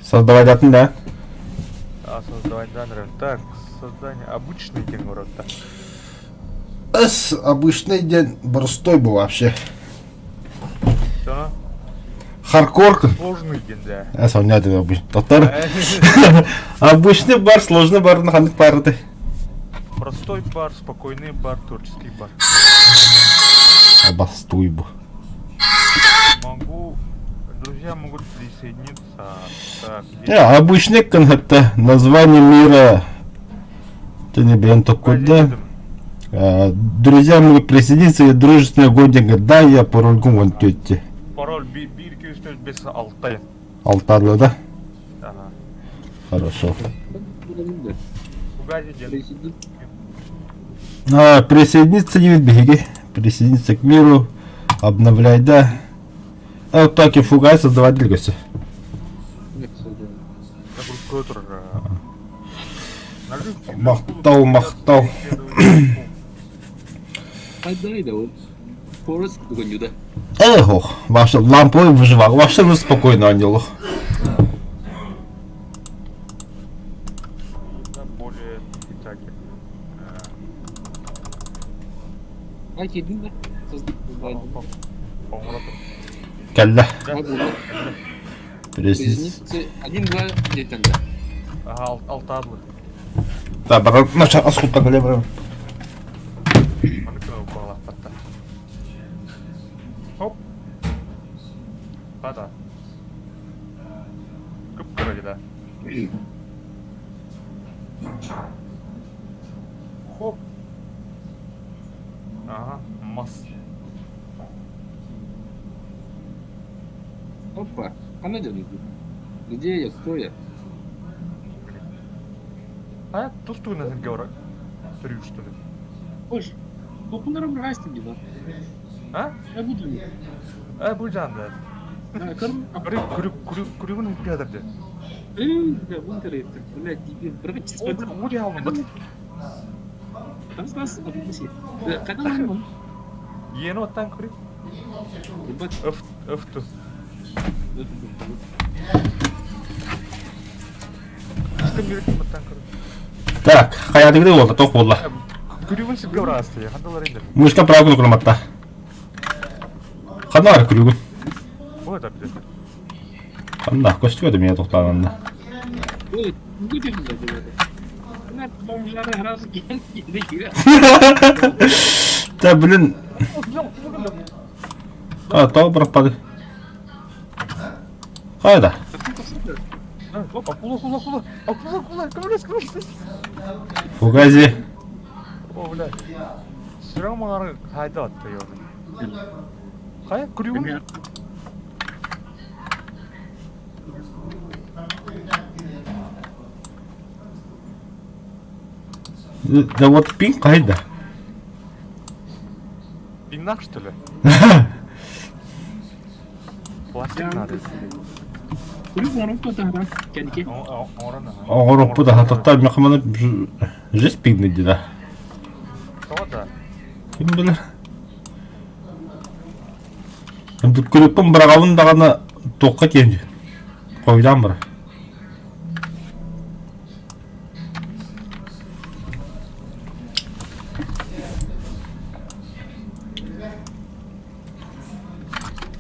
Создавать атын да? А, создавать жанры. Так, создание обычный день вроде. С обычный день простой был вообще. Что? Хардкор. Сложный день, да. А, соння это обычный. Доктор. Обычный бар, сложный бар, на ханнык барды. Простой бар, спокойный бар, творческий бар. Обостуй бу. Могу... Друзья могут присоединиться. Так, где... Не, обычный это название мира. Ты не блин, только да. Друзья могут присоединиться и дружественный годик. Да, я пароль вон тети. Пароль 1, 2, 3, 4, 5, 6. Алтарла, да? Ага. Хорошо. Фугази ден. А, присоединиться не беги. Присоединиться к миру. Обновляй, да. А вот так и фугай создавать двигайся. Махтал, махтал. Эх, вообще ламповый выживал. Вообще ну спокойно ангелов. Более итаги. Кэллэ. Один-два диэтэн да. Ага, алтадлы. Да, баран, наша аскутта кэлэ баран. Маны кылалаппатта. Хоп. Хата. Кып-кыра да. Хоп. Ага, мас. Опа, она делает. Где я, кто я? А я тут на говорю. Трю, что ли? Хош, популяром растим да. А? Я буду. А, бульжан, да. Күрү күрү күрүгүн кадырды. Э, бу интернет. Блядь, тебе брать. О, алма бит. Там нас отпусти. Когда мы? Ені оттан күрү. Öf öftü. Так, хайадыгы болду, тох болла. Күрүгүн сизге урасты. Хандалар инде. Мышка правгын куламатта. Ханна бар күрүгүн. Бу это билет. Ханна, көстүгө да меня тохтаанна. Ой, Та, блин. А, тоо пропады. Хайда. Акула, акула, акула. Акула, акула. Көмөлөс, көмөлөс. Фугази. О, бля. Сүрөң маңары хайда атты ёны. Кая күрүгүн? Да вот пинг кайда. Пиннах, что ли? Пластик надо. Оҕороппут аһатахтар мехаманы жесть пигнет да. Тоҕо Ким билэр. Күлүкпүн быраҕабын даҕаны туохха тиийэн хойдаан барар.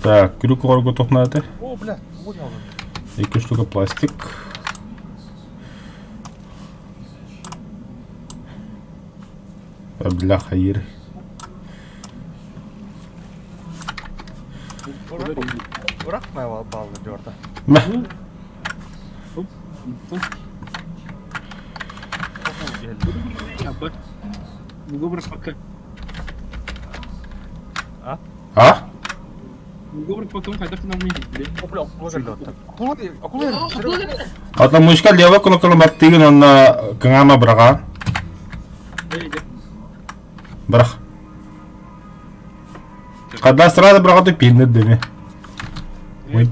Так, күлүк оҕорго туох наада? О, бля, Екі штука пластик. Бля, хайыр. Бырахмай баллы дёрда. Мә. А? А? Ата мышка лево кнопканы баттыгын онна кыңама быраға. Бырах. Когда сразу быраға ты пинны деми. Ой.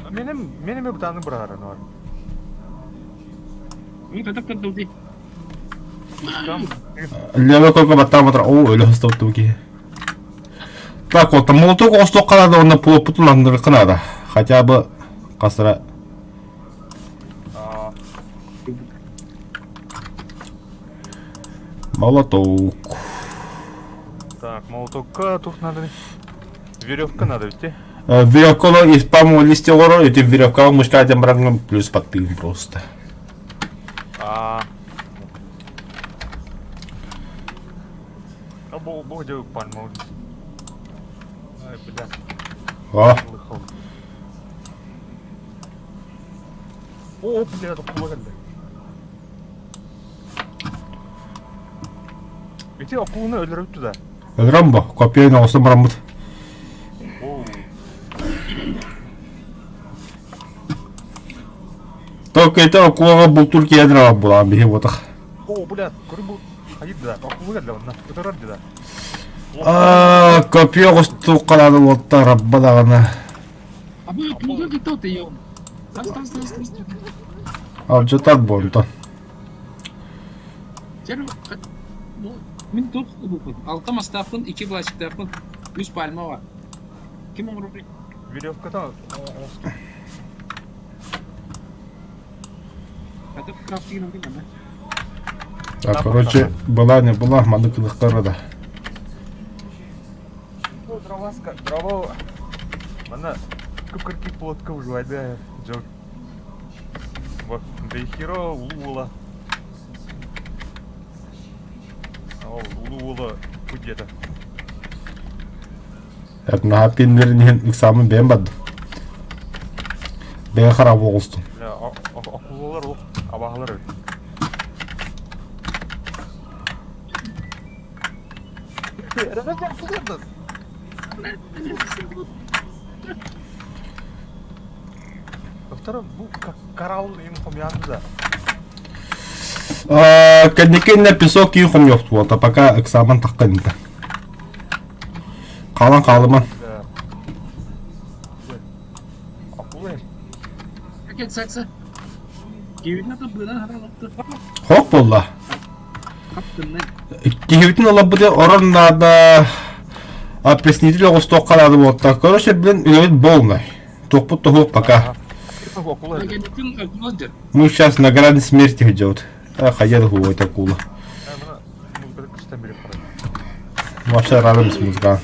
Менем менем бутаны бырағар бар. Лево кнопка баттан батыр. О, өлі хыстауты ки. Так вот, молоток осток қалады, онна пулопутун андыры қынады. Хотя бы... Хасыра. Молоток. Так, молотокка тух надо. Веревка надо ведь? Веревканы из пальмового листья оҕорор, ити веревкаҕа мышка диэн бараҥҥын плюс баттыгын просто. А. А бу бу где пальмовый лист? Ай, бля. А. О, бля, тохтула кэллэ. Ити акуланы өлөрөбүт туда. Өлөрөн бо, копия оҥостон бараммыт. Только это акулаҕа бултуур киһи дрова булаан биһи буотах. О, бля, көрү бу. Хайыр да, акула кэллэ онно. Ытырар да. Аа, копия оҕустуу халааны уоттар рабба даҕаны. А вы акула кто ты, ё? Тас, тас, тас, тас. Алдьатар буонтон. Мин туох ылбыппын? Алта мастаахпын, икки пластиктаахпын, үс пальма бар. Ким оҥорбут? Веревката оҥосту. Хата крафтигин ылбын Так, короче, была не была, маннык ылыктара да. Ну, дрова, дрова. Манна күп-кыркый плотка выживайды дьон. Вот, Бейхиро улуу уола. Ол улуу уола где-то. Это наһаа пиннерин иһин ыксааммын бэйэм бардым. Бэйэ хараабы оҕустум. Акулалар ол абаһалар эбит. Доктор, бу коралл им хомуйаан да. Кэнники иннэ песок кии хомуйуохтуота, пока экзамен таххан инта. Хаалан хаалыман. Хоп буолла. Киһибитин ыларбыты орон наада опреснитель оҕустуохха наада буолта. Короче, блин, үлэбит полный. Туохпут тоһуох пока. Мы сейчас на грани смерти идет. Хайа да акула. Вообще рядом с музыка.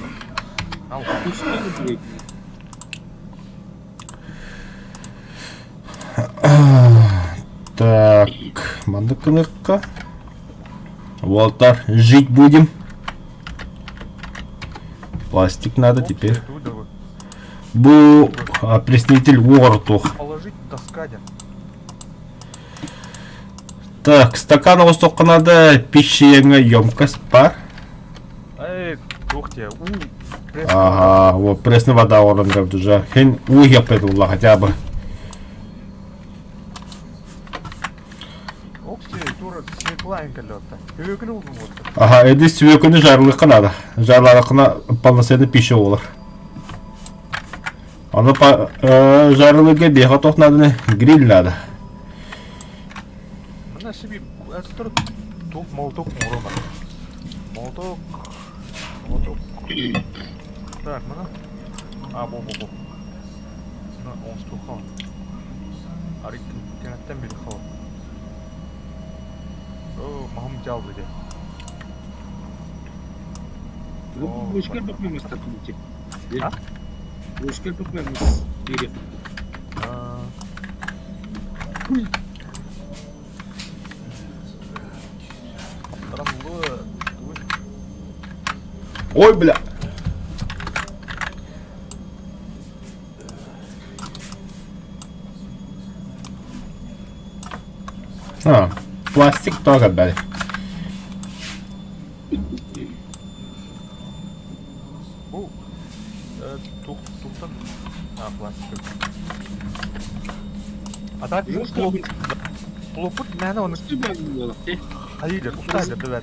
Так, маннык гыныахха. Уолтар, жить будем. Пластик надо теперь. Бу опреснитель уоҕортуох. Положить доска диэн. Так, стакан оҕустуохха надо, пища емкость пар. Эй, туох диэ, уу. Ага, вот пресная вода орон уже. Хин уу хеппет хотя бы. Аха, эди сүөкүнү жарылыкка надо. Жарылыкына полноценный пища болар. Аны по жарылыгы беха тох надо, гриль надо. Мына себе это тук молоток мурома. Молоток. Молоток. Так, мына. А, бу бу бу. Мына оңстуха. Арик кенеттен бери хал. О, махым жалды де. Бочка бакмамыз такымчы. А? Бочка бакмамыз бери. Ой, бля. А, пластик тоже дали. Бу тухтан а пластик. А так плопут мээнэ оны хайыыр устайдыр да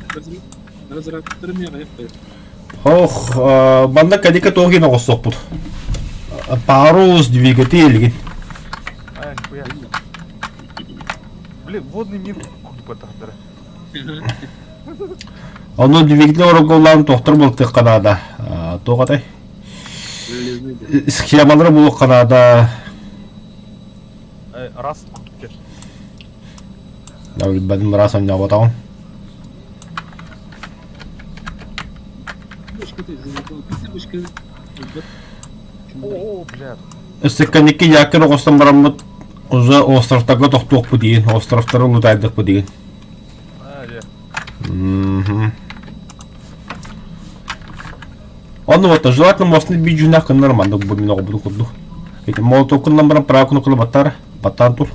Ох, манна кадика туох оҕустуохпут. Парус двигатель. А, нихуя. Блин, водный мир курдук тахтара. Ону двигатель ороголлаан тохтор буолтуохха наада. Туох атай? Схемалары булуохха наада. Раз курдук Билбэтим раз оонньооботоҕум. О, блядь. Өссө кэнники якорь оҕустан бараммыт уже островтарга тохтуохпут диин, островтары лутайдыхпыт диин. А, дьэ. Мгм. Онно вот желательно мостны биир дьүннээх гыннар маннык бу мин оҕобутун курдук. Ити молотовкунан баран правканы кылы баттар, баттаан тур.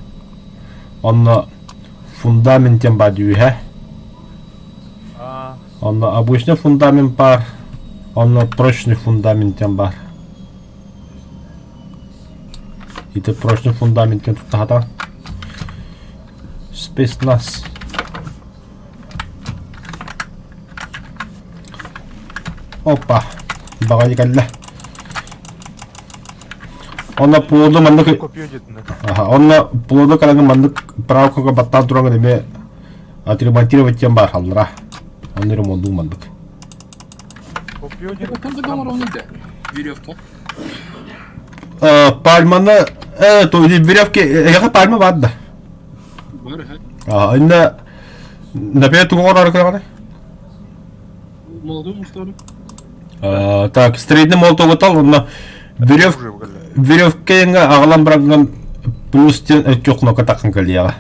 Онно фундамент диэн баар дьүүһэ. А, Онно обычный фундамент баар, онно прочный фундамент диэн баар. Ити прочный фундамент диэн туттахатан. Спецназ. Опа, баҕайы кэллэ. Онно плоду маннык копье диэтинэ. Аха, онно плоду кэлэн маннык правкага баттаан туран эмиэ отремонтировать диэн баар халлара. Онно ремонтуу маннык. Копье диэн. Веревка. Э, пальманы, э, то есть веревки, эйэхэ пальма баар да. Бар, ха. А, инна например, тугу оҥорор көрөҕүнүй? Молодой мужтары. Э, так, стрейдный молотогутал, онно верев Уже кэллэ. веревкэҥҥэ аҕалан бараҥҥын плюс диэн өттүк кнопка таххан кэлиэҕэ.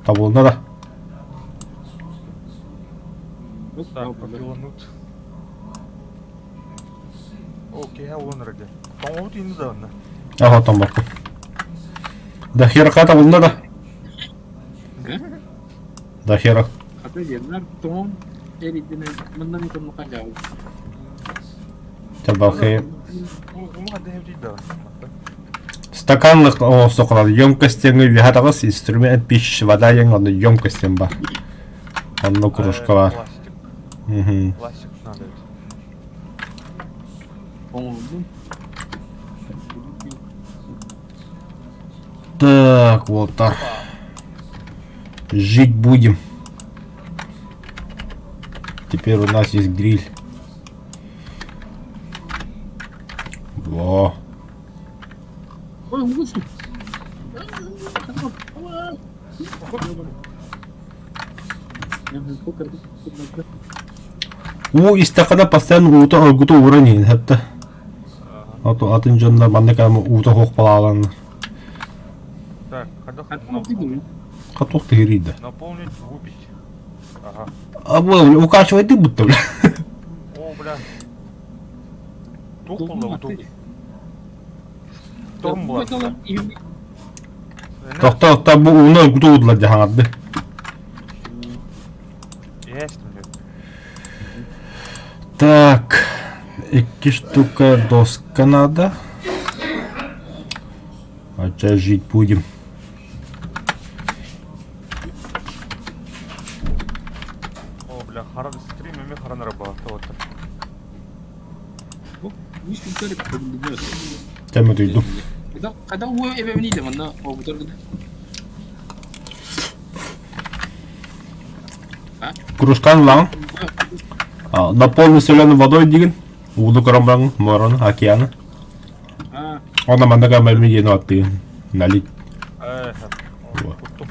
Табылынна да? Так, попиланут. О, киһи уонра диэн. Тоҥобут инни да онно. Аха, томмоккун. Да хера табылынна да? Да хера. Хата диэннэр тоҥон эридинэ мындан ытыммахан дьаабыл. Табахы. Улахан дэһэбитий да. Стаканлык оҥостоххуна емкостяҥҥа үөһэ таҕыс инструмент пищи вода диэн онно емкостям бар. Онно кружка бар. Пластик. Мгм. Пластик надо ведь. Оҥордум. Так, вот так. Жить будем. Теперь у нас есть гриль. Во. Ой, угусу. Уу истэххинэ постоянно уута оргута ууран иһин хатта. Ото атын дьоннор маннык ама уута суох балааланнар. Так, когда Каток тыһырыйда. наполнить, выпить. Ага. А бу укачивай ты будто бля. О, бля. Туох буолла бу? Шторм буолар. Тохто тохто бу ууну оргута уурдулар дьэ хаҥарды. Есть, блядь. Так, икки штука доска надо. А сейчас жить будем. О, бля, хара стрим эми харан рабатывать. Тема duydum. Когда уу эбэбин манна обутар Кружкан лаң. Наполни соленой водой диген. Ууну көрөн бараҥ, мораны, океаны. Онно манна кэмэлми диэн аттыгын. Налить. Э, Вот. куттум.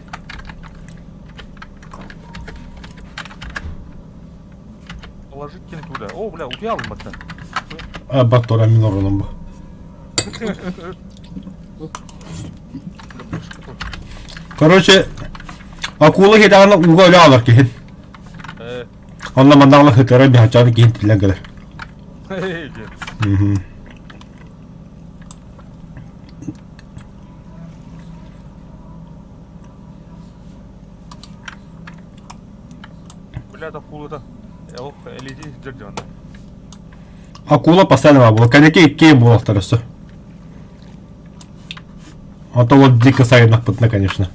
Положить туда. О, бля, утуйалым баттан. А, баттора мин оронум бу. Бля, бышка тут. Короче, акула хитаҕына ууга өлө аалар киһин. Э, Онно маннаҕына хытара биһачааны киһин тиллэн кэлэр. эй, де. Мгм. Бля, акулата. Ох, элиди дерден. Акула постоянно буолла. Кэнники икки буолахтар өссө. А то вот дико сайыннахпытына, конечно.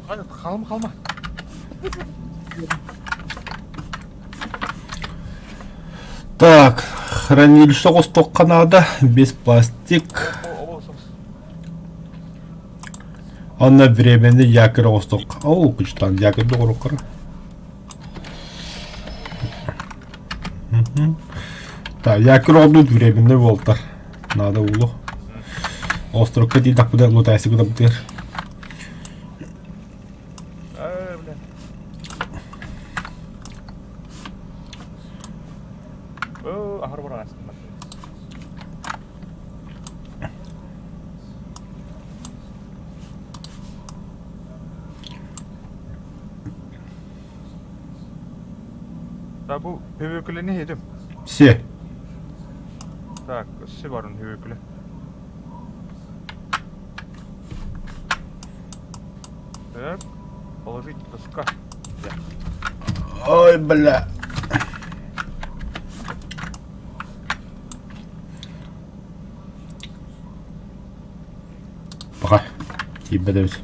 Hadi kalma kalma. Так, хранилище оҕустуохха наада, без пластик. О, о, сос. Онно временный якорь оҕустуохха. Оо, кучтан якорь доҕоруккара. Так, якорь олдут временный волтар. Надо улу. Островка тиийдэхпинэ лутайсы гынабытыгар. Э, бля. О, аһар бараҕасын. Да бу hüvöküleni yedim. Все. Так, өссө барын hüvökülü. Так, положить доска. Ой, бля. Пока. Тиийбэт эбит.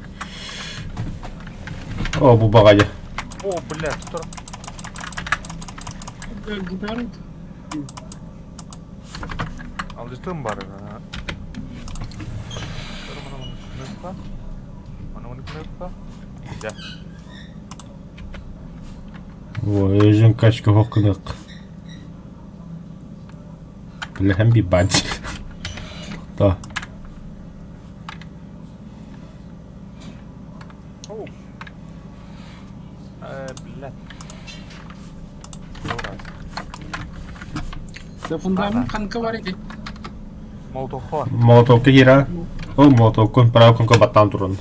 О, бу баҕайы. О, бля, тур. Алдыстым бар. Ой, өзүн качка хоккынык. Бля, бибать. Да. Фундамент ханка бар ити. Молотовка. Молотовка киирэ. Ол молотовкун правкунка баттаан туран.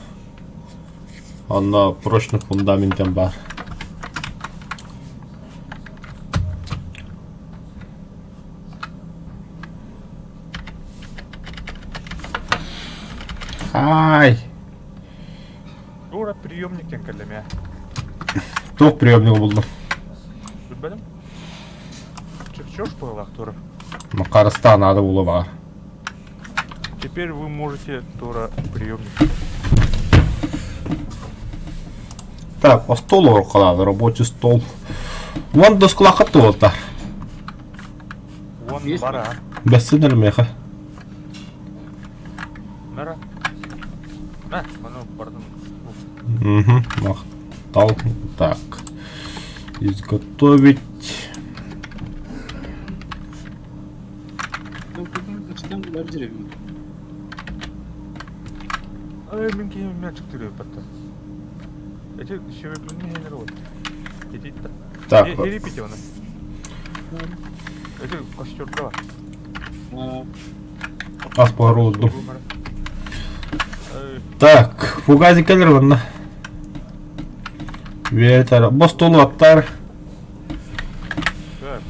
Онно прочный фундаментен бар. Ай! Дура приемниктен кэллэме. Туох приемник булдум? Билбэтим. Чертеж буоллах тура. Макарыстаан наада буолуо баҕар. Теперь вы можете тура приемник. Так, остуол орук рабочий стол. Уон доскулааххыт туолта. Уон бара. Бэссин миэхэ. Мара. Мэ, ману бардым. Угу, махтал. Так. Изготовить. Ай, мин киһи мячик түрү батта. Эти шөбөклүнү хенер вот. Кетит да. Так. Хери пите оны. Эти костерка бар. Ас буһар Так, фугази кэлэр манна. Үөрэтэр. Бу остуолу аттар. Так.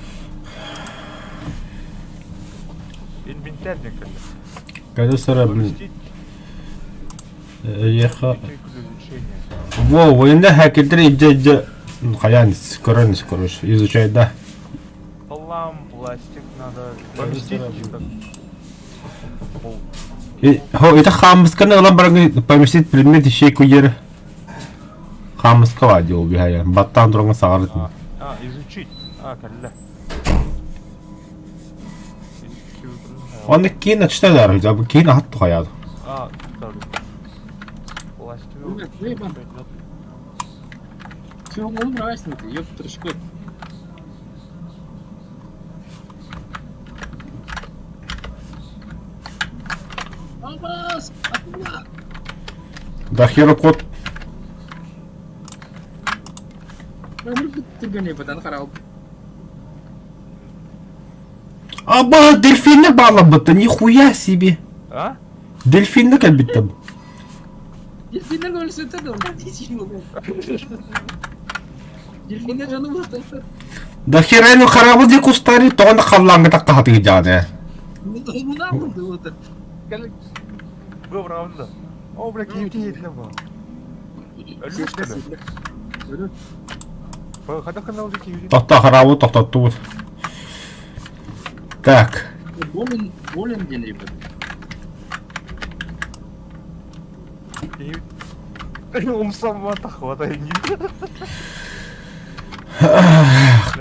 Инвентарь диэн кэллэ. Кэлэ блин. Поместить Эйиэхэ. ячейку для улучшения. Во, военный хакердер илдьэ хайаан көрөн короче, изучай да. Лам, пластик надо поместить. Пол. Это хаамысканы ылан баран поместить предмет ячейку ер. Хаамыска баа дии ол биһайан. Баттаан тураҥҥа саҕарытын. А, а, изучить. А, кэллэ. Оны киин ачта бу киин ахат тухаяды. А, так. Пластик. Все, он нравится, ёпта, шкод. Абас! Атма! Да хера кот. Аба, дельфины баалабыта, нихуя себе. А? Дельфины кэлбиттим. Дельфинler өлсөтө да, Дельфинler жаны бар. Да херайну харабы ди кустари тоҕо халлааҥҥа тахтахатыгы дьааны. Муна булды вот. Был правда. О, бля, киһи етиле бу. Өлүс кэлэ. Хата канал киһи. Тохто харабы тохтоттубут. Так. Болен, болен диэн ребят. Киһи умсам тахвата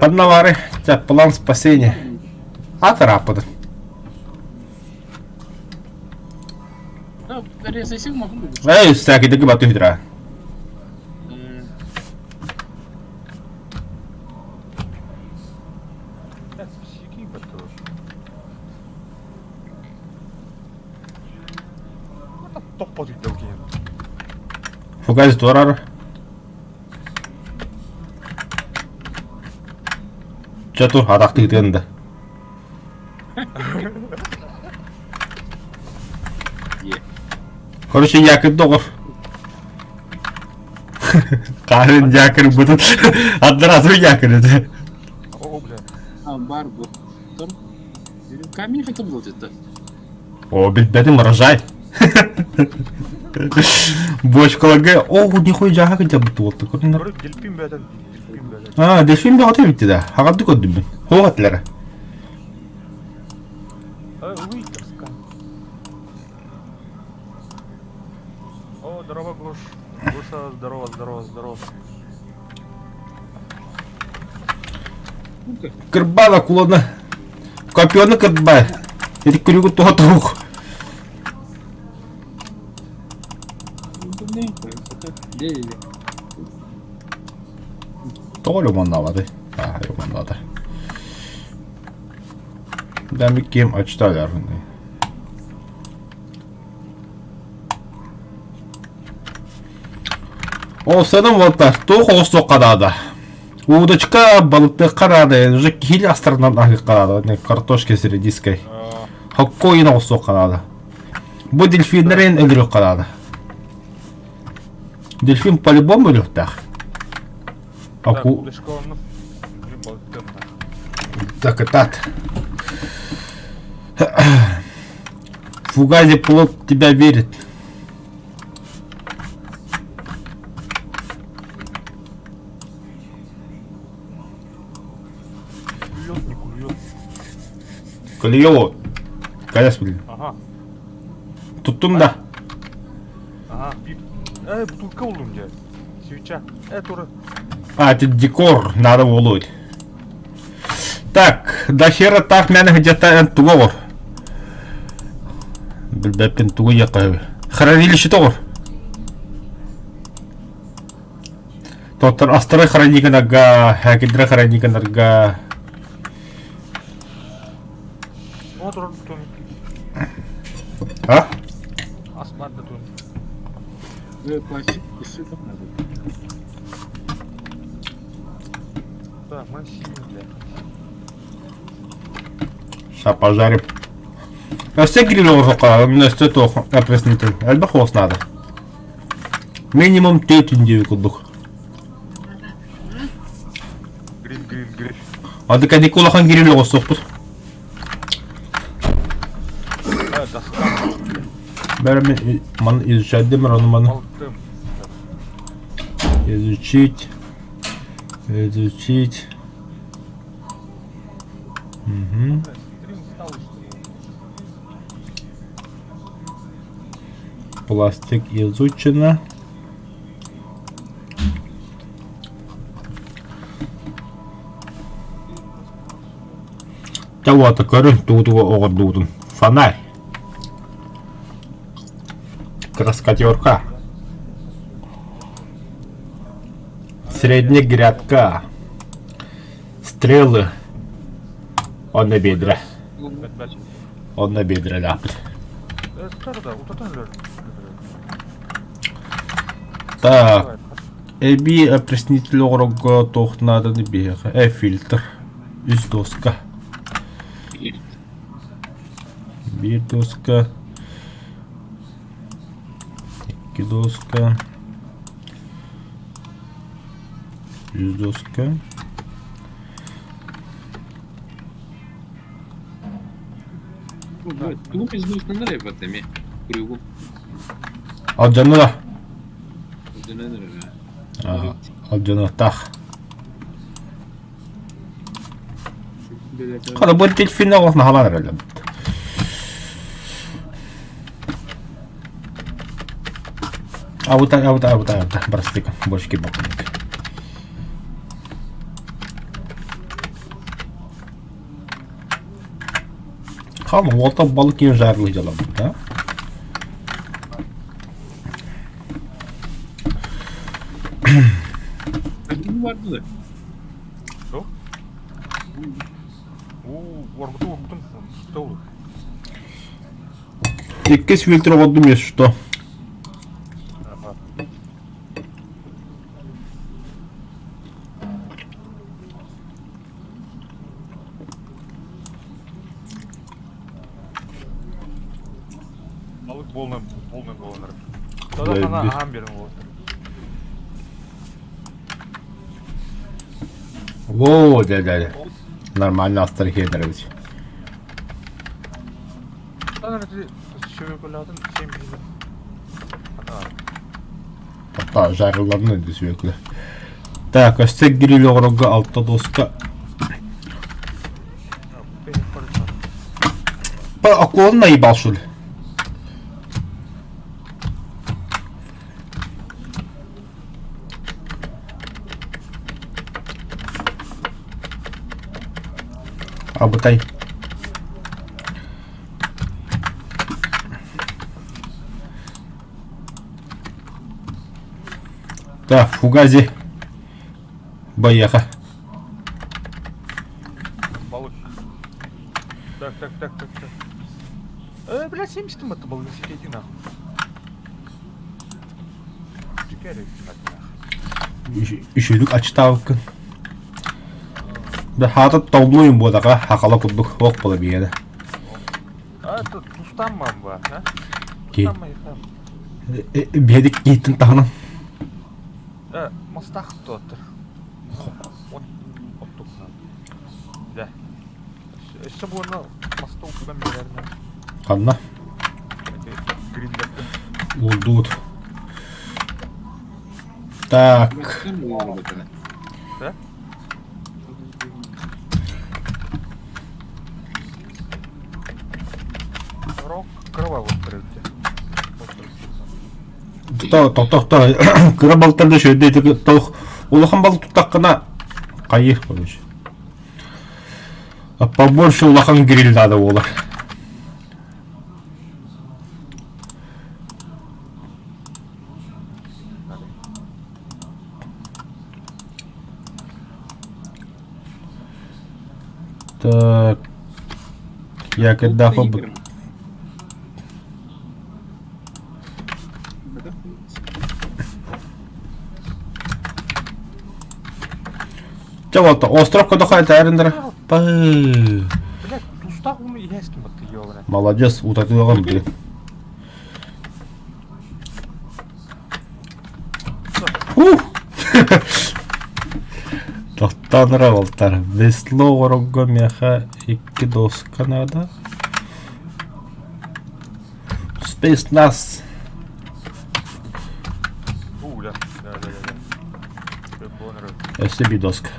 Поднавары. Так, план спасения. А тарапады. Эй, всякий таки баты хитра. Топпот үйдө киһи. Фугас туорар. Чату атахтыытын да. Короче, якорь доҕор. Хаарын якорь бутун. Одноразовый якорь это. О, бля. А, бар бу. Камень хотя бы это. О, билбэтим урожай. Бочкаларга, о, нихуя жаха кынча буту болду. Көрдүңөр. Көрүп дельфин бөтен, дельфин бөтен. А, дельфин бөҕөтө битти да. Хаҕарды көрдүм мин. Хуох этилэр. Уй, тоска. О, здорово, Гош. Гоша, здорово, здорово, здорово. Кырбана кулана. Копионы кырбай. Эти күрүгү туха тух. Тоҕо романнаабаты? Аа, романнаата. Да, кем очталар. Ол сыным вот туох оҕустуохха наада. Удочка балыктыахха наада, уже киһи астарынан аһыахха наада, картошка с редиской. Хоккойун оҕустуохха наада. Бу дельфиннэрин өлөрүөххэ наада. Дельфин по-любому өлүөхтээх. Аку... Так, так. Фугази плот тебя верит. Клюет, не клюет. Клюет. Конечно, блин. Ага. Туттум да. Ага, пип. Бутылка булдум дьэ. Свеча. Тура. А, это декор надо улуть. Так, до хера так мээнэ где-то тугу оҕор. Билбэппин тугу иэххэ Хранилище тоҕор. Тоттор астары хранигынарга, хакидра хранигынарга. Отурар тун. А? Асмар да тун. Так, Максим, бля. Сейчас пожарим. Өссө гриль оҥоруохха, өссө туох опреснитель. Элбэх уос наада. Минимум төрт күн курдук. Гриль, гриль, гриль. Ады кәдеки улахан гриль оҥостуохпут. Доска. Бәрі маны изучать ону маны Алтым. изучить изучить Угу. Пластик изучено. Дьэ уота көрүн тугу-тугу оҕордуутун. Фонарь. Краскотерка. Средняя грядка. Стрелы. Онно биэдирэ. Онно биэдирэлээхпит. Так, эбии опреснитель оҕорорго туох нааданы биһиэхэ? Фильтр. Үс доска. Биир доска. Икки доска. Үс доска. Тугу пиздуустанар эбит эмиэ күрүгү Алдьанна Алдьанан эрэ. Алдьаныахтаах. Хата бу дельфин оҕус наһалаан эрэллэр. Абыта, абыта, абыта, абыта. Барастык, больше кибок. Хаал, уолта балык киһи жарылыы дьаламмыт, да? Барды да. Что? Уорбуту уорбутум столу. Иккис фильтр оҕордум если что. Полный, полный буолан Тогда хана аһаан биэрэн буолар. Во, дьэ, дьэ, Нормально астар киэннэрэбит. Таптаа жарылларны ди сүөкүлэ. Так, өссө гриль оҕорорго алта доска. Акуланы наебал, что ли? Абытай. Так, фугази. Байыаха. Балык. Так, так, так, так, так. Бля, 70 это был, иди нахуй. Үчүгүк ачытаабыккын. Да хаата толлуйум буодака хакала курдук ох була биэрэ. А, это тустамман ба, а? Ки. Биһидик киһиттин таһынан. Э, мастах туоттар. Оттук. Да. Өссө буона маста укуган биэрэринэ. Ханна? Уурдубут. Так. Да? Рок кровавый прыгте. То то то то кыра балтарда шөйдө тох улахан бал туттаххына хайыр короче. Побольше улахан гриль надо буолар. Так. Я когда хоб... Чэ вот, остров кодохай таарындара. Блядь, тустаах уну иһээскин батты ёбана. Молодец, утатыаҕым блин. Ух! Тохтоонура болтар. Весло оҕорорго миэхэ икки доска наада. Space Nas. У, да, да, да, да. да. Өссө bir доска.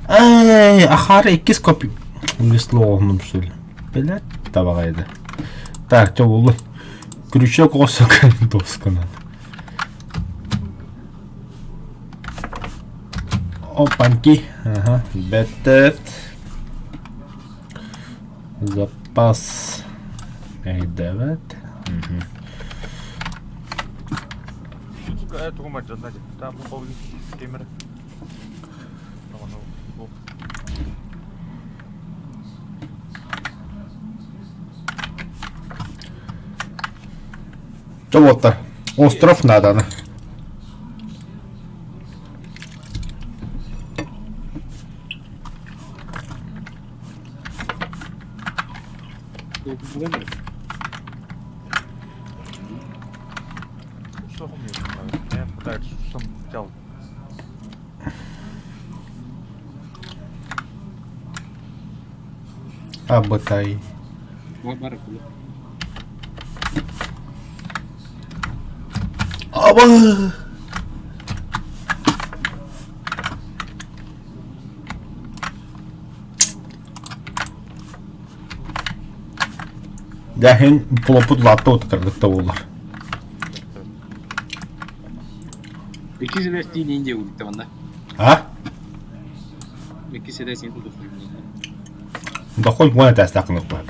Эй, ахара иккис копи. Весло оҕоннум что ли? Блядь, табаҕайда. Так, чэ буллум. Крючок оҕосок досканан. Опаньки. Ага, бэттэт. Запас. Эйдэвэт. Чэ уоттар, остров нааданы. Абытай. Аба! Дьэ плопут лаатта утарбыт да буолар. Икки сэлэстиин иин диэбиттэ манна. А? Икки сэлэстиин тутуспут. Дохуй уон этээстээх гыныахпыт.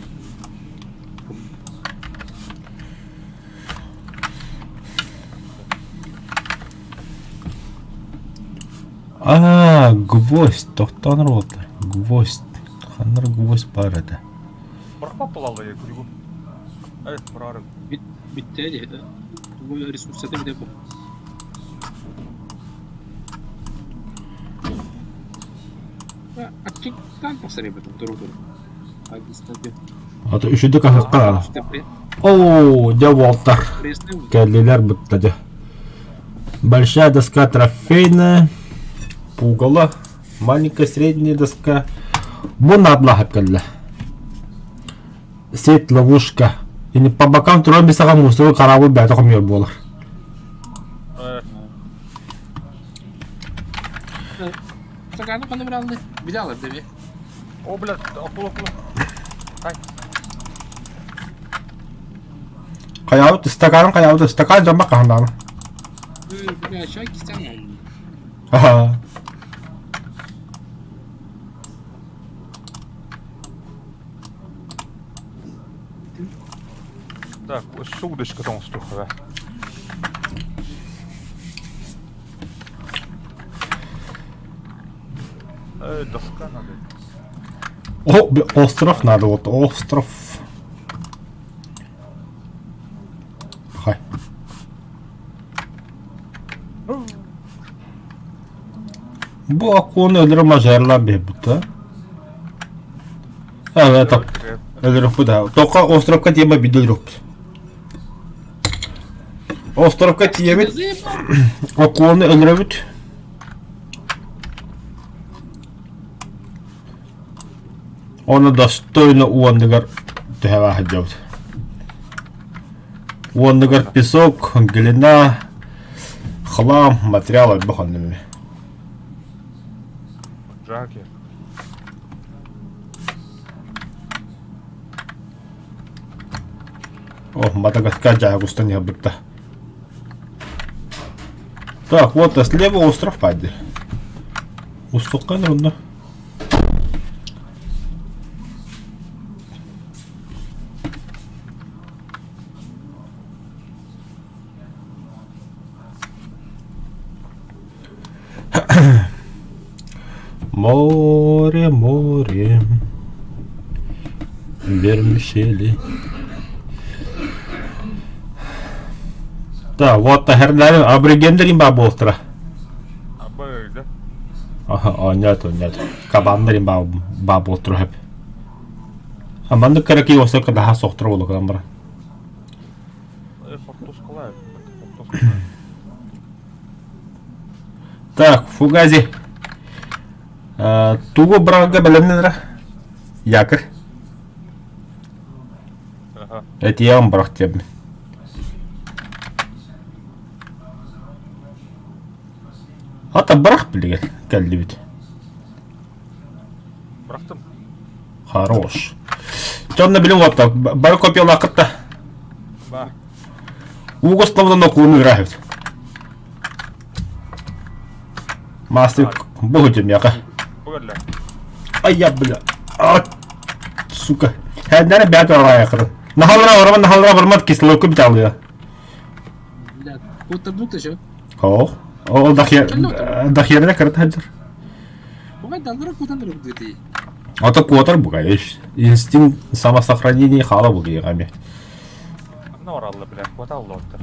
Аа, гвоздь, тохтоон буолта. Гвоздь. Ханна гвоздь баар этэ. Бырахпат буолаллар күлүгү. Эй, быраарым. Бүттэ дии. Бу ресурсата бүтэ бу. Ата үчүгэй аһыкка Оо, дьэ уолтар кэллилэр бытта дьэ. Большая доска трофейная, пугало, маленькая средняя доска. Бу надлаһып кэллэ. Сеть ловушка. Ини по бокам туран бисаҕа мусору корабль бэйэтэ хомуйар буолар. Стаканы ханна быралды? Биле алар деби. О, блядь, акула, акула. Ай. Хайаабыт стаканын хайаабыт стакан дьамма хаһандааны. Бля, чай кистен Аха. Так, суудочка тоҥустуохха. Э, доска надо. О, бля, остров надо, вот остров. Хай. Бу акуланы өлөрө мажарлар биһибит Evet, өлөрөхпүт да. Тоққа островка тиэмэ биде өлөрөхпүт. Островка тиийэбит, окуону өлөрөбүт. Ону достойно уонныгар түһэҕэ сылдьабыт. Уонныгар песок, глина, хлам, материал элбэх онно Джаки. О, Мадагаскар дьааһык устан иһэрбитта. Так, вот а слева остров пади. Устуккан онно. Море, море, вермишели. Да, вот хердарын аборигендерин ба буолтара. Абы, Аха, онньот, онньот. Кабаннарын ба ба буолтура хөп. Аманнык кыраки осо кадаха сохтор болокан бара. Хортускалай. Так, Фугази. Тугу бырага бэлэмнэнэрэ? Якорь. Этиэҕим бырах диэбин. Ата бырах билигин кэллибит. Бырахтым. Хорош. Дьонно билин уотта бары копиялааххыт да. Ба. Ууга славдан окууну ыраахыт. Мастер бу мияка. Бу Ай я бля. А, сука. Хәднәре бәт арайықырын. Нахалра бармат, нахалра бармат кислородку бит алıyor. Бля, куоттардыбыт еще. Ох. Ол дахерine кырыт хаджар. Бывает, даллара куотан дыры Ата куотар бугай. Инстинкт самосохранения хала бугай. Ханна баралла бля, куоталла оттар.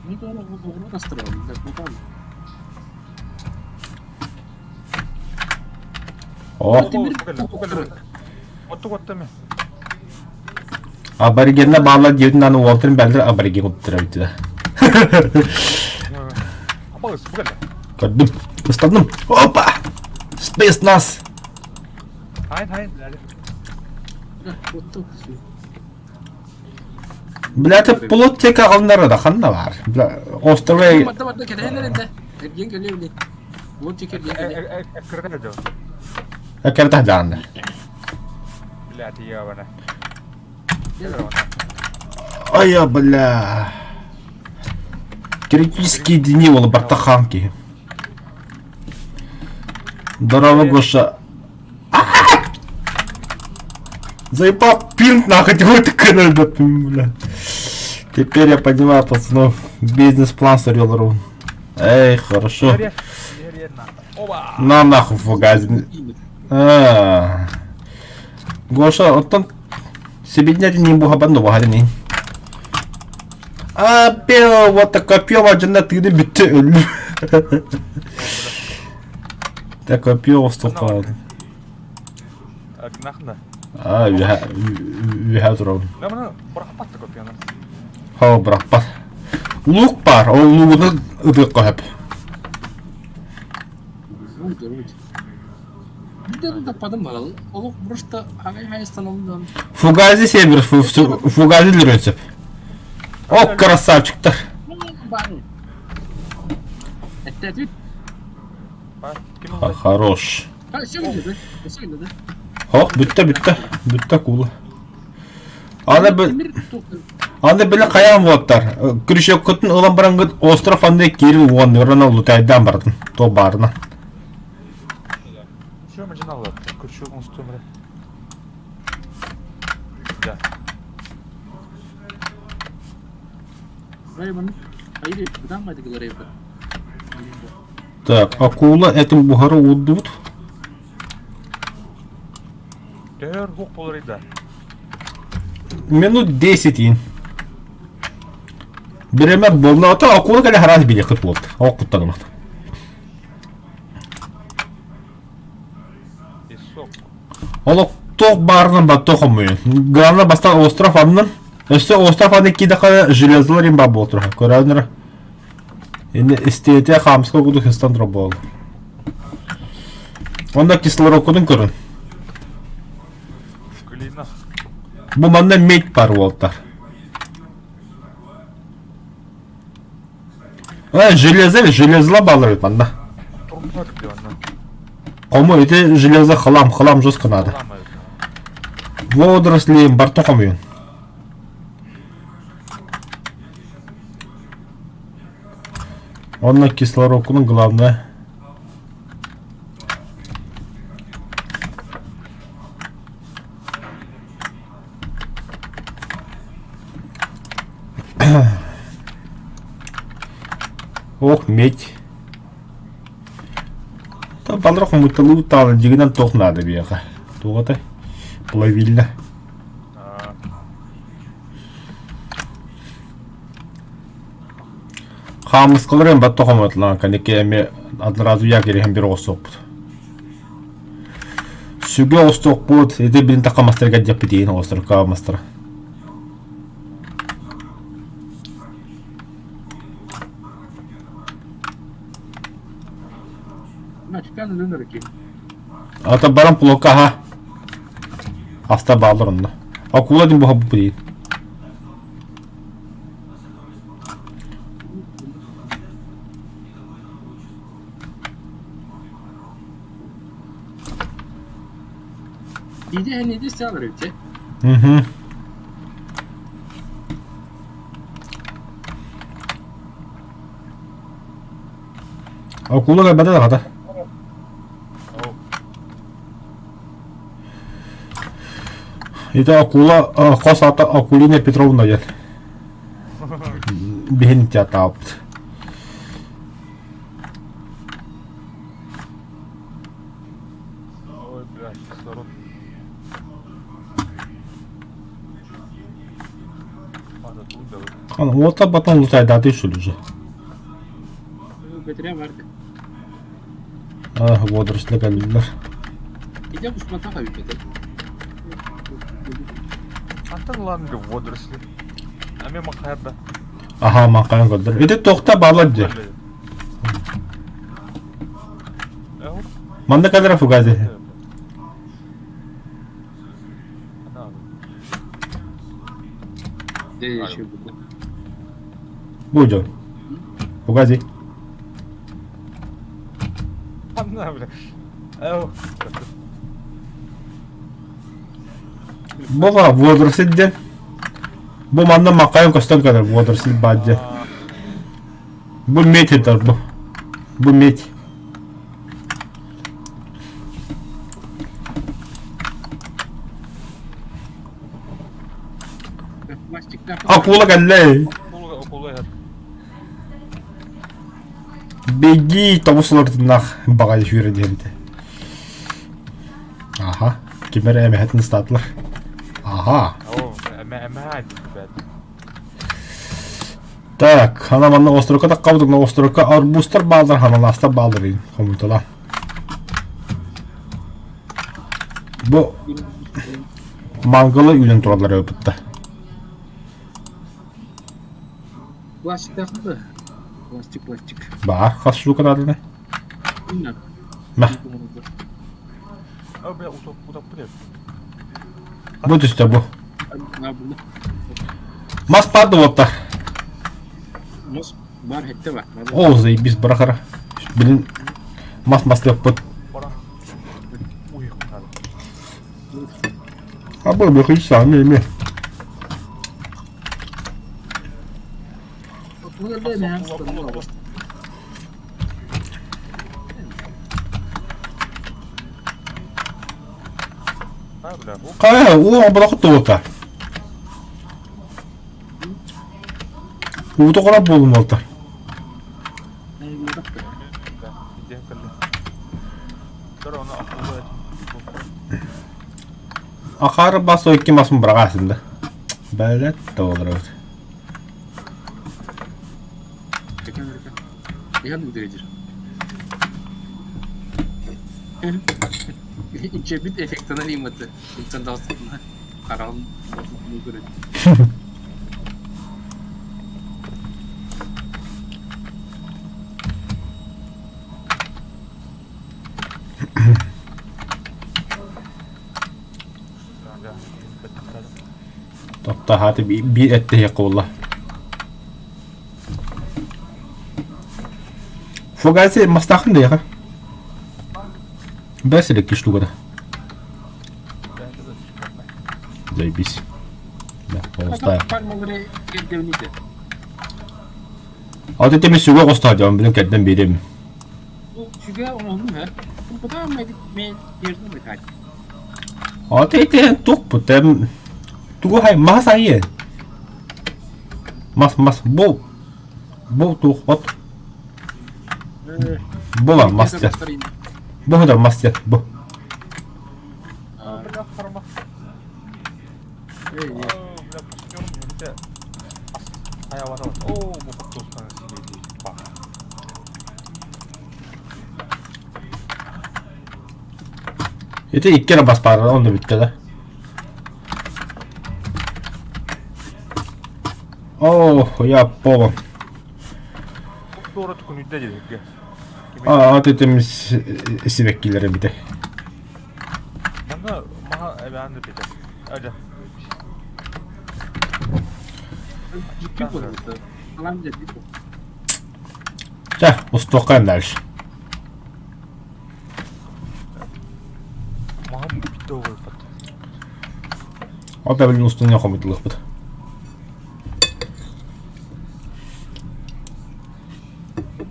Ну, оҕуруот астырабын, бля, куоталла. О, Оттук оттами. аборигенна баалар диэбитин аны уолтарын бэлдэр абориген уттара бүттүлэр. Абалыс, бу кэллэ. Көрдүм. Ыстанным. Опа! Спецназ! Хайын, хайын, бля. Бля, куотту. Бля, это плот тека алыннара да ханна бар. Бля, островы Барда барда кэтэһэллэр энде. Эргиэн кэлиэ били. Уот тиэки эргиэн кэлиэ. Кыргын дьон. Экердах даанна. Бля, тиийэ бана. Ай, бля. Критические дни ол барта хан киһи. Здорово, Гоша. Заебал пинт нахуй, вот такой бля. Теперь я понимаю, пацанов, бизнес-план с Орел Рун. Эй, хорошо. Оба! На нахуй фугазин. А. Гоша, оттон сибиднятин не буха банду бахарини. А, пел, вот такая пела, жена ты битте өллү. Так копье оҕустуохха Нахна. Аа, үөһэ үөһэ турабын. Намана бырахпат да копьяны. Хоо, бырахпат. Лук баар, ол лугуну ытыахха сөп. Фугази север, фугази лөрөн сөп. О, красавчиктар. Хорош. Хох, бүттэ, бүттэ. Бүттэ кула. Аны аны били хайаан буоттар. Крючоккутун ылан барангыт остров анды киирин уоннурана лутайдаан бардын. То баарына. Что мажиналла? Крючок он стоит. Да. Так, акула этим буһары уурдубут. Төһөр хук болар да. Минут 10 ин. Биремер болла ата акула кэлэ хараас билиэххит буолт. Ол куттанымат. Песок. Олохтоох баарынан батта хомуйун. Главное бастан остров аннын. Өссө остров анны кидэхэ железолар им баар буолтура. Көрөөнөр. Инде истиэтэ хаамыска курдук хыстан турар буолла. Онно кислородкутун көрүн. Глина. Бу манна медь бар уолтар. Э, железо, железо балыр бит манна. Турбуна түктө анна. Кому ити железо хлам, хлам жестко надо. Водоросли барто хомуйун. Онно кислородкунун главное. Ох, медь. Та балра хомуталыы таала дьигинэн туох наада биэхэ. Туох этэй? Плавильня. Хаамыскаларын батта хомуталаан кэнники эмиэ одноразу я кириһэн бир оҕустуохпут. Сүгэ оҕустуохпут, ити билин тахха мастарга дьэппитиин оҕустарка мастара. Ата баран плока аха. Аста баалар онно. Акула дин буха бу дейин. Угу. Акула кэлбэтэ да хата. Ити акула хос аата Акулина Петровна диэн. Биһин театраабыт. Ой, блядь, кислород. Уота потом лутайдааты шулуже. Водоросли кэллилэр. Антон ладно водоросли. А мен махайда. Аха, махайын көрдөр. Ити туохта баалар дии. Манна кэлэр фугази. Бу дьон. Фугази. Бу водоросли диэн. Бу манна макайын көстөн кэлэр водоросли баар диэн. Бу медь этэр бу. Бу медь. Акула кэллэ. Беги тобус олортуннах баҕайы сүүрэ диэбитэ. Аха, ким эрэ эмэһэтин ыстаатылар. Аха. Так, ана манна островка таххабыт, островка арбузтар бааллар, ханалаастар бааллар хомуйталаан. Бу мангалы үүнэн тураллар эбит Пластиктаах да? Пластик, пластик. Баар хас штука нааданы? Мә. А, бля, утоп, утоп, Бу түстэ бу. Мас баар да буолта. Мас бар хетте бар. О, заебись, барахара. Блин, мас маслыппыт. А бу бу сами эми. Хайа, уу оборох туота. Уута корап буолум буолта. Ахаар бас икки масын быраҕаасым да. Бэлэт да олоробут. Ичэбит эффектынан иматы. Интен даҕастына хараҕын көрөт. Таптаһааты биир эттэһиэххэ буолла. Фугаси мастаахын диэхэ. Бэс элекки штука да. Заебись. Да, полностью. А ты тебе сүгэ оҕустаа дьон билин кэрдэн биэрим. А ты те тук тем тугу хай мас айы. Мас мас бу бу тух от. Була мас те. Бу да мас те бу. Ити икки эрэ бас баар онно бүттэ да. Оо, я понял. Аа, тетем сибэккилэр эбитэ. Манна маха эбээн да битэ. Ада. Чэ, устуохха дальше. Маһым бүттэ оҕойбот. Ол да билин устун хомутулуохпут.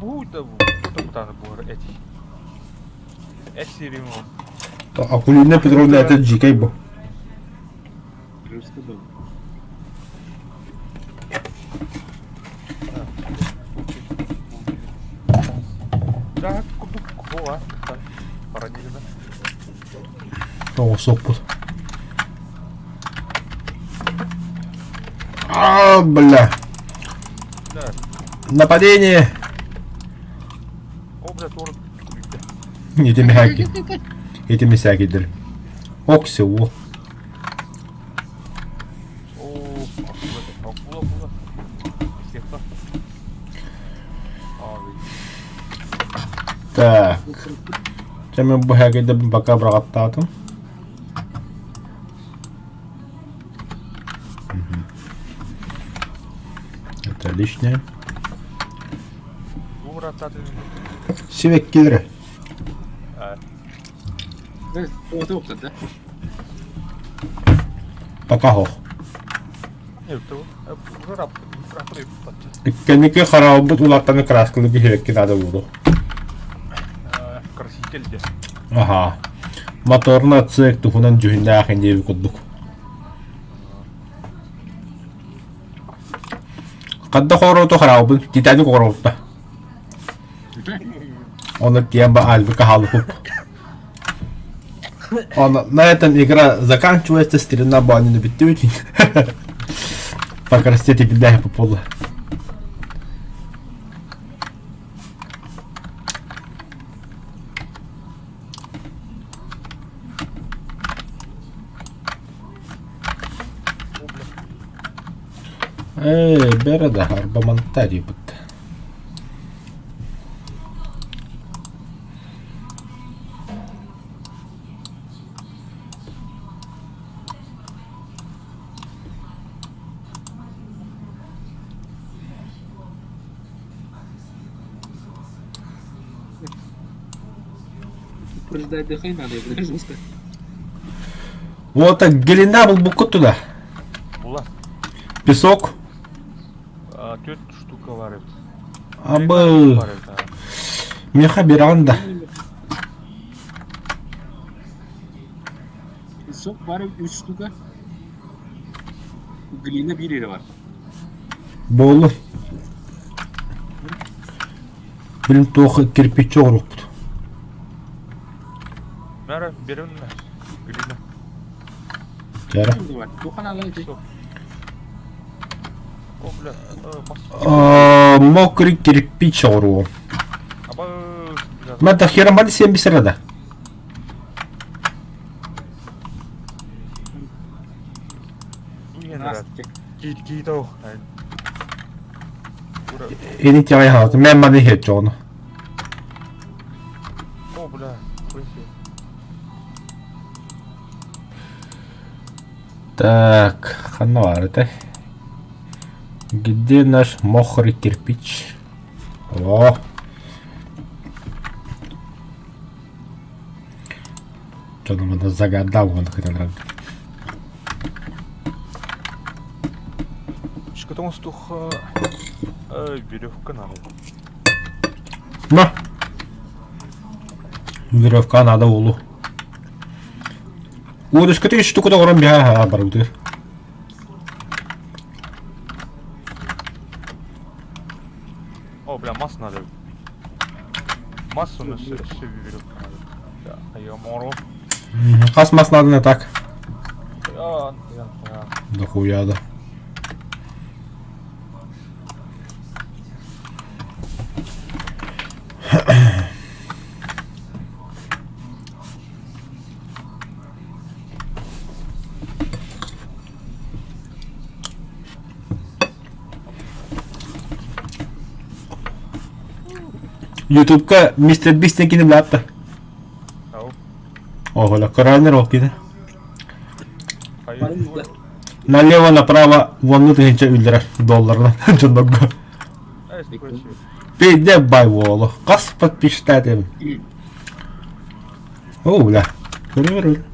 Бу да бу да буор эти. Эт сириҥ ол. Акулина Петровна это дьикэй бу. Дьаһат курдук буола. Парадигма. Тоҕусуохпут. А, бля. Нападение! О, бля, туора Ити Ити мисээкидер. Окси уу. Оо, акула, акула. Так. Чэ мен бу һээкэйдэбин пока быраҕаттаатым. Это лишнее. Сибэккилэрэ. Пока хоох. Кэнники хараабыт улааттаны красканы киһиэкки наада буолуо. Краситель де. Аха. Моторный отсек туһунан дьүһүннээх диэби курдук. Хадда хоороту хараабын Титаник оҕоробутта. Он тем ба альбика халупуп. Он на этом игра заканчивается, стрельна банина бүттүбүт. Покрасите биллээх попула. Ээ, бэрэ да, арбаманта диэбит. Упреждать дыхай надо, я жестко. Вот так глина булбуккут туда. Була. Песок. Түөрт штука бар эбит. Абы. Бар эбит, а. Меха беранда. Песок бар 3 штука. Глина биир эрэ бар. Буолу. Билин туох кирпиччэ оҥоруохпут. Мара, берем на. Глина. Кэрэ. О, бля, мас. Мокрый кирпич оҥоруом. Аба, бля. Мата херамали сен бисерада. Ини тяй хаат, мен маны хечону. О, бля, Так, ханна баар этэй? Где наш мокрый кирпич? О! Дьону манна загадал уонна кыталарга. Шкатон стуха веревка надо. На! Веревка надо уолу. Уодушка ты штуку оҥорон биһа барбытыгар. О, бля, масс надо. Массу на все веревка надо. Я мору. Хас мас надо так. Дохуя да. Ютубка Мистер Бист кини билаатта. Оҕоло коронер ол кини. Налево направо уонну тыһыынча үллэрэр долларынан дьоннорго. Пиздец бай уолу. Хас подписчиктаат эбит. О, бля. Көрөр.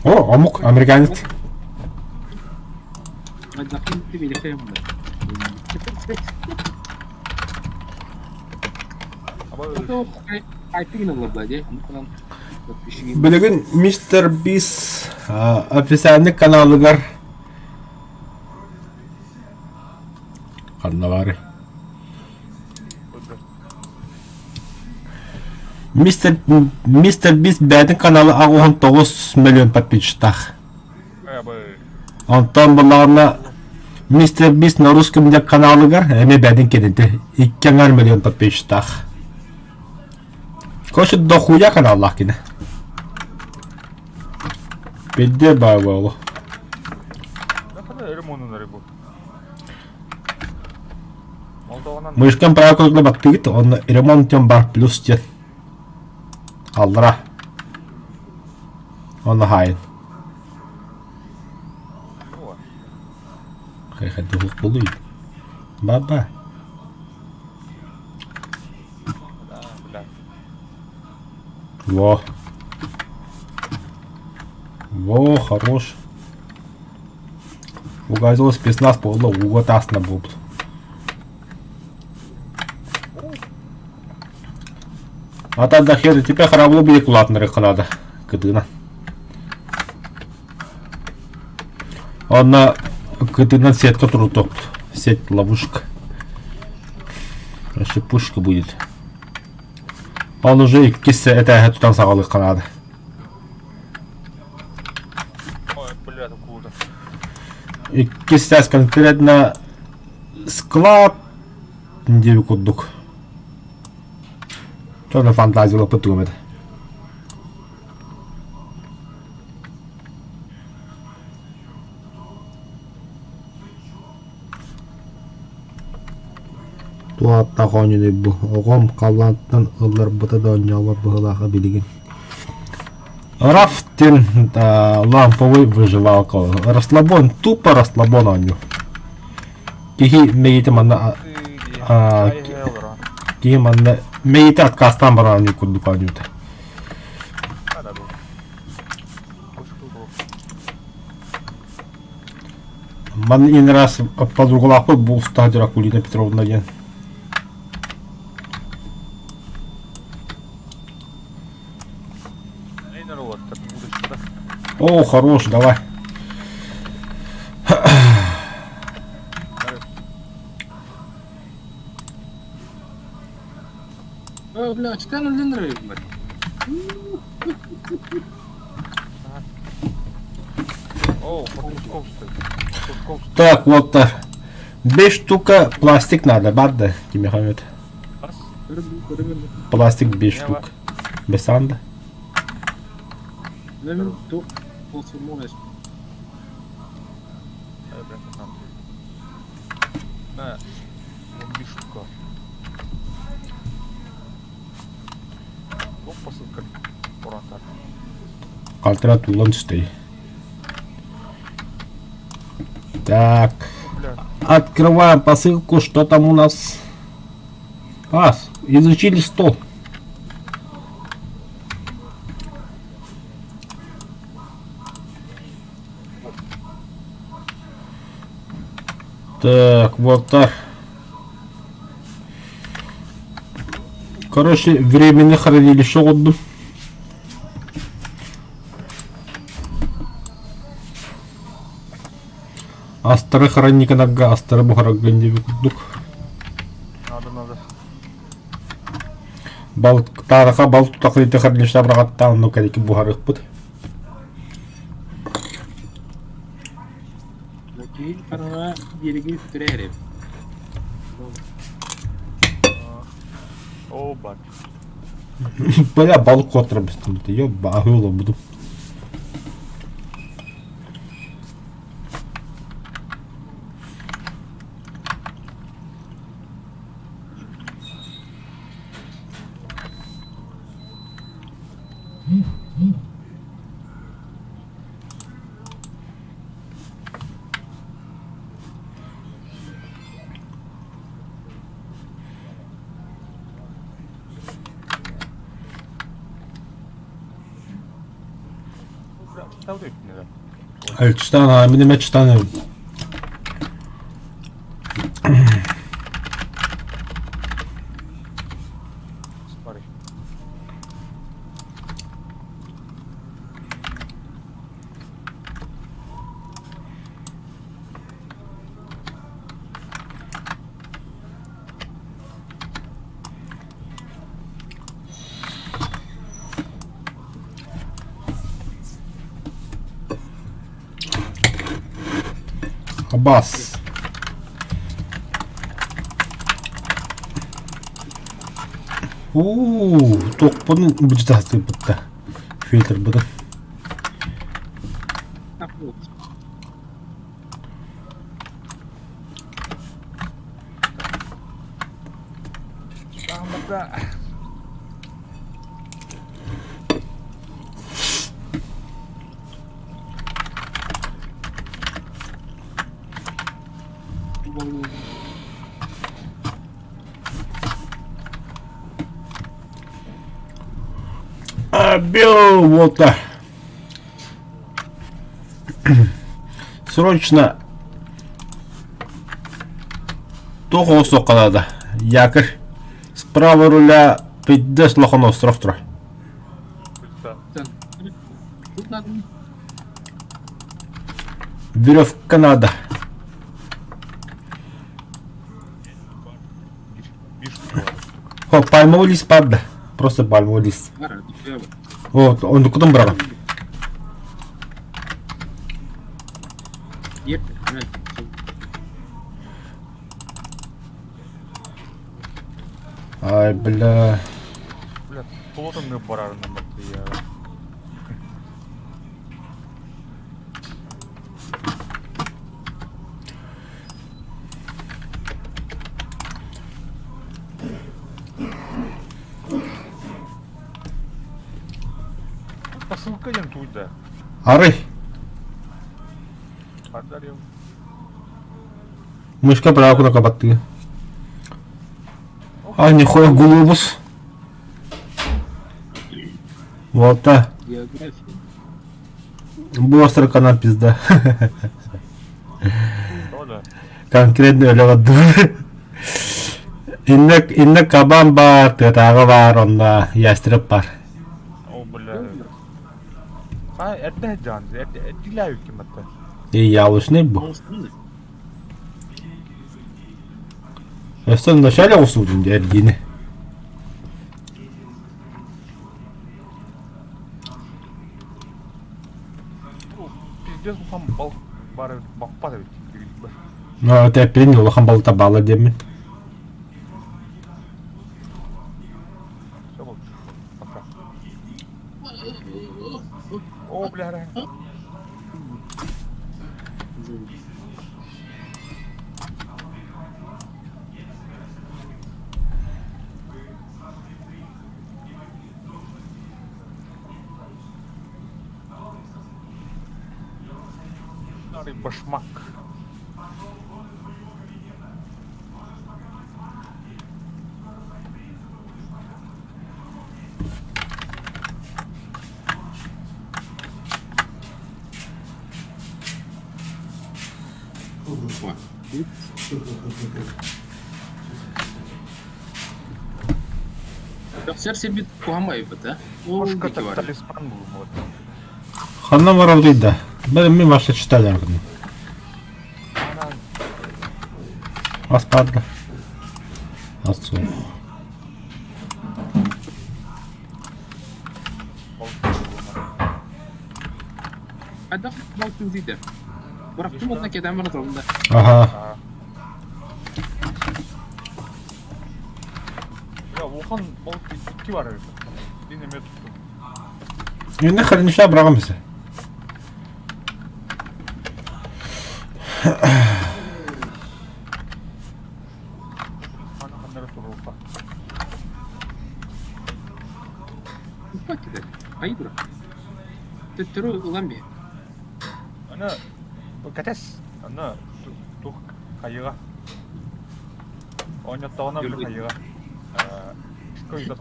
О, омук, американец. Билигин Мистер Бис официальный каналыгар ханна баарый? Мистер Мистер Бис бэйэтин канала 89 миллион подписчиктаах. Онтон буллаҕына Мистер Бис на русском диэн каналыгар эмиэ бэйэтин кэннитэ 2,5 миллион подписчиктаах. Короче, дохуя каналлаах кини. Пиздец баар буолуо. Мышкам право курдук баттыгыт, онно ремонт бар плюс диэн. Аллара. Онно хаайын. Хайхайдыһык булуй. Баба. Во. Во, хорош. Угадил спецназ буолла ууга таасына буолбут. Ата да хер теперь хараблы будет улаатыннарыахха наада кытыынан. Онно кытыынан сетка турутуохпут. Сеть ловушка. Короче, пушка будет. Он уже иккис этээһэ тутан саҕалыахха наада. Ой, бля, куда? Иккис этээс конкретно склад диэби курдук. Чорно фантазиялаппыт тугум этэ. Туох ааттаах оонньууну бу оҕом халлаантан ылларбыта да оонньообот быһыылааҕа билигин. Рафтин ламповый выживалка. Расслабон, тупо расслабон оонньуу. Киһи мэйиитэ манна киһи манна мэйиитэ отказтаан баран оонньуу курдук оонньуута. Манна ин раз подругалаахпыт бу устаһа Дьаракулина Петровна диэн. О, хорош, давай. О, бля, читан өллөнөр блядь. О, Курковский. Курковский. Так, вот 5 штука пластик надо, бар да, Тимихамед. Пластик 5 штук. Бесанда. Халтыра туллан түстэй. Так. Открываем посылку, что там у нас? А, изучили стол. Так, вот так. Короче, временное хранилище отдым. Астары хранниканарга астары буһарарга диэби курдук. Надо, надо. Бал таараха бал тутахлыйты хранилище быраҕаттаан онно кэлики буһарыахпыт. Киһи хараҕа биэрэги үттэрэ О, бат. Бля, балык куоттарбыстым. Ё, аһыы олорбутум. Читан, минеме читан. Абас. Уу, туохпун быдьытаастыырбытта. Фильтрбытын. Абил вот Срочно туох оҥостуохха наада? Якорь. Справа руля пиздец улахан остров турар. Веревка надо. О, пальмовый лист падла. Просто пальмовый лист. Вот, он куда брал? Ай, бля. Бля, толотон барарынан я. Мышка диэн тууйда. Арый. Ардарил. Мышка право куда баттыы. А, нихуя глобус. Вот та. География. Бу острокана пизда. Что да? Конкретно өлөҕө Иннэ иннэ кабан баар, тыатааҕы баар, онно ястреб баар. О, бля. А, эрдэ дьаан, эрдэ эрдилээбит ким атта. И ялышный бу. Оҥостун. Өссө вначале оҕусуутун дии эрдиини. Пиздец улахан бал бары баппат эбит. Ну, тэппин улахан балта баала диэммин. Все болды. Пока. О, бля, Старый башмак. Тахсар сирбит куһамайбыт, а? Ол Кошка диэки так барар. талисман был вот. Ханна барабытый да. Бары мин ваша читали гынным. Она Аспадла. Отцу. Хайдах балтын диде. Бырахтым онно кэтээн баран турабын да. Ага. А. Бля, улахан балык икки бар эбит. Дин эмиэ туттум. Инне хранишла быраҕам бise. Аны ханнары турууппа. Туппат киде. Айы быра. Төттөрү ылан биэ. Аны кэтэс. Аны тух хайыга. Оонньоттоҕуна били хайыга. Көйдөх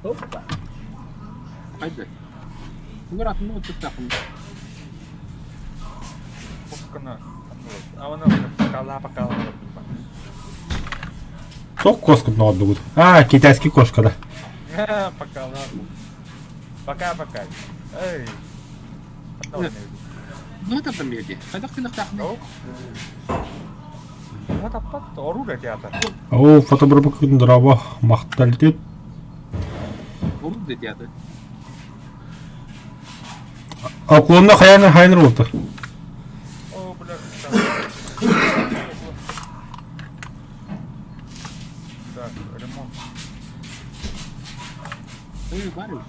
Опа. Хайда. Булар атын оттуктаахпын. Пускана. Аны покала покала. Туох куоскут ноҕордугут? А, китайский кошка да. Покала. Пока-пока. Эй. Ну тардан биэрди. Хайдах гыныахтаахпыный? Оо, фотобробуккун дорообо, махталдыт. Оруу да театр. Уклонна хайан хайныр буолтар. О, бля. Так, ремонт. Ой, баар эбит.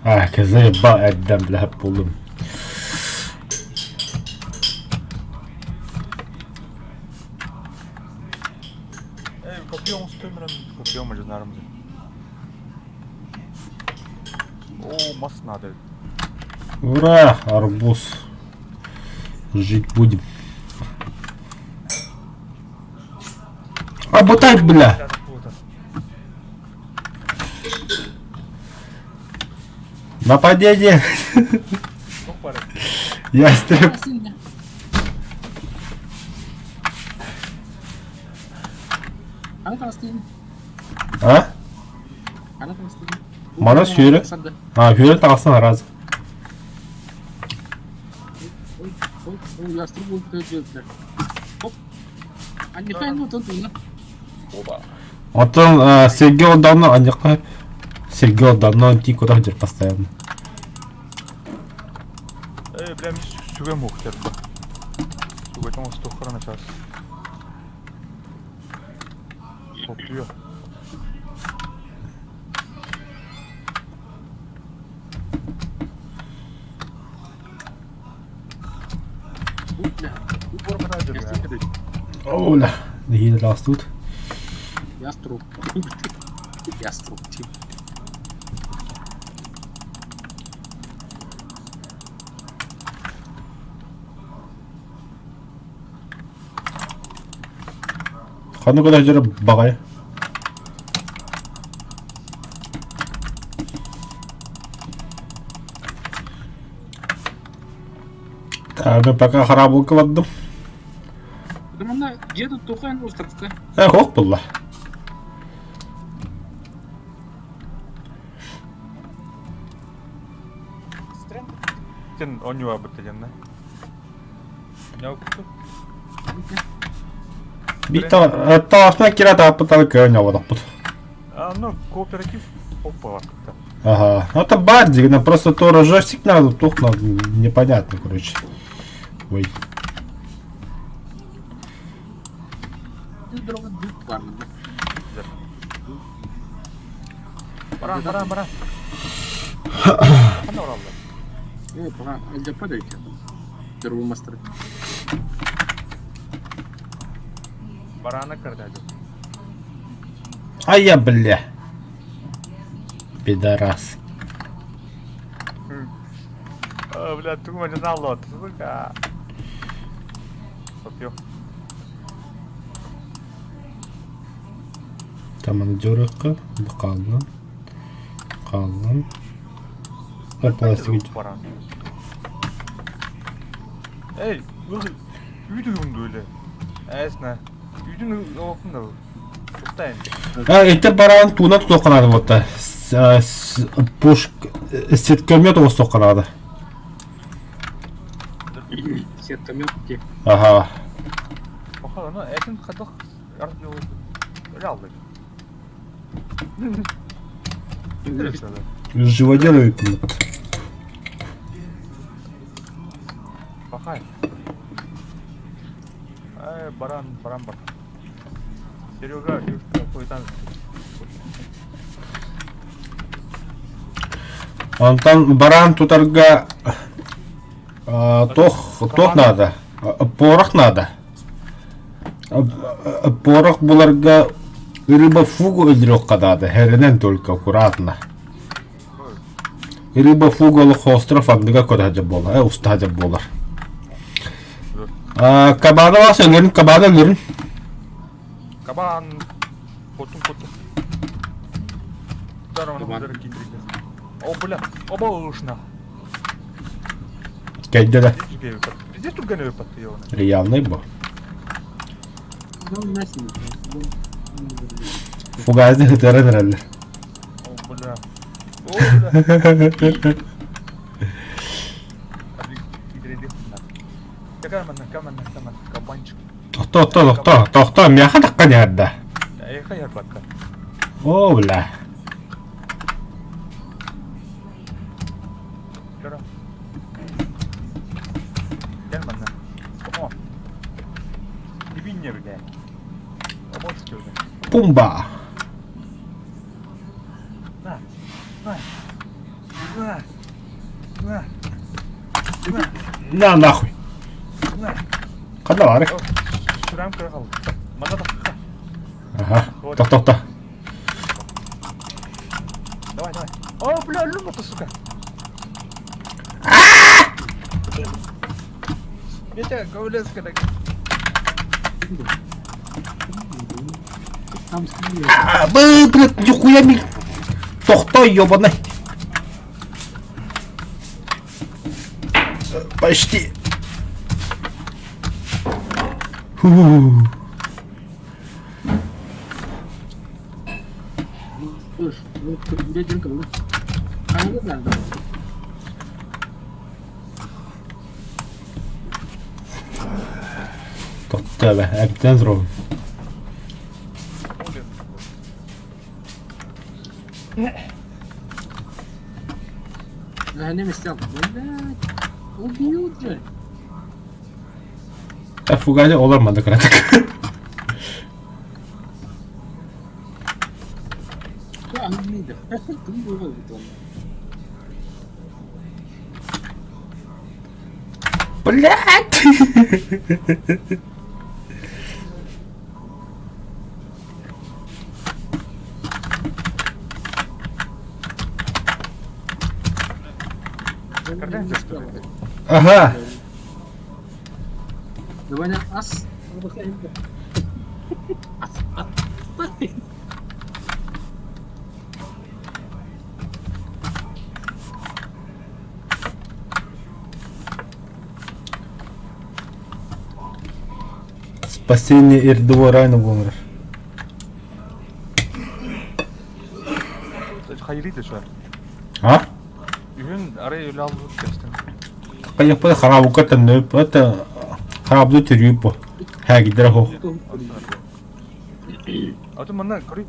А, кызы ба эрдэн билэһэп буоллум. Эй, копьем устоймыран, копьем или нарым. О, мас надо. Ура, арбуз. Жить будем. Работай, бля! Нападение! Ястреб. А? Мана сүүрэ. А, сүүрэ таҕыстан араас. Оттон Сергей он давно анньахха Сергей он давно тиий куда сылдьар постоянно. Э, бля, мин сүгэм уһуктарда. Сүгэтин оҥостуоххара начаас. Тохтуйа. Оля, нэһиилэ таҕыстыбыт. Яструб. Яструб. Ханнык сылдьар баҕайы? Так, пока хараабылка бардым. Манна дьиэ туттуохха эн островка. Э, хоох булла. Сен оонньууабыт диэннэ. Биир таҕасына кира тааппыт көөн оҕотохпут. Ну, кооператив оппалар кытта. Ага. Ну это бардик, но просто то рожестик надо, тух надо, непонятно, короче. Ой. Баран, баран, баран. Ханна бараллар? Э, пока ЛДП дайте. Первый мастер. Барана кырдады. А я, бля. Пидорас. А, бля, тугу не знал, сука. Попью. Командирка, хааллын. Хааллын. Пластик. Баран. Эй, үйді күнді өлі. Әсіне. Үйдің оқында Устайын. А, ити баран тууна тутуохха буолта. Пуш сеткомет оҥостуохха наада. Сеткомет где? Ага. Походу, этин хадах Өлі Живоделы. Пахай. Ай, баран, баран, баран. Серега, девушка, хуйтан. Онтон баран тутарга туох туох наада? Порох наада. Порох буларга рыба фугу өлөрүөххэ наада, хэрэнэн только аккуратно. Рыба фугу олох остров анныга көрө сылдьар буолар, уста сылдьар буолар. Кабана бас өлөрүн, кабана өлөрүн. Кабан. Потум, потум. Кабан. О, бля, оба ушна. Кэлдэ да. Пиздец түргэн өппат ёбаный. Реальный бу. Ну, насин. Фугазны хытыаран эрэллэр. О, бля. О, бля. Кабанчик. Тохтоо, тохтоо, тохтоо, миэхэ таххан иһэрдэ. Эйхэ ярбакка. О, бля. Вчера. Gel benden. Come on. Dibinle bile. Обоч көрдüm. Пумба. На. На. На. На. На нахуй. На. Ханна баарый? Сүрәм кыра қалды. Мана да. Ага. Тохтоо. Давай, давай. О, бля, люма-то, сука. Митя, говлеска так. Там скрин. А, блядь, нихуя ми... Тохтоо, ёбаный. Почти. Фу. Слышь, ну, блядь, ну, а ну, да, да. Тохтоо, әбден зробим. Да, не мстил. Блядь, убьют же. Фугази олор манна кыратык. Да, гнида. Ты был Блядь! Ага. Давай ас. Спасение рядового Райана буолар. Хайрыйда şu. А? Үһүн арай өлө албыт кэстим. Хайаппы харабукка төннөп, это харабды төрүүп бу. Хагидер хо. А то манна көрүй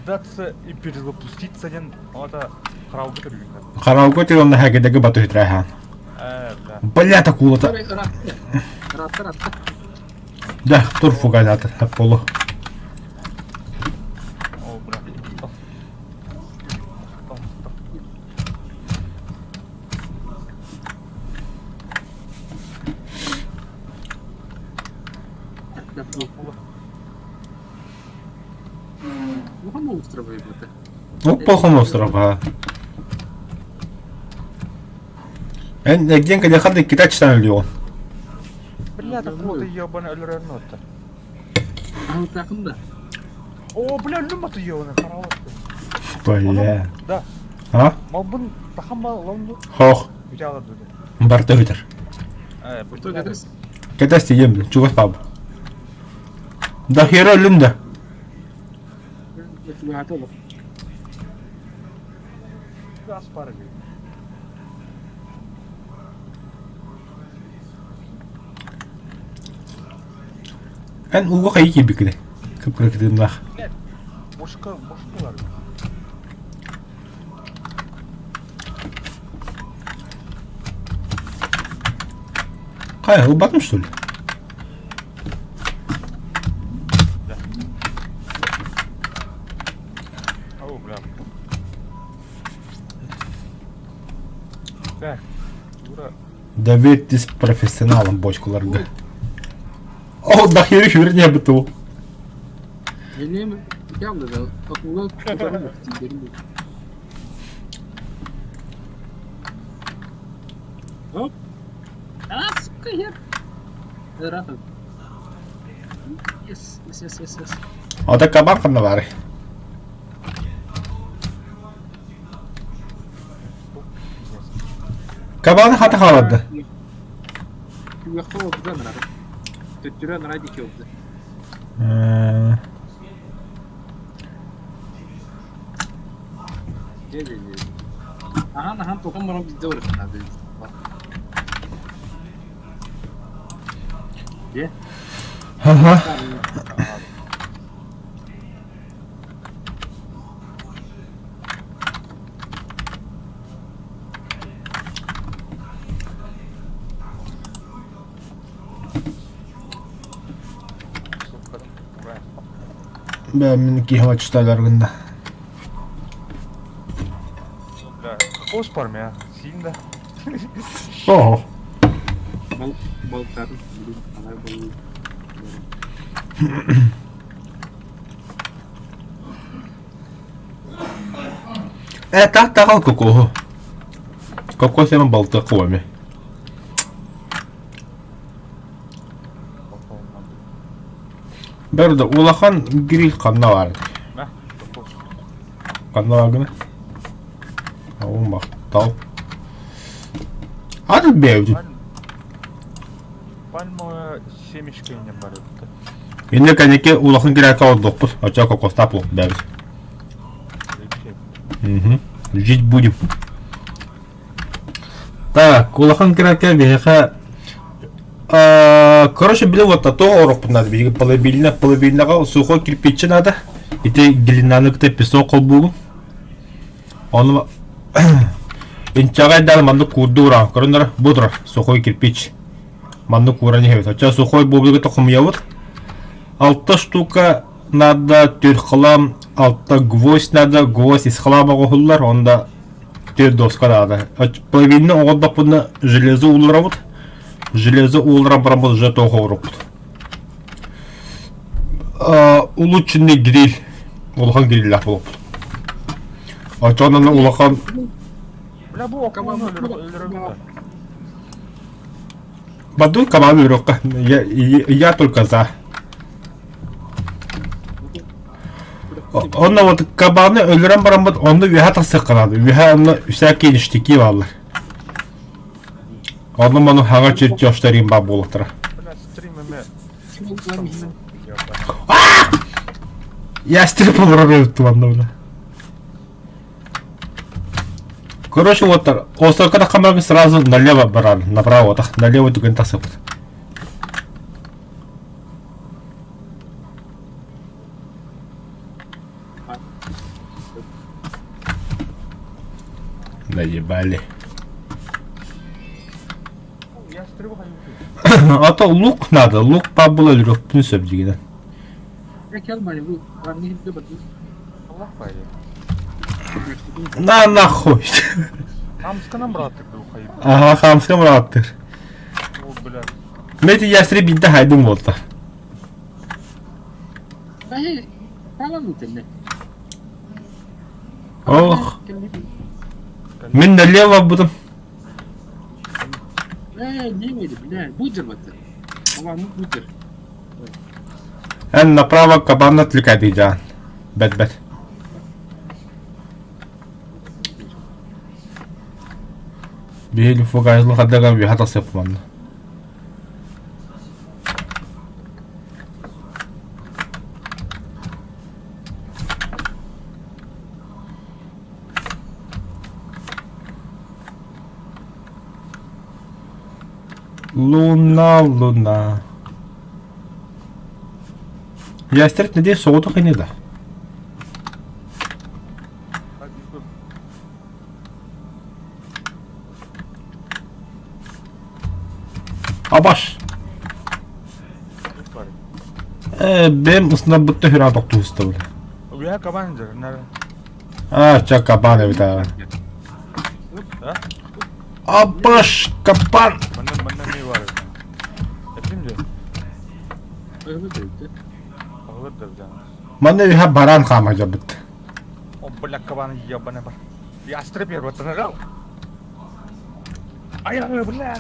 сдаться и перезапуститься ден ата харабы төрүүн. Харабукка төрүүн хагидеге бату хитрахан. Э, бля. Бля такулата. Да, тур фугадата полу. О, бля. Улахан остров эбитэ. Улахан остров, а. Эн эгдиэн кэлиэхэ да иккитэ аччытан өлүөҕүн. Бля, так вот ебаный өлөрөр нота. Аһылтаахын да. О, бля, өлүм аты ебаный, хараабат. Бля. Да. А? Малбын тахама лонду. Хох. Бүтэ дуды. Барта өтөр. Э, Кто кэтэс? Кэтэс тиийэм, бля, чугас баабы. Да хера өлүм да. Газ пары. Эн ууга хайыы киирбиккиний? Кып-кыра кытыыннаах. Бошка, бошкалар. Хайа, ылбатым что ли? О, бля. Так, Юра. Доверьтесь профессионалам бочкаларга. О, нахер верне быту. Элиэм явно да, акула тутарын тиийдэрин Оп. А, сука, я... Ырахан. Yes, yes, yes, yes, yes. Ата кабан ханна баарый? Кабаны хата хаалларда. Күөххэ олордо ынырар. Төттөрү анараа диэки ылда. Дьэ, дьэ, дьэ. Аһаан, аһаан, тоҕо морон биирдэ барыахтаах Дьэ. Ага. Бля, мин киһи читалар гында. Бля, кокос бар мя, сильно. Ого. Бал балыктарын алай бол. Э, так тагал кокоһу. Кокос эми балты куами. Берде улахан гриль ханна бар. Мә, кокос. Ханна бар гына. Ол мактал. Ады бэйбит. Пальмовая семечко не бар это. Инде кэнники улахан кирээккэ олордуохпут, оччо кокостаах буолуох бэйэбит. Угу. Жить будем. Так, улахан кирээккэ биһиэхэ короче, били вот то орохпут надо, биһиги половина, половинаҕа сухой кирпичи надо. Ити глинаны кытта песок холбуугун. Ону инчэҕэй даҕаны маннык куурду ураан көрөннөр бу турар сухой кирпич. Маннык кууран иһэбит. Оччо сухой буолбутугар хомуйабыт. Алта штука надо түр хлам, алта гвоздь надо, гвоздь из хлама оҥоһуллар, онно түр доска надо. Половина оҥордохпутуна железо уулларабыт. Железо уулларан бараммыт уже тоох оҥоруохпут. Улучшенный гриль. Улахан гриллээх буолуохпут. Оччоҕунан улахан... Бля бу окуону өлөрөбүт. Бадуй кабан өлөрүөххэ. Я, я только за. Онно вот кабаны өлөрөн бараммыт онно үөһэ тахсыахха наада. Үөһэ онно всякие ништяки бааллар. Онно ману хаҥа чертежтарым баар буолуохтара. Бля стрим эме. Я стрим олорор манна бля. Короче, вот Остроката хамарга сразу налево баран, направо, так, налево түгэн тахсыппыт. Наебали. А то лук надо, лук пабыла өлөрүөхпүн сөп дигинэн. На нахуй. Хамсканан бырааттык хайып. Ага, хамскан бырааттыр. О, бля. Мети ястри бидде хайдым болта. Ох. Мин налево будем. Эн направо кабан отвлекай Бэт бэт. Биһиги фугайзлы хаддаган үөһэ тахсыаппын Луна, луна. Ястреб надеюсь, соҕотох ини да. Абаш. Э, бэм ысынарбытта хүрээн тохтуһуста бile. Үөһэ кабан дьэр, А, ча кабан эбит аа. Абаш, кабан! Манна манна ми бар. Этим же. Ağır da bir tane. Манна үһэ баран хаама дьабыт. О, бля, кабан ебаный бар. Ястреб я вот нажал. Ай, бля.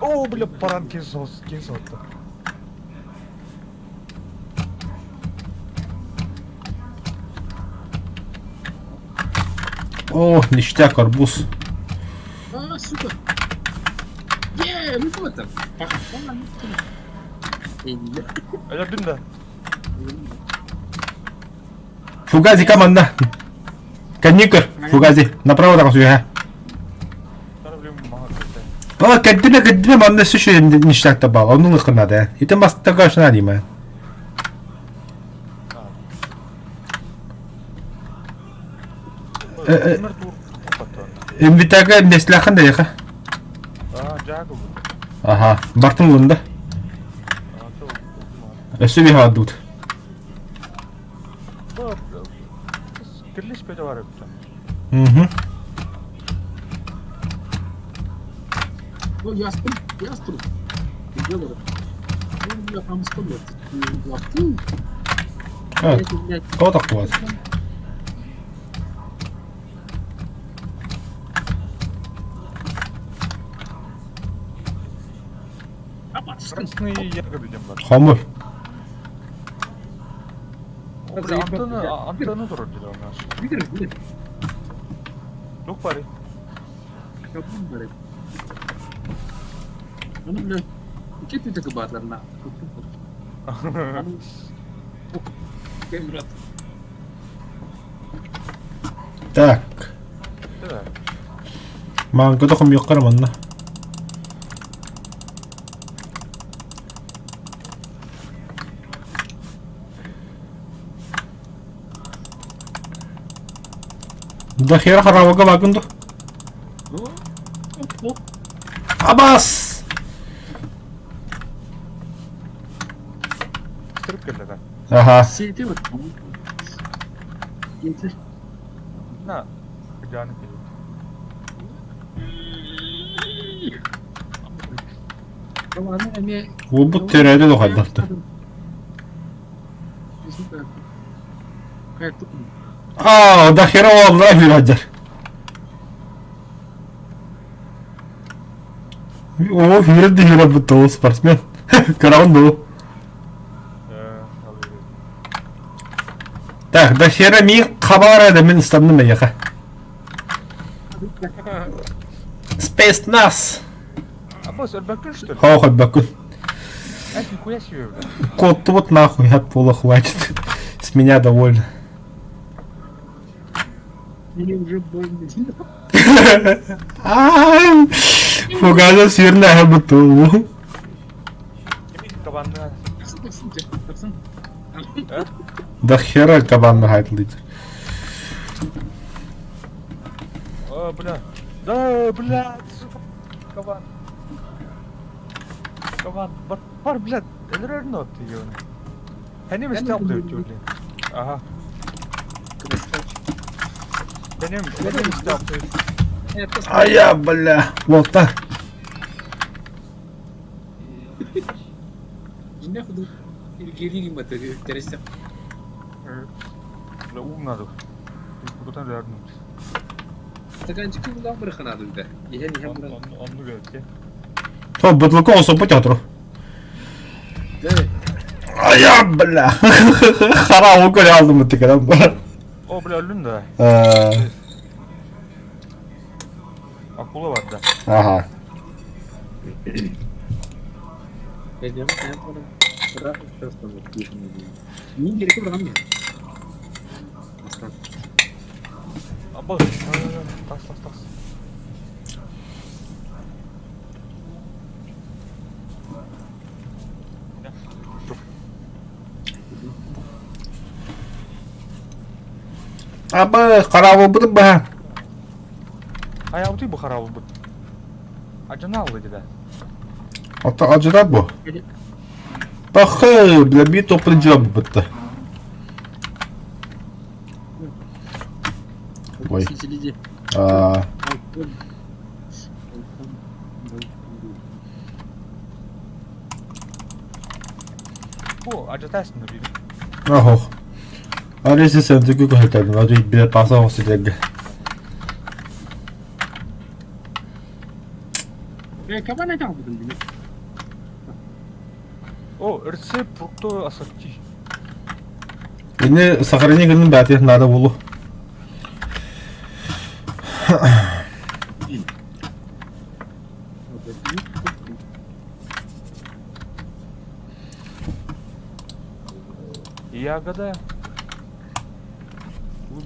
О, бля, баран кесос, кесотто. О, ништяк, арбуз. А, сука. Е, ну кто там? Өлөрдүм да. Фугази команда. Каникер, Фугази, направо таҕыс үөһэ. О, кэрдимэ, кэрдимэ, манна өссө ништяк бал, онну лыххынады. Ити мастака ашына дима. Инвитага местляхан да яха. Ага, бартын лында. Өссө би хаадут. Кирлишпеде бар эбит. Угу. Ну, яструб, яструб. Делаю. Ну, бля, там что, блядь, Тоҕо тахсыбат? Красные ягоды диэн бар. Хомуй. Бля, антенна, антенна турар дии у нас. Туох баарый? Ону бля, икки кыбаатарна. Брат. Так. Маҥка хомуйуохха эрэ манна. Да хера хараабага баакын дуо? Абас! Сырып кэллэ да. Аха. Сити вот. Getir. На, kucağını кэлин. Уолбут төрөөтө да хайдахта. А, да хера олла хүрәдер. О, хүрәді хүрә бутта ол спортсмен. Көрәгін бұл. Так, да хера ми хабар еді мен ұстамдым яқа. Спецназ. Аббас, өлбөккүн что ли? Хо, хоть бакун. Эх, нихуя себе, бля. Кот вот нахуй, от пола хватит. С меня довольно. Мне уже больно. Ай, Фугаза сирна буту. Кабанны. Да хера кабан хайтлит. О, бля. Да, бля, сука. Кабан. Кабан, бар, бар, блядь. Өлөрөр ты ёбаный. Хәнем стал блядь, блин. Ага. Хәнем, хәнем стал. А я, бля, вот так. Бля, ум надо. Куда лярнуть? Стаканчик булан быраханады да. Иһэн иһэн баран. Онну гәтте. То бутылка осопу театру. А я, бля. Хара укол алдым ты когда. О, бля, өлдүм да. Акула бар да. Ага. Аббас, тас, тас, тас. Аба, харабы бу ба. Хайабыты бу харабы бу. Ажана алды деди. Ата ажыра бу. Бахы, бля, би топын жыра бу бітті. Ой. А, Бу ажатасың да бир. Охох. Алиса сен түгү көһөтөдүн, ады бир паса осы деги. Кабан айта алдым. О, рецепт фруктовый ассорти. Ini сохрани гынын бәти надо булу. Ягода.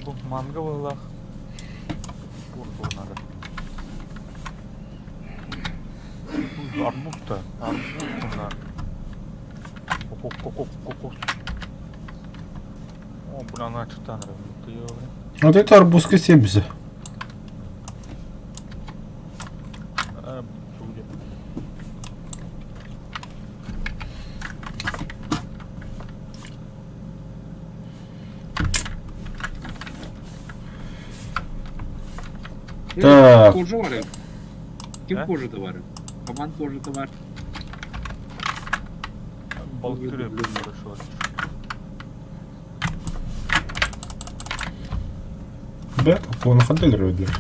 Бу манго была. Курту надо. Арбуз да. Арбуз надо. Кокос, кокос, кокос. О, бля, она что-то Вот это арбузка 70. Так. Кожа бар. Ким кожа да бар? Кабан кожа да бар. Балык хорошо. Бә, оны қандай өділер.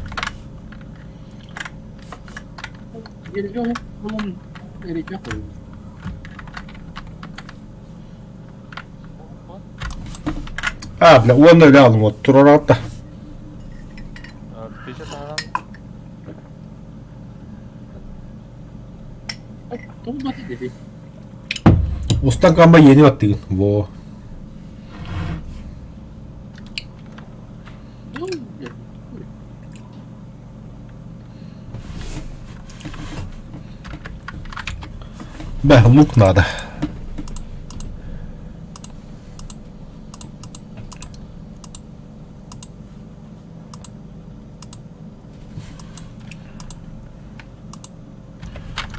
А, бля, оны өле алдым, вот, турар атта. Устан камба yeni bat деген. Во. Бә, лук надо.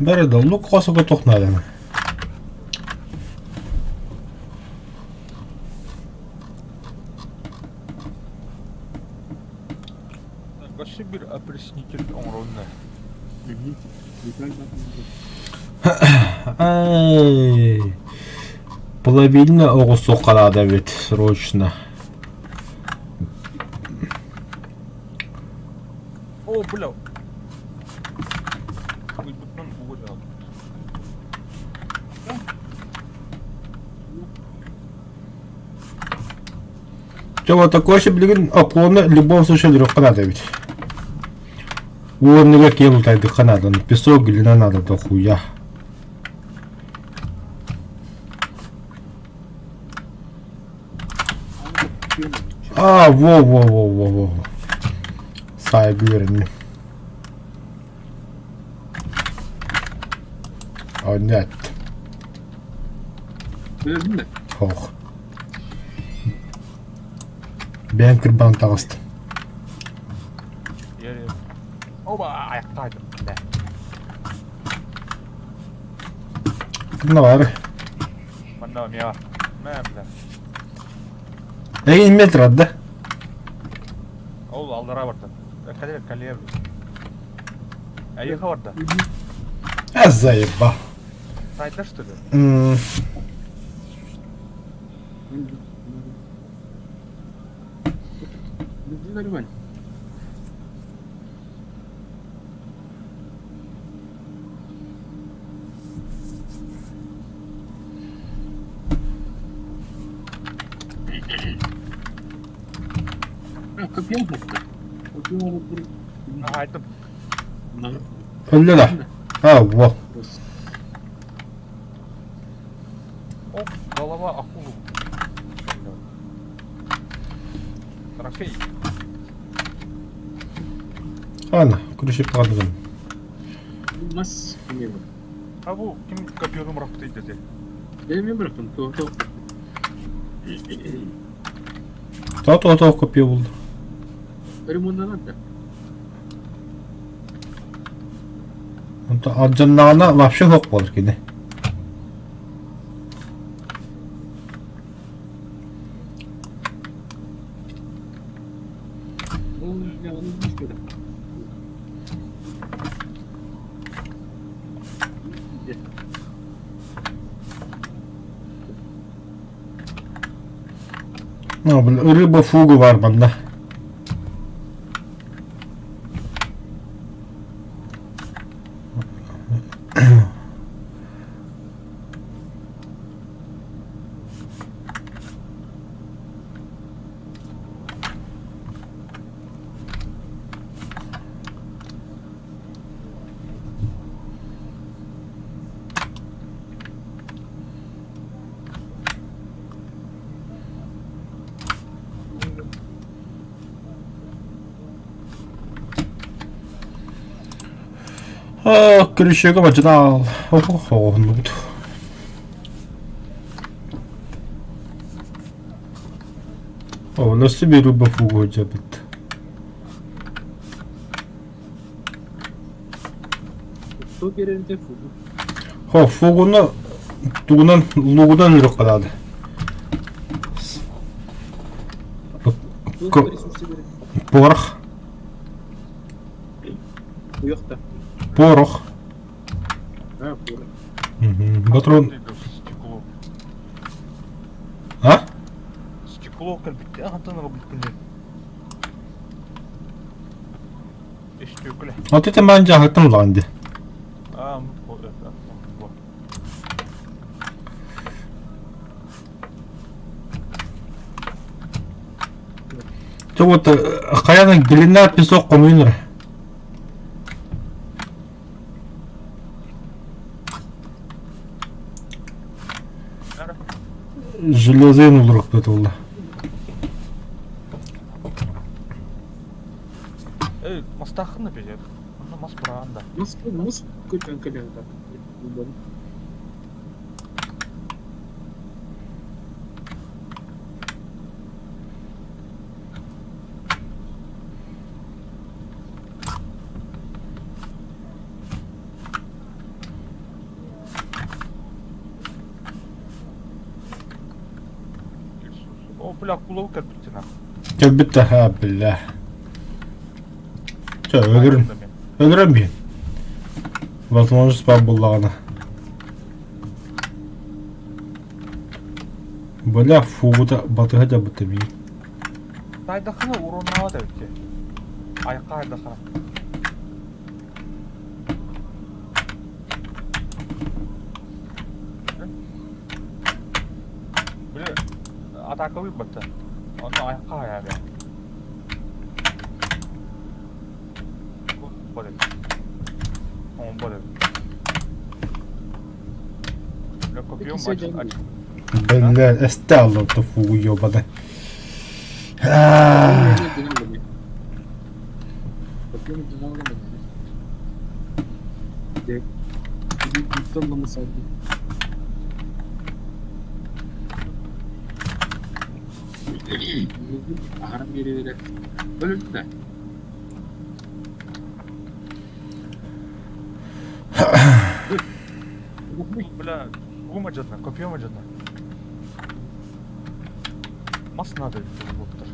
Бәрі да лук қосуға тоқ надо. Вообще bir опреснитель оңронна. Ай. Половина оғысы қарады ведь срочно. Дьэ вот такой же билигин оклоны любом случае өлөрүөххэ наада эбит. Уонныга киэн утайдыкка наада, песок глина надо дохуя. А, во-во-во-во-во. Сайгы үөрэнним. О, нет. Көрдүн да? Ох. Бэйэм кырбаан таҕыстым. Оба, аяқтайдым. Бля. Кимне бар? Манна мия. Мэ, бля. Эй, метр да? Ол алдара барда. Кале, кале. Айыха барда. А заеба. Сайда что ли? Нормально. Өллө да. А, во. Оп, голова акулы. Трофей. Ана, күрүшүп калдым. Мас А бу ким копьену бырахпыт дете? Мен бырахтым, то то. То-то-то копье булду. Ремонтанат да. Онто алдьаннаҕына вообще суох буолар кини. Ну, рыба фугу бар манна. Күрүшүгө бадьынаал оҕоһуннубут. Ол өссө биир рыба фугу сылдьабыт. Кто берерде фугу? Хо, фугуну тугунан лугунан үрүк калады. Порох. Уйахта. Порох. А, порох. Патрон. Стекло. А? Стекло кэлбит. Антон ылбыт Өстүөкүлэ. Вот это мен жаһыттым лаан ди. А, вот. То вот хайаан глина песок хомуйнар. Железин улурук буолла. Эй, мастахны бежет. Онно мас быраанда. Мас, мас көтөн кэлэн О, бля, кулау кэлбиттин Кэлбит ха, бля. Чэ, өлөрүн. Өлөрөн биһин. Возможность баар буоллаҕына. Бля, фугута батыһа дьабыта бии. Тайдахына уроннаабат эбит Айка айдахана. Бля, атакалыы батта. Онно айхаа яа. Бля, эстэ алло фу ёбаный. Бля, гума жадна, копье жадна. Мас надо доктор.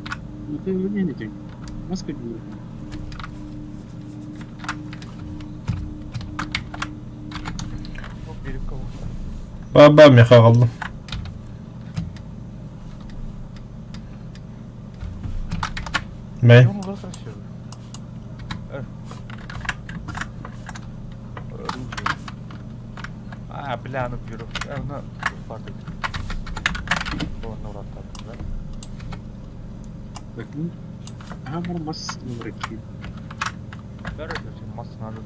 Баба меха қалдым. Мэй. А, бля, ну беру. Ну, пардон. Мас надо.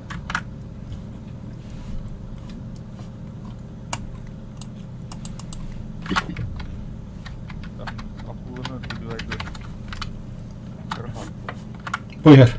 Buyur.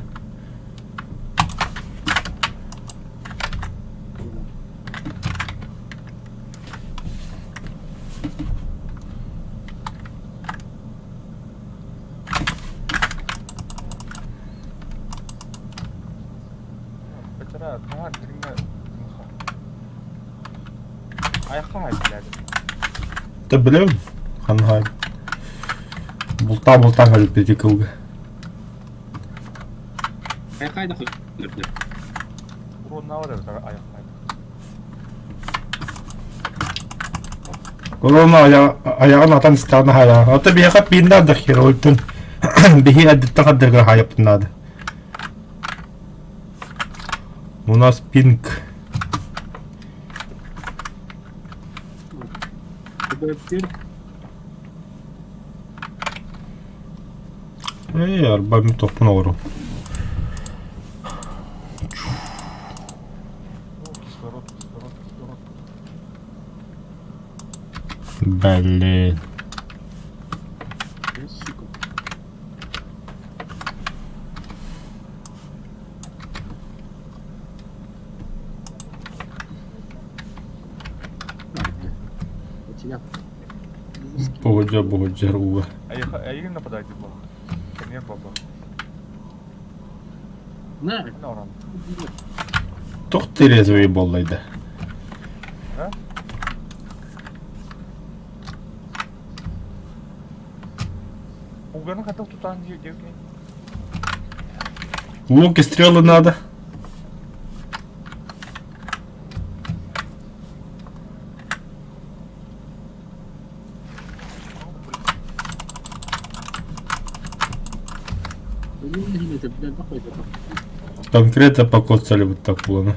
Та білем, ханхай. Булта-булта хәліп кылга. Корона аяғын атан станы хая. Ата бияқа пинда да херолтын. Бихи әдіттен қаддырға хаяптынады. У нас пинг. Эй, арба ми топун ору. Кислород, кислород, кислород. Блин. Погоджа, погоджа, руга. А я нападать было. Нет, баба. Тоқ трезвый боллайды. А? Уганы хотел тутан девки. Лук и стрелы надо. Конкретно покоцали вот так было.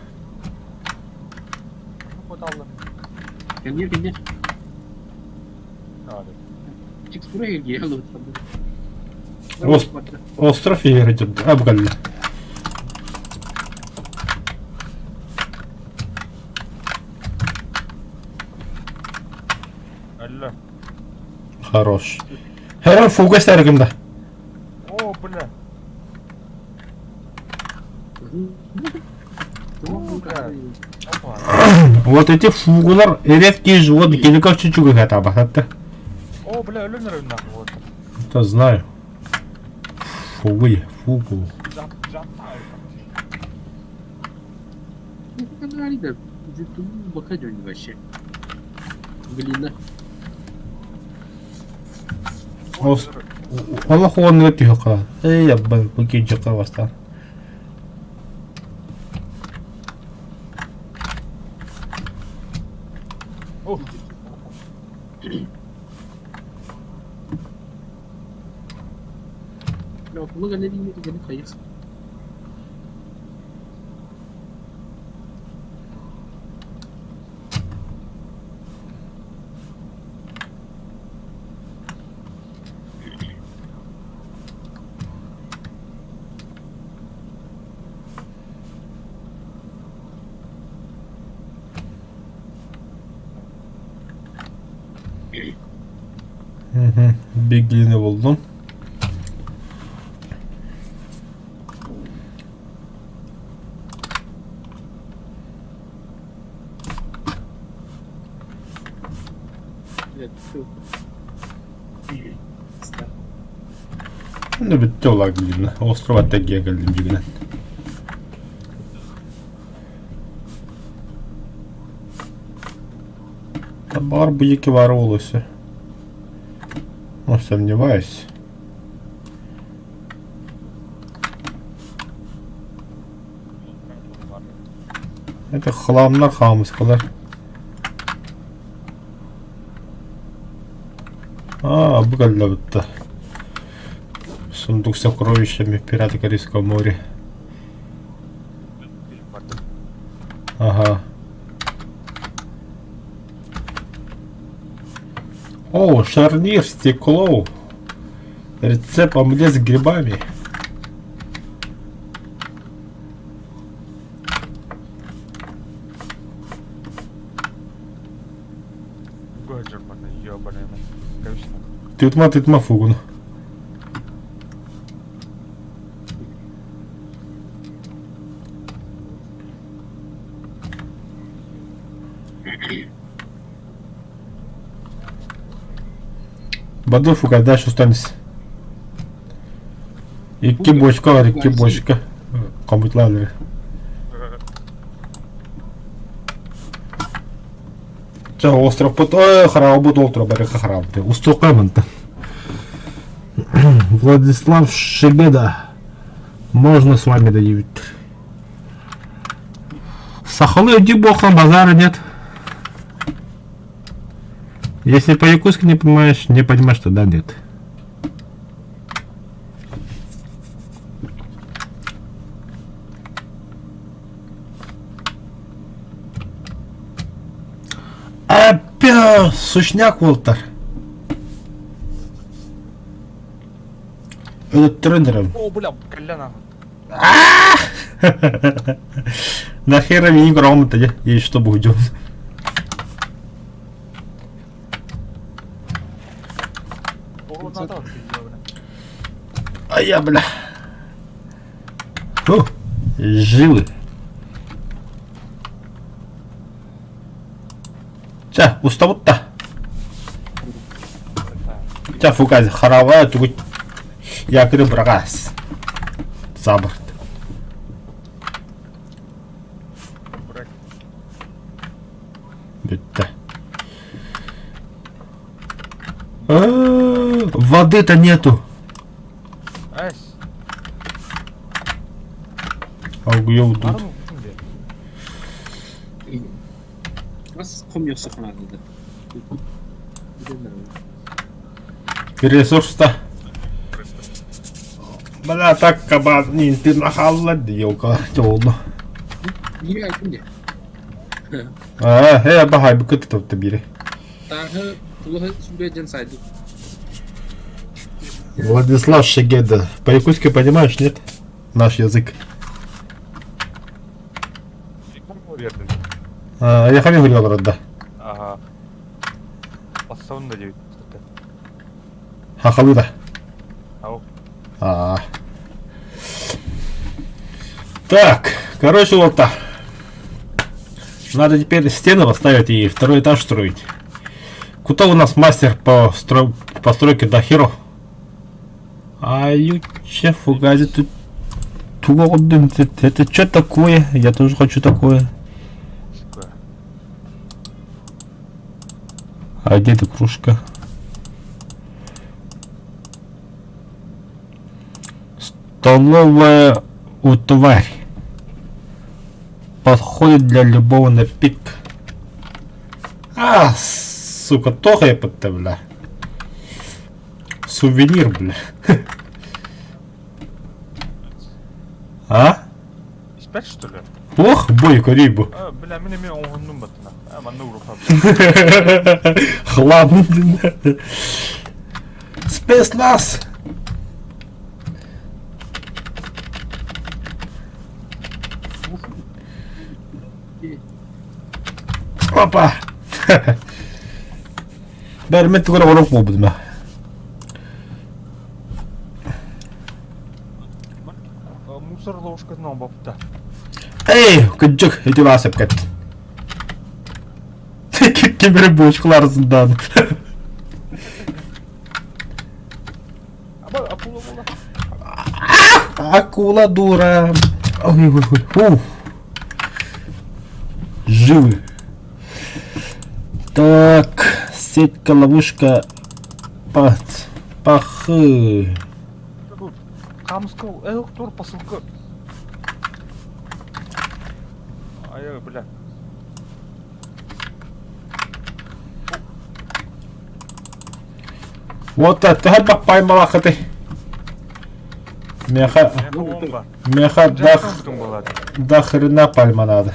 Остров играть обгалли. Хорош. Херен фуга сәргімді. О, бля. Вот эти фугулар редкие животные, келеков чуть-чуть это абахатты. О, бля, өлөнөр нахуй вот. Это знаю. Фугу, фугу. Олох уонныга түһү Эй, аббан, бу кийджакка бастан. Биглини булдум. Ну бүттэ ол глина. Остров аттагия кэллим дьигинэн. Бар бу екі бар ол өсө. Но сомневаюсь. Это хламнар хаамыскалар. А, бу кэллэбитта. Сундук с сокровищами пираты Карибского моря. Ага. О, шарнир, стекло. Рецепт омлет с грибами. Тытма, тытма фугун. Баду фуга, дальше останется. Икки бочка бар, икки бочка. Комутлар. Чэ, островпут, ой, хараабыт ол турар, барыха хараабыт. Устуохха мантан. Владислав Шебеда. Можно с вами доявить. Сахалы иди боком, базара нет. Если по-якутски не понимаешь, не понимаешь, тогда нет. Опять сушняк Уолтер. Өлөттөрөн эрэбин. О, бля, кэллэ нахуй. Нахера миигин көрөҕүм дьэ, и что будем? А я, бля. Фу, живы. Чэ, устабыт да. Чэ, фугаз хараҕа тугу якоры быраҕаас. Сабырт. Бүттэ. Воды-то нету. Эс. Аугуйовдут. Ресурста. Бля, так кабан, не, ты нахалла, елка, олду. Аа, э, бахай, бу кытты бири. Владислав Шегеда. По-якутски понимаешь, нет? Наш язык. А, я хамин говорил, да. Ага. Бассабын да диэбит. Хахалы да. Ау. А. Так, короче, вот так. Надо теперь стены поставить и второй этаж строить. Куда у нас мастер по стро... постройке Дахиро? А юче фугази тут это что такое? Я тоже хочу такое. А где эта кружка? Столовая утварь. Подходит для любого напитка. А, сука, тоха я под бля. Сувенир, бля. А? Испэт что ли? Ох, бойко рибу. А, бля, мин эмиэ оҥоһуннум баттана. А, манна уруха. Хлам. Спецназ! Опа! Бәрмет тугар оҕолоох буолбутум Мусор ложкатын оҥорбоппута. Эй, кыдьык, ити баа сөпкөт. Ким эрэ бочкаларсындаан. Акула була. Акула дура. Ой, ой, ой. Ух. Живы. Так, сетка, ловушка, пах, пахы. Хамска, эл, тур посылка. Ай, бля. Вот төһө баппай малахыты. Меха, меха дах, до хрена пальма надо.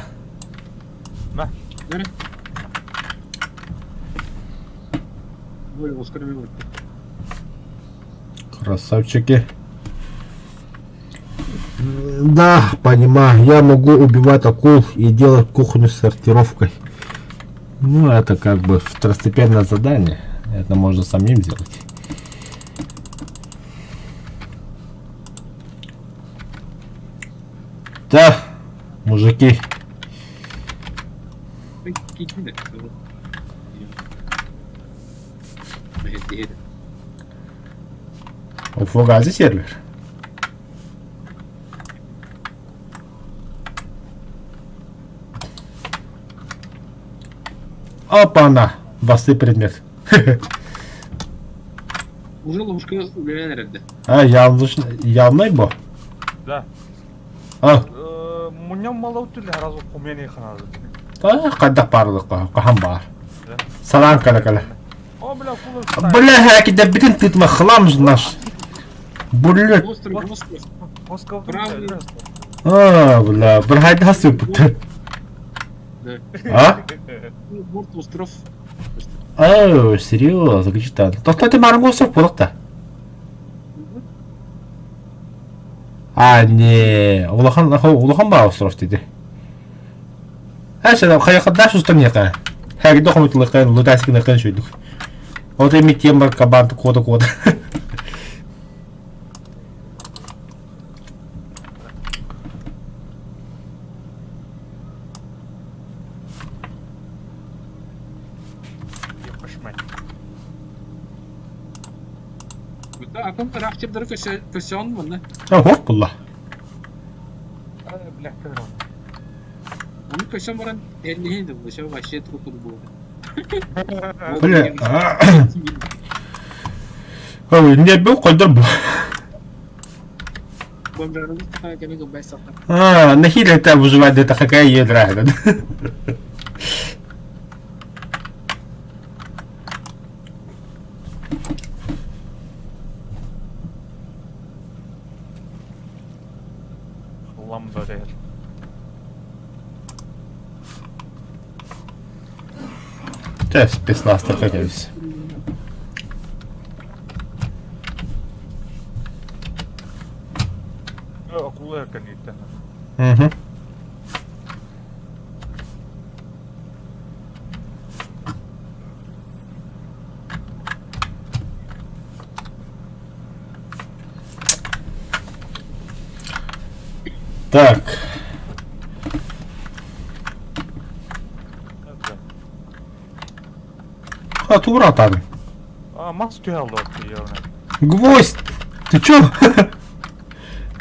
Красавчики. Да, понимаю, я могу убивать акул и делать кухню с сортировкой. Ну, это как бы второстепенное задание. Это можно самим сделать. Да, мужики. Уфогази сервер. Опа-на! Басты предмет. Уже ловушка үлэлээн эрэрдэ. А, явно, явный бо. Да. А. Мунньан мала үтүлэ сразу кумени ханады. А, хайдах баарлыкка, хаһан баар. Салаан кэлэ-кэлэ. О, бля, кулы. Бля, кидербитин тытма хлам же наш. Бля. Остров, остров. А, бля, бір хайда сыпыты. А? Борт остров. О, серьезно, где-то. Тоқта ты марың остров болықта. А, не, улахан, улахан баа остров dedi. Әшәдә хайака даш устан яка. Хәгидә хомутлыкын, лутасикныкын шөйдүк. Вот эми тема кабан кода кода. Атын ыраах сирдэри көсөҕүн манна. Хоп булла. Ону көсөн баран эрниһин да вообще вообще трупун буолла. Бля. Ой, не был койдор бу. А, нахиле это выживать это какая ядра. Lumber Чэ, спецназ кэбис. Акула кэнниттэн. Угу. Так. А, тура там. А, мас түһэ алды Гвоздь! Ты чё?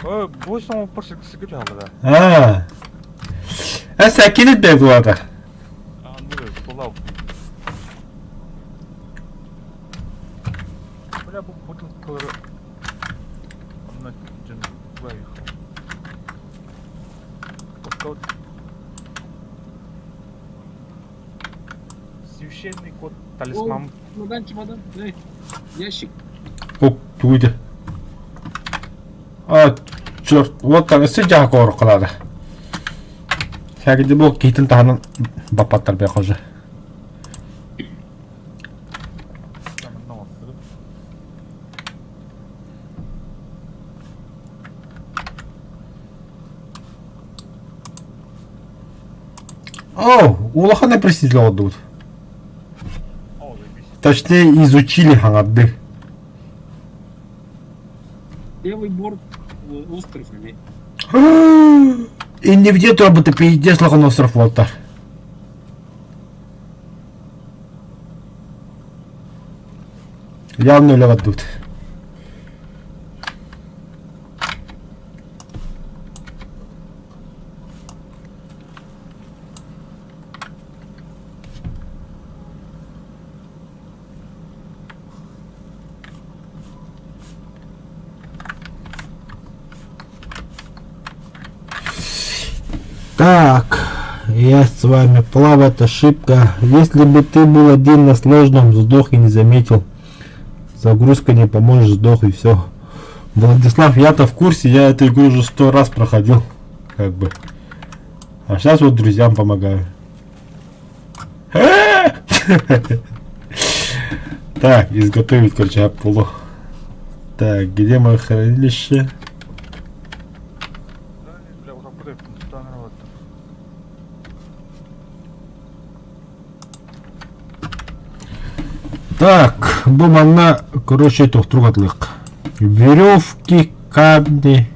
Гвоздь он просто сыгы алды да. А. А сакинет бе буада. А, ну, пулау. Бля, бу бутылкалары Онно дьон выехал. Пока Священный кот талисман. Чемодан, чемодан, эй, ящик. Оп, туйды. А, черт, вот там өссө дьаһа кооруккалаада. Хәгиди бу киһитин таһынан баппаттар бе хожа. О, улахан престижli oldu. Точнее, изучили хаҥарды. Левый борт остров или? Иннибитигэр турбут пиздец улахан остров буолта. Явно үлэ бардыбыт. Так, я с вами плавать ошибка. Если бы ты был один на сложном, сдох и не заметил. Загрузка не поможет, сдох и все. Владислав, я-то в курсе, я эту игру уже сто раз проходил. Как бы. А сейчас вот друзьям помогаю. Так, изготовить, короче, полу. Так, где мое хранилище? Бля, ураппыт эбиппин Так, бу манна, короче, тохтуур атлык. Веревки, камни,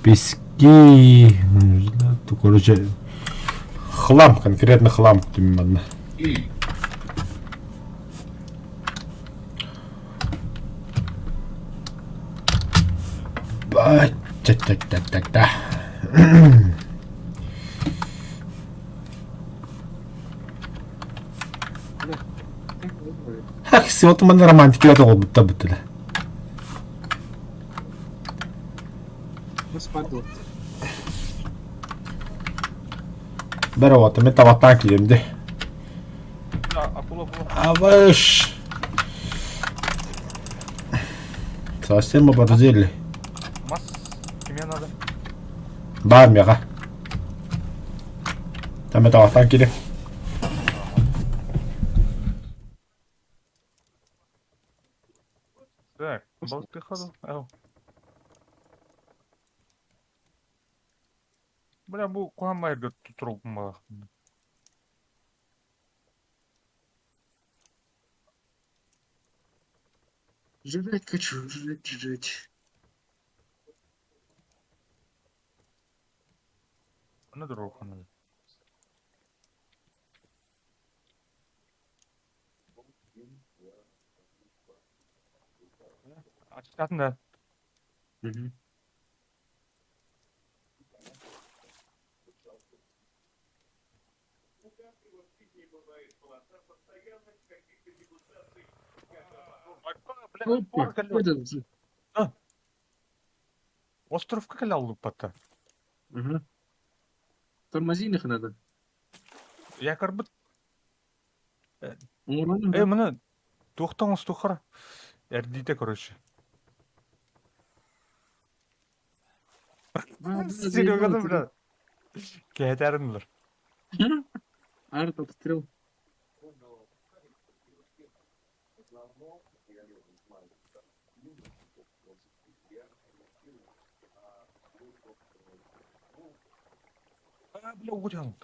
пески, короче, хлам, конкретно хлам манна. Ба-та-та-та-та-та. Вот манна романтика оҕолбуттар бүттүлэр. Бэр оҕото мен табаттаан киирем дии. Абыш! Совсем оборзели. Мас кимиэ надо? Баар миэхэ. Там табаттаан киирем. Так, балыктыха ау. Бля, бу куһаҕан майгы туругум балахпын. Жрать хочу, жрать, жрать. Аны туруоххун. Ачтатын да. Мгм. Опа, этот же. Островка кэлэ аллыппата. Ага. Тормозиных надо. Я көрбүт. Оҥорон Э, маны туохтан оҥостуоххара? Эрдиитэ короче. Серега да бля. Кэһэтээрин ылар. Арт обстрел. А, бля, угутян.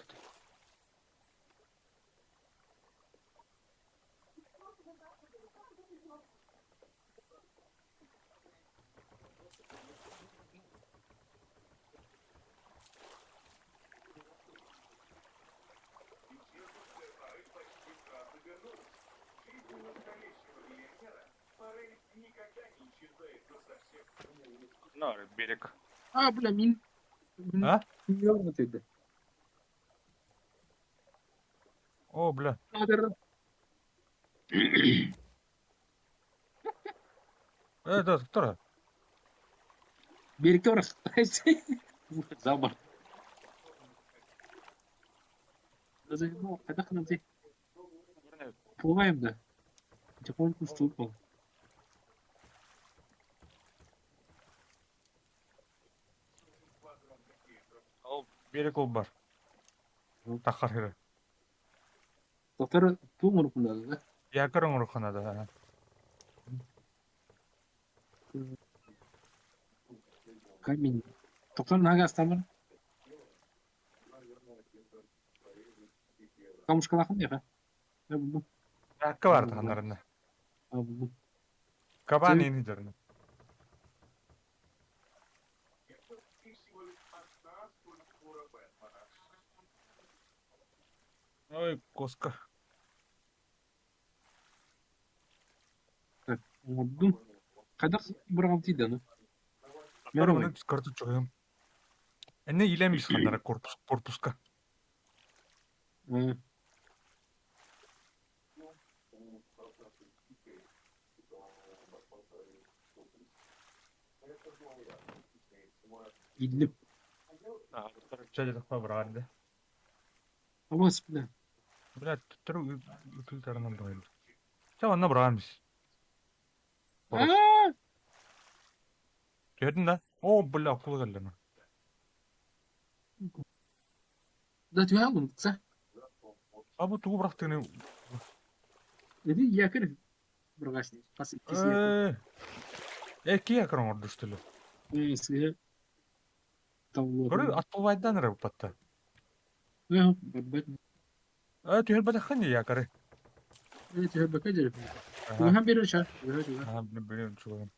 На, берег. А, бля, мин. А? Мин О, бля. Э, да, кто? Берекке барах. За борт. Хайдах гынан Плываем, да. Потихоньку ступал. Ол берег ол бар. Тахар Доктор туу надо, да? Якорь оҥоруохха да. Камень. Доктор нага астамыр. Камушкалаахын диэхэ. Акка бар таханнарына. Кабан ини дөрнө. Ой, коска. Так, оҥордум. Хайдах быраҕалтыйда аны? Маны карточкаһым. Энне илэм ис ханнара корпус корпуска. Идлиб. Быраҕар Абас бля. Бля, төттөрү ытыытарынан быһайбыт. Чэ, онно быраҕан бис. Түһэрдин да? О, бля, акула кэллэ ма. Да түһэ алдым, А бу тугу бырахтыгыный? Эди якорь бырҕас хас иккис якорь. Э, ки якорь оҥорду что ли? Э, сыһа Көрү аттылбайдан эрэ буппатта. Э, барбат. Э, түһэрбэтэххин якоры. Э, түһэрбэккэ дьэрэ. Тугуһан берер ча. Тугуһа чуга. Ага, блин, чуга.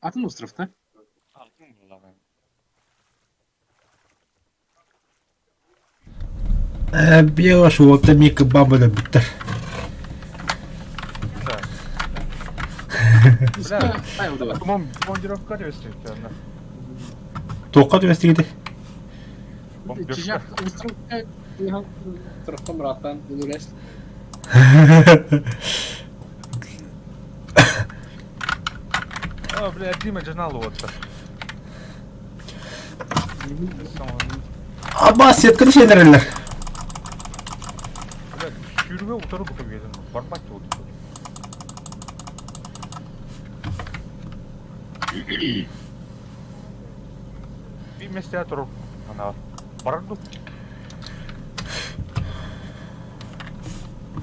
Атын островта? Атын буллаҕа. Биэҕэ суолта эмиэ кырбаан өлөрбүттэр. Командировка түбэстибит Туохха түбэстигитий? О, бля, Дима журнал уотта. Аба сетканы сиэнэрэллэр. Бля, сүүрүгэ утары бука биэрдим. Барбат буолду. Биир миэстэҕэ турар ана барар дуу?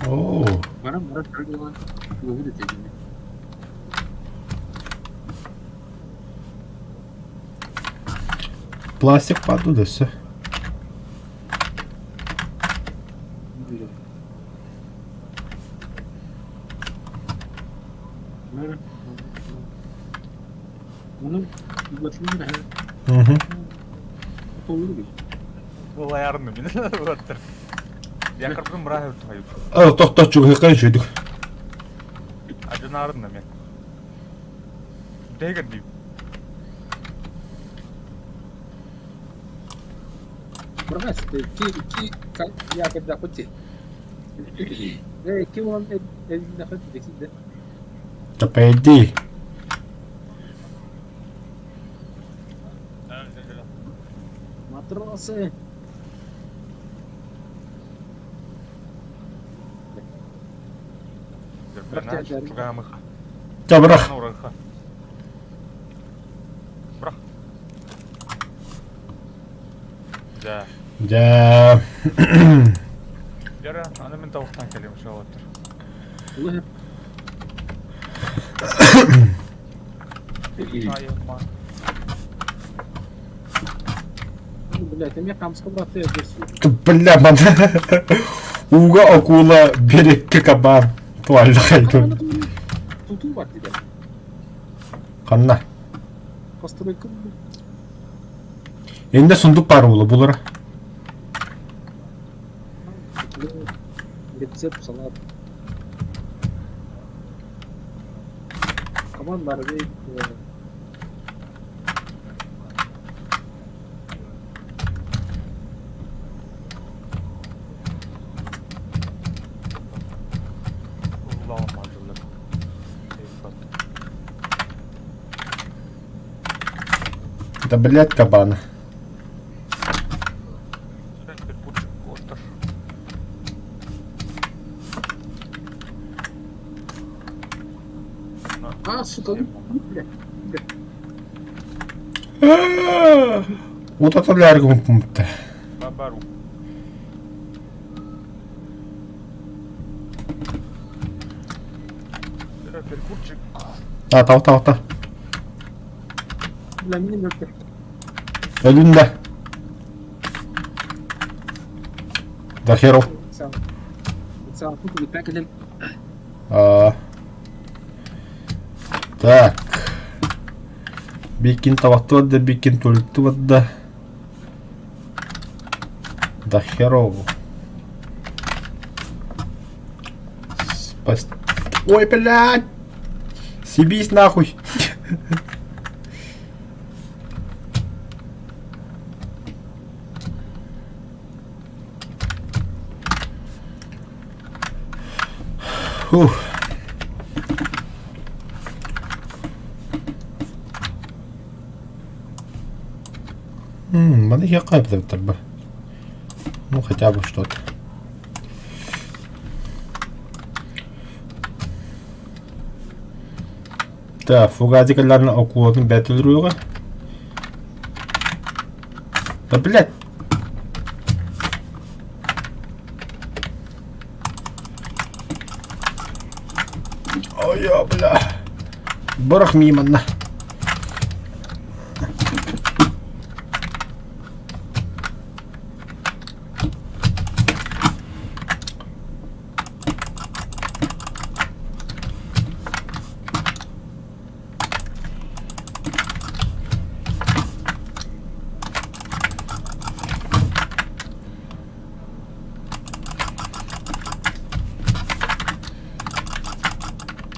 Оо. Баран барар көрдүлэр. Тугу да тэбинэ. Пластик паду да все. Onu Угу. Улайарны мин уоттар. Якорбын быраһы хайып. Тохтоо чугуһукка үчүдүк. Ажынаарынна мен. Дэгер дейм. Бырҕас, икки икки якордаахпыт дии. Э, икки уон элиннэххит дии Тапайди. Матросы. Чэ бырах. Бырах. Дьэ. Дьэ. Дьэ, аны мин тавықтан кэлиэм шоуаттар. Блядь, эмиэ хамска братты Бля, мана ууга акула биэрэккэ кабаан туаллахайтын. Тутуу бар диде. Ханна? Постройка. Инде сундук баар буолуо булара. Рецепт салат. Команд барыбы. Да блядь, кабан. А, сука, бля. Утаталяргум пункта. Бабару. Перекурчик. А, тау, тау, тау. Бля, мин өлтөр. Өлүн да. Да херов. А, так. Бикин табаттыбат да, бикин туалеттыбат да. Да херово. Спас... Ой, блядь! Съебись нахуй! Фух. Маны иһиэххэ эбитэ бы. Ну, хотя бы что-то. Так, фугазикаларын окуотун бэтилрүүҕэ. Да блядь! Ой, бля. Бырах мимо на.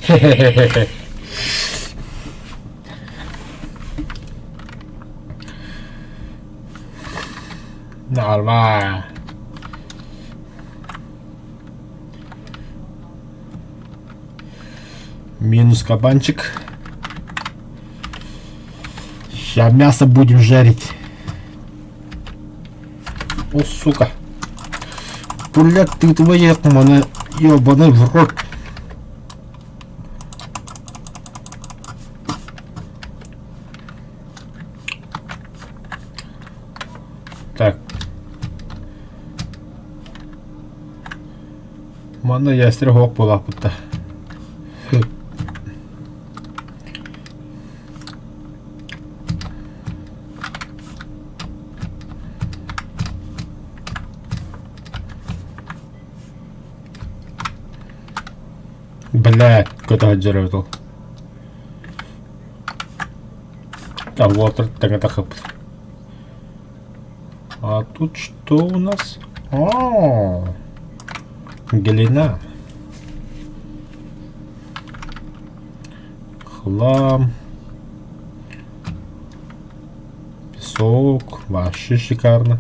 Хе-хе-хе-хе. Нормально. Минус кабанчик. Сейчас мясо будем жарить. О, сука. Блядь, ты твоя мана, ебаный в рот. Так. Манна ястер хоп буолааппыта. Блядь, көтө сылдьар эбит ол. А вот тэҥэ тахыппыт. А тут что у нас? О, глина. Хлам. Песок. Вообще шикарно.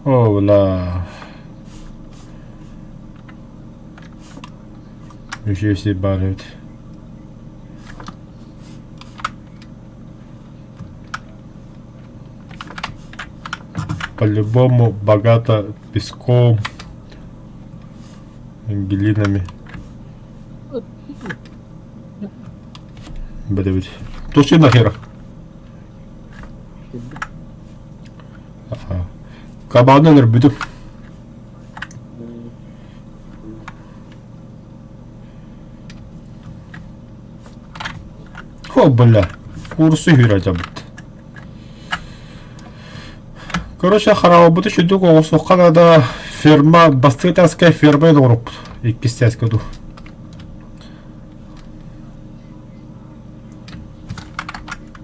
О, бля. Үчүгэй сир баар эбит. По-любому богато песком, глинами. Блядь. Туши нахер. Ага. Кабаны өлөрбүтүм. О, бля. Курсы үһүрэ Короче, хараабыт үчүгдүк оҥостуохха наада ферма бастакы этээскэ ферма оҥороппут иккис этээскэ дуу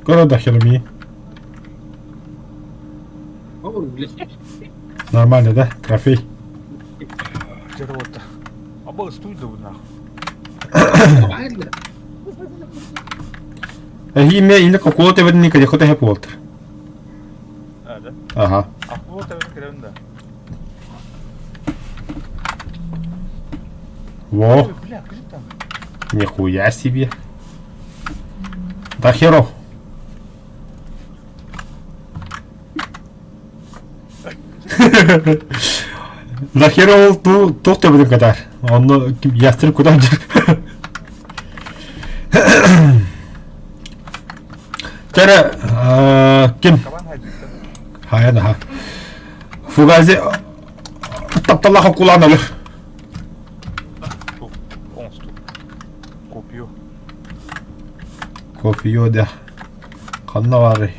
Көрө да херми. Нормально, да? Трофей. Где-то вот. А был стуй да нахуй. Эһиги эмиэ инник окуола тэбэрин кэлиэххэ тэһэ буолтар. А, да? Ага. Акула тэбэрин кэлэбин да. Во. Ой, бля, где там? Нихуя себе. Да херов. Да херов ол туох төбөтүн катар. Онно ястреб кутан дьэр. Чэрэ, Хайа наха. Фугази тапталлаах кулаан өлөр. Оҥостуу. Копию. Копию да. Ханна баарый?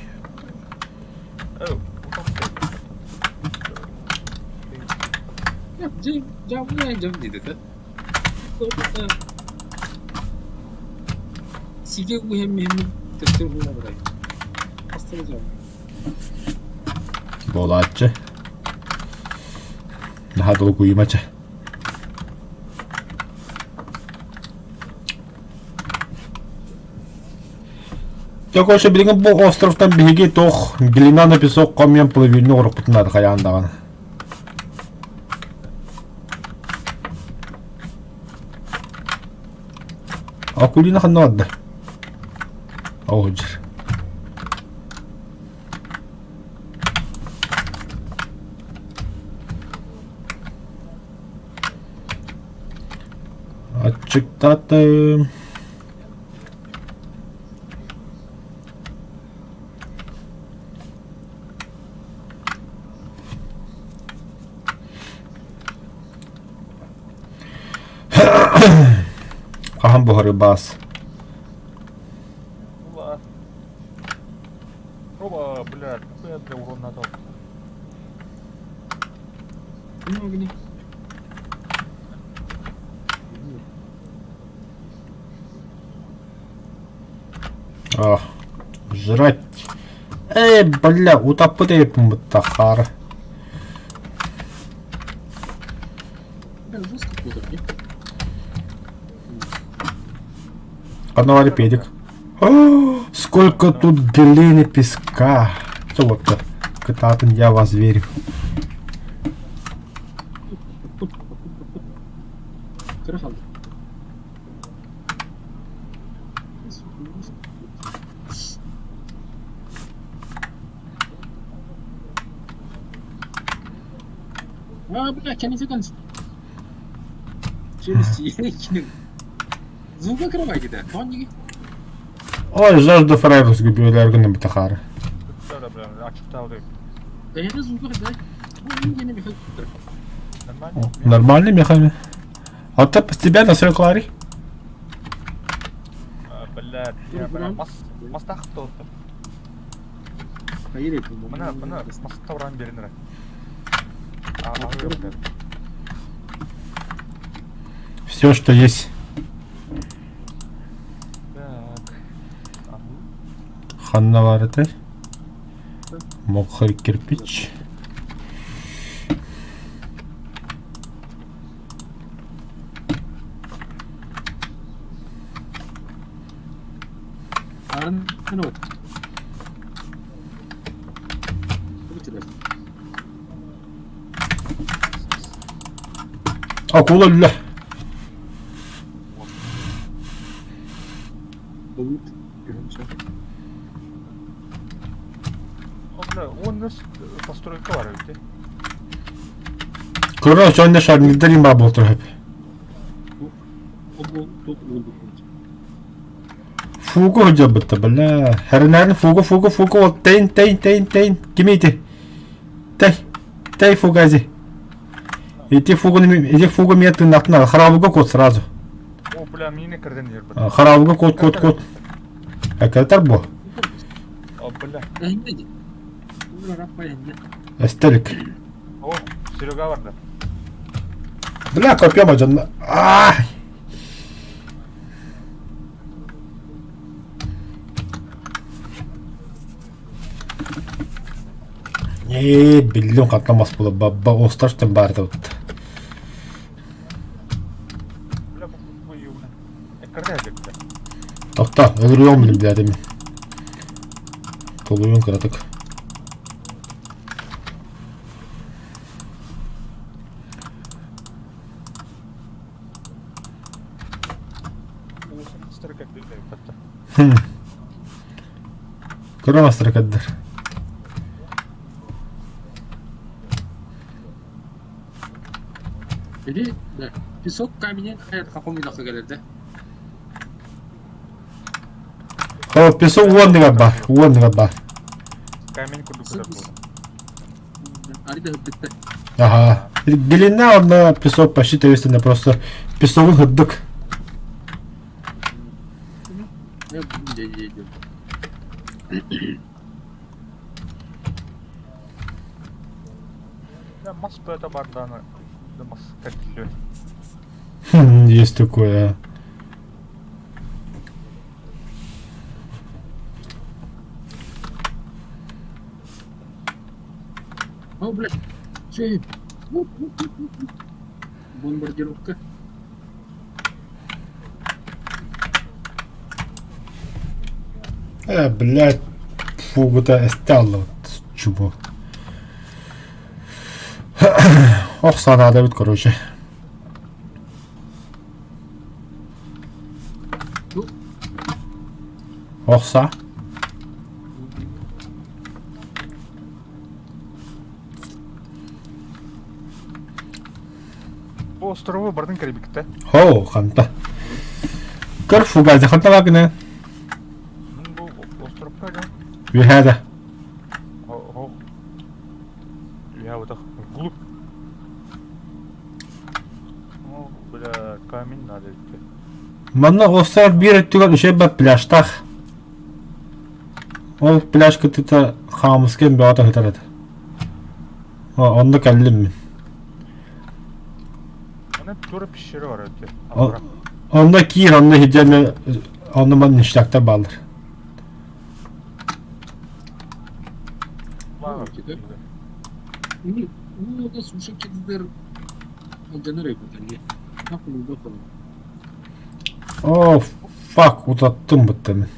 Буолааччы. Наһаа долгуйумача. Дьэ, короче, билигин бу островтан биһиги туох глина на песок хомуйан плавильню оҥоруохпутун наада хайаан даҕаны. Акулина ханна барда? Оо, дьэр. Аччыктаатым. Хаһан буһары баас? Оба, блядь, нахуя для урон надо? Ах, жрать. Эй, бля, утаппыт эбиппин бытта хаара. Одного педик. О, сколько тут глины песка. Что вот кытаатын я вас верю. А, бля, кэнниттэн Звука кровати, да? Ой, жажду фрайрус гүбүөлэргин бытахаары. Нормальный мехами. А то постепенно все клари. Блядь, я бля, мас мастах кто-то. Мына, мына, маста уран беринер. Все, что есть. Так. Ханна бар этэй? Мокрый кирпич. Акула үллэ. Постройка бар эбит. Короче, онно шарнирдерин баа буолтур хөп. Фугу сылдьарбытта, бля. Хэринээрин фугу, фугу, фугу, ол тейн, тейн, тейн, тейн. Кими ити? Тэй, тэй фугази. Ити фугуну, ити фугу миэ тыыннахтын хараабыга кот сразу. О, бля, миини кырдын диир Хараабыга кот, кот, кот. Эккирэтэр буо. О, бля. Эстелик. О, Серега барда. Бля, копьем дьонно. Ай! Ээ, биллим хатламас була бабба осташтан баарда бутта. Бля, бу бу югна. Эккирдэ эбит. Тохто, өлөрүөм билим диэтим. Толуйун кыратык. Кыра мастера каддар. Или да, песок камень хомуйдахха кэлэрдэ. О, песок уонныга бар, уонныга бар. Камень курдук көтөр буолла. Арыйда сырдыкта. Ага. Глина онно песок почти тавистана просто песогун хырдык. Мас бөтө барданы мас кэтиллү. Есть такое. О, блядь. Че? Бомбардировка. Э, блядь, фугута эсталла чубу. Ох, санаада бит, короче. Охса. Бу острову бардын кэрибиктэ. Хоу, ханта. Көр фугази ханта багына. Бу островка да. Үһәдә. Хо. Үһә вот глуп. О, бля, камень надо идти. Манна остров биир өттүгэр үчүгэй баар пляжтаах. Ол пляж кытыыта хаамыска бөҕө сытар этэ. Онно кэллим мин. Аны тура пещера бар өтө. Онно киир, онно иһирдьэ онно манна ништяктар бааллар. О, fuck, утаттым бытта мин.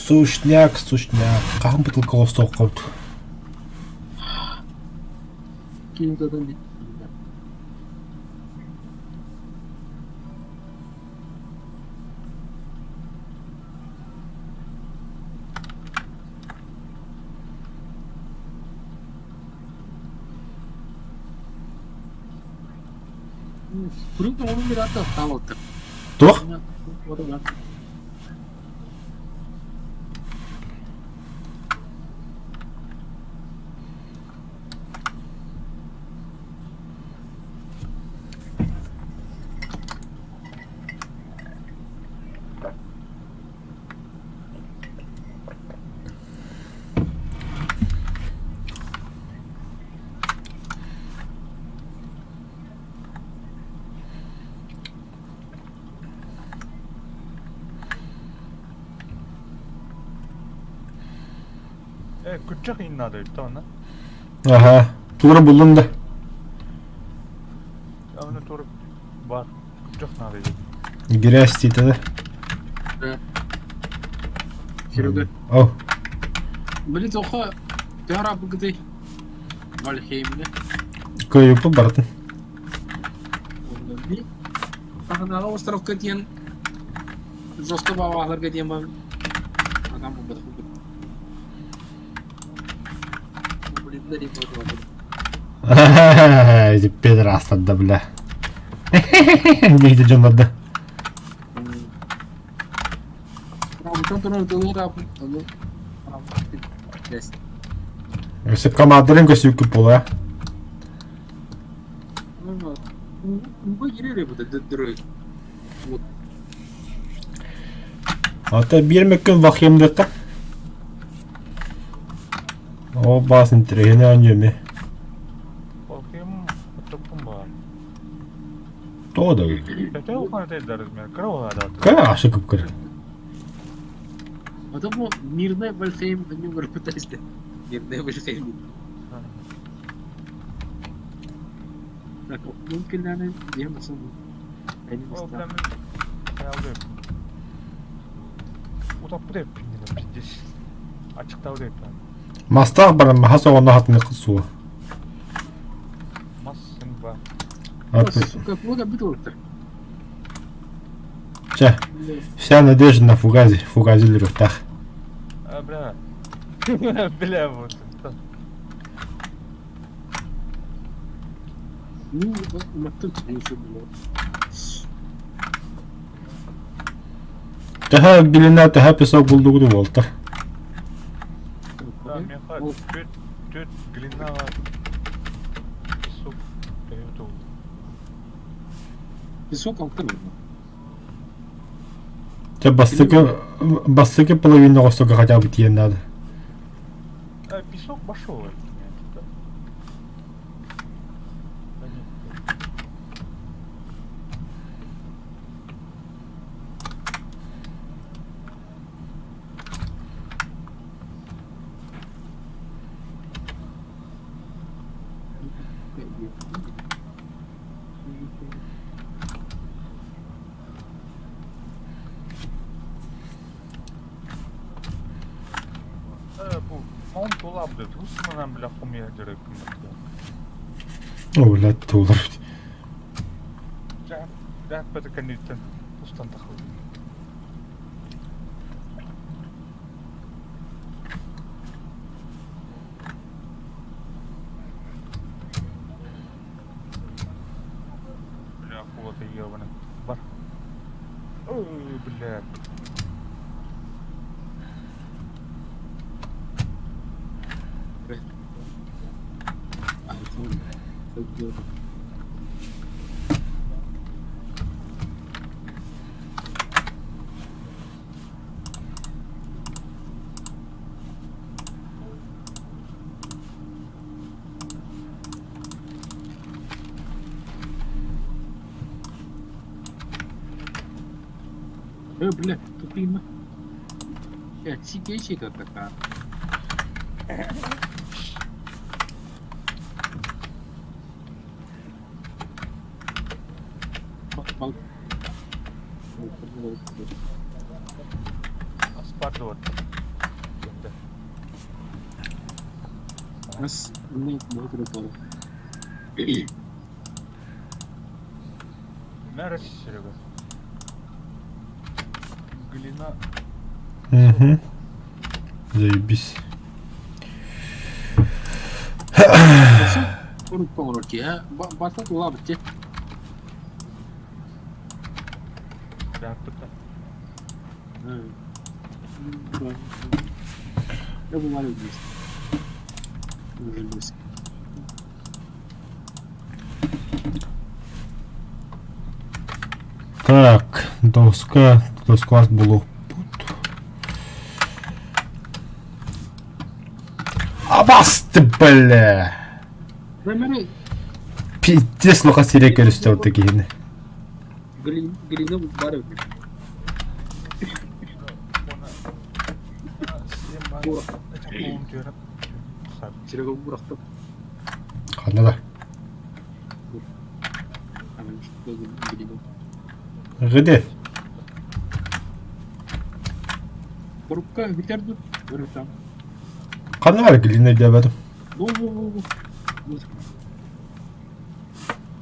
Сушняк, сушняк. Хаһан бытылка оҥостуоххут? Туох? Э, күччэх иин наада эбит онно. Аха, тура буллум да. Онно тура бар. Күччэх наада эбит. Грязь тиитэ да. Серега. О. Били тоха төһө быгытай Вальхеймне. Кыайыппын барытын. Таһынааҕы островка диэн жестко баҕаларга диэн бан адам булбатах Эти пидорасы да, бля. Негде дьон барда. Өссө командарын көсүүкү була. Ата биир мөккүн вахимдыкка. Ол баас интэриэһинэй оонньуу эмиэ. Вахим оттоппун баар. Тоҕо да Өтө улахан размер, кыра улахан Кыра аша кып-кыра. А то бу мирная Вальхейм не пытайся. Мирная Вальхейм. Так, мөмкин диэн Ол бля мин хаялдыым. Утаппыт эппин пиздец. Ачыктаабыт эппин. Мастаах баран маһа соҕонно хатынык суо. Мас сын ба. Сука, плода бит Чэ, вся надежда на фугази, фугази өлөрүөхтээх. А, бля. Бля, вот. Ну, маттык еще было. Төһө глина, төһө песок булдугут буолта? Да, меха түөрт түөрт глинаҕа песок төһө туолла? Песок алта буолла. Чэ бастакы бастакы половина оҕостуга хотя бы тиийэн надо. А, песок пошел от меня туда. Да нет. Э, бу маун тулабды тусманан бля хумия дереккин О, блядь, тулар. Дьэ, кэнниттэн устан тахаллар. Бля, хула ты ебаный. Бар. Ой, блядь. Э, бля, тупима. Э, сидячий-то такая. Аспардуот. Нас не могут Мэр Серега. Глина. Угу. Заебись. Батат улабыт Да, Я бываю здесь. Уже близко. Так, доска, доска булуохпут. Абасты, бля! Пиздец лоха сире көрүстэ вот киһини. Глина бар эбит. Серега бурахтап. Ханна да. Где? Коробка бүтэр ду? Там. Ханна бар глина диэбэтим. Бу бу бу бу.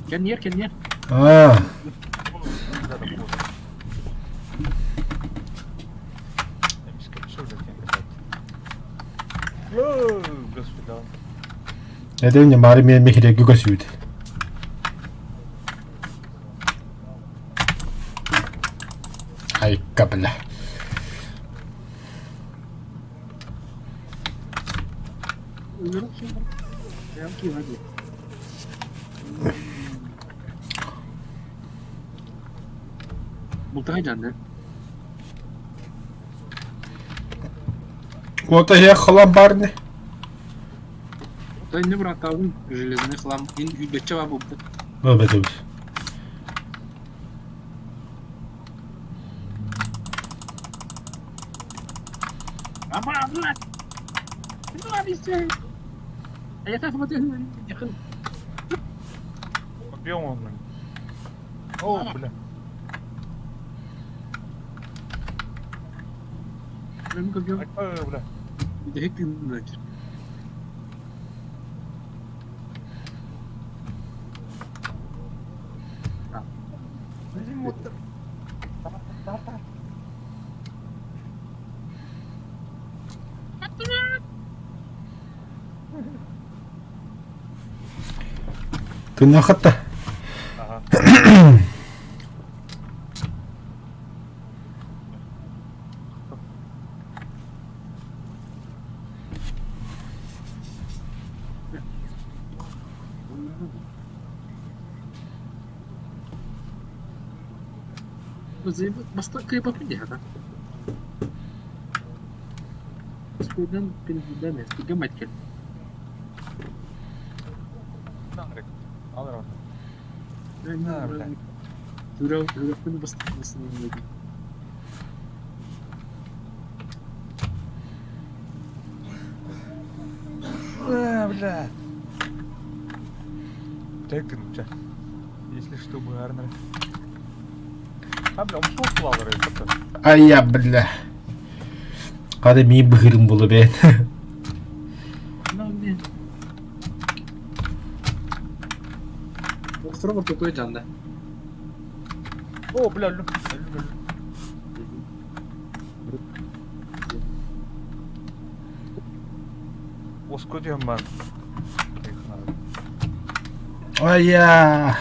Кэнниэр кэнниэр. Аа. Эдэн мари мен мехире күгөсүйд. Айка бля. Бултаҕай дьаанна. Вот я хлам барни. Да не братабын железный хлам. Ин үйбетче бар буппут. Бөбөт. Ама, блядь! Я так вот Объем он, блин. О, бля. Ой, бля. Тынахатта. Ага. Бастакы кыайбаппын диэхэ. Спирден пинден гамать кэллим. Сүрэхпин бастакы Бля. Так, ча. Если что, баарнар. А, бля, умсуох кулалары Ай, бля. Хада мии быһыырым буолу бэйэн. Остров ортотуй дьанда. О, бля, өллүм. Өллүм, өллүм. Оско диэн баар. Ай-я.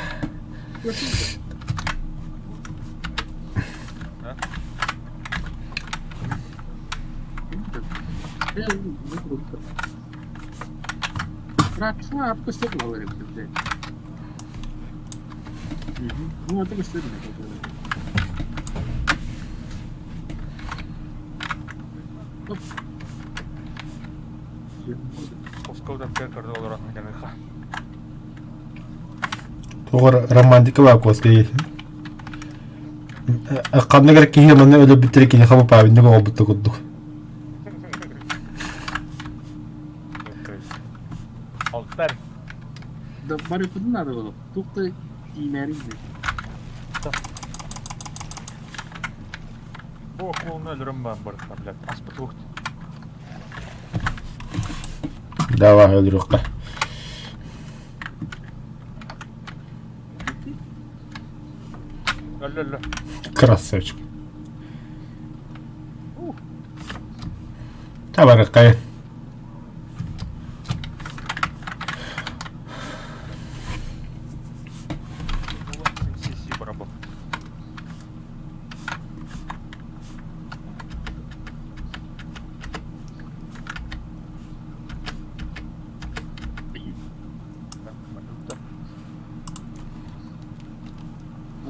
Тоҕо романтика баар куоска Ханнык эрэ киһи манна өлөрбүттэрэ киниэхэ папабинник оҕолбут да курдук. Алтар. Да барыппытын наада буолуо. Туох да тиимээри Бу окуолуна өлөрөн баан барыта, блядь. Аспыт уохт. Давай өлөрүөххэ. Өллө өллө. Красавчик. Табарыккай. Сиси барабы.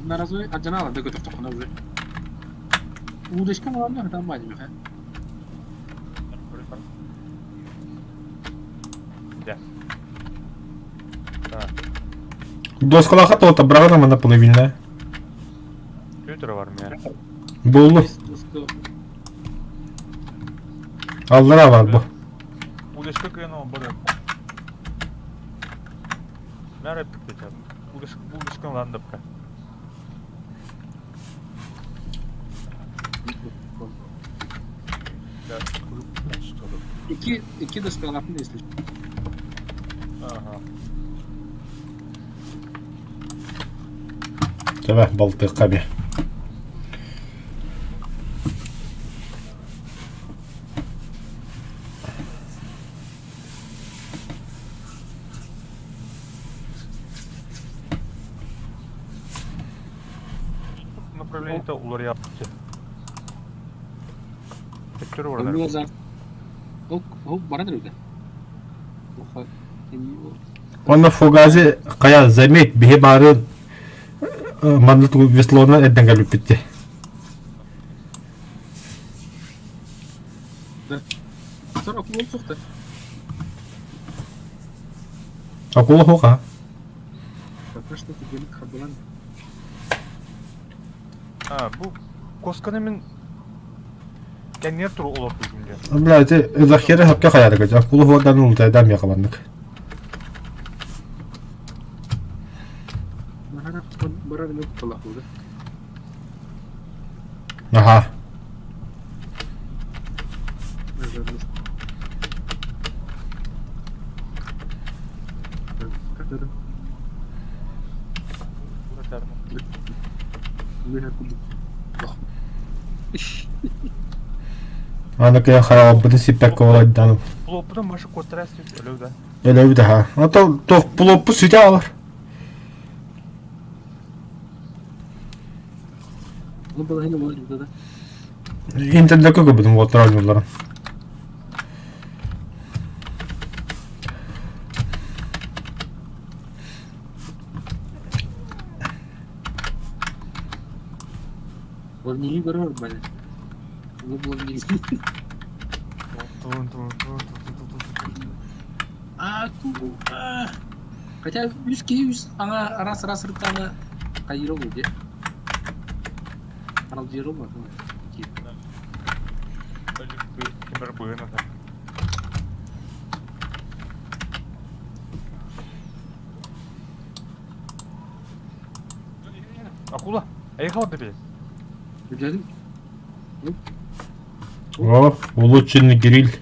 Одноразовый адьанаала да көтөхтөххүнэ уже. Удочка маланна там баадьымаха. Да. Так. Доскалаха тота браҕына манна половина. Компьютер бар миэ. Буллу. Аллара бар бу. Удочка кыйын бары. Мәрі пікті Удочканы ландапка. Икки икки доскалаахпын если. Ага. Давай балтыахха бе. Направление-то уларыйаппыт. Төттөрү барар. Ол ол баран эрэ Онно фугази хайа заметь биһи баары манна тугу веслонан эрдэн кэлбиппит дии. Акула хуха. А, бу косканы мин кэнниэр туру олордугум диэн. Бля, ити захеры хапка хаярыга акула хуадан ултайдан миэхэ Аха. Аны кыйа хараҕалбытын сиппэккэ олордоном. Плоппутун машы куоттара сүт өлөв да. Өлөбүт аха. Ото туох плоппу сүтэ алар. Интернетке көрбүтүм уолаттар оонньуулларын. Плавнигы көрөр бale. Улуу плавник. Тун тун тун тун тун тун тун. А, а. Хотя үс киһи үс аҥа араас-араас сырыттаҕына хайыыра буолуо дии. Аралдьыйара буолуо. Кимэр быһын атар. Акула, эйиэхэ барда били. Билэбин. О, улучшенный гриль.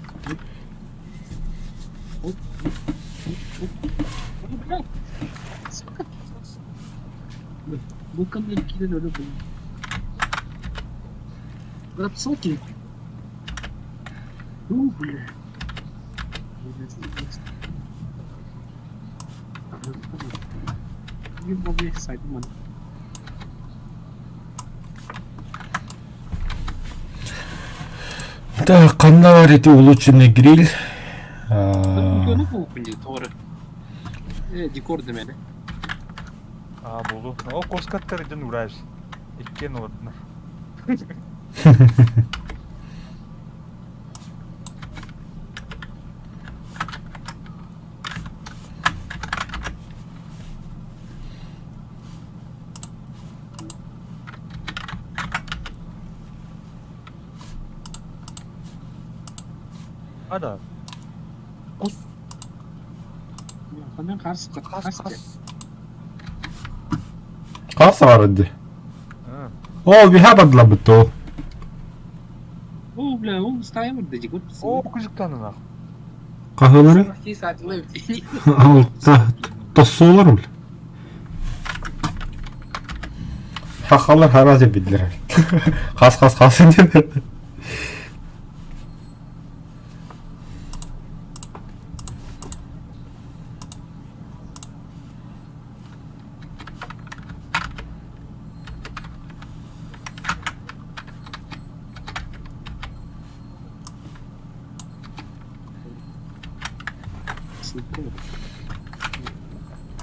Сука. Булканнар киирэн өлө булла. Рапсоки. Ну, бля. Так, ханна бар ити улучшенный гриль? Э, декор демели. Аа, булу. О, коскаттар иден ураешь. Иккен олордунар. Ада. Кус. Ханан хас Хас хас. Хас баар дии. Оо, биһа бардыларбыт дуу? О, бля, ол ставим да декор. Оо, кыжыктанына. Хаһыылары? Алта тоссуулар бля. Хахалар харас эбидлер. Хас хас хас диэн.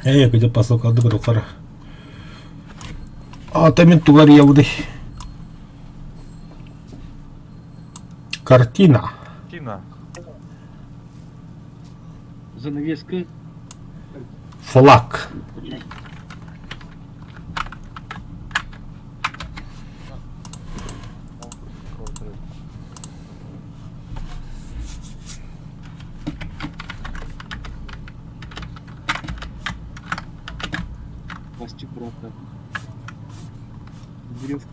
Ээ, где посылка духара. А, мен тугар явды. Картина. Картина. Занавеска. Флаг. Пластик брата. Веревка.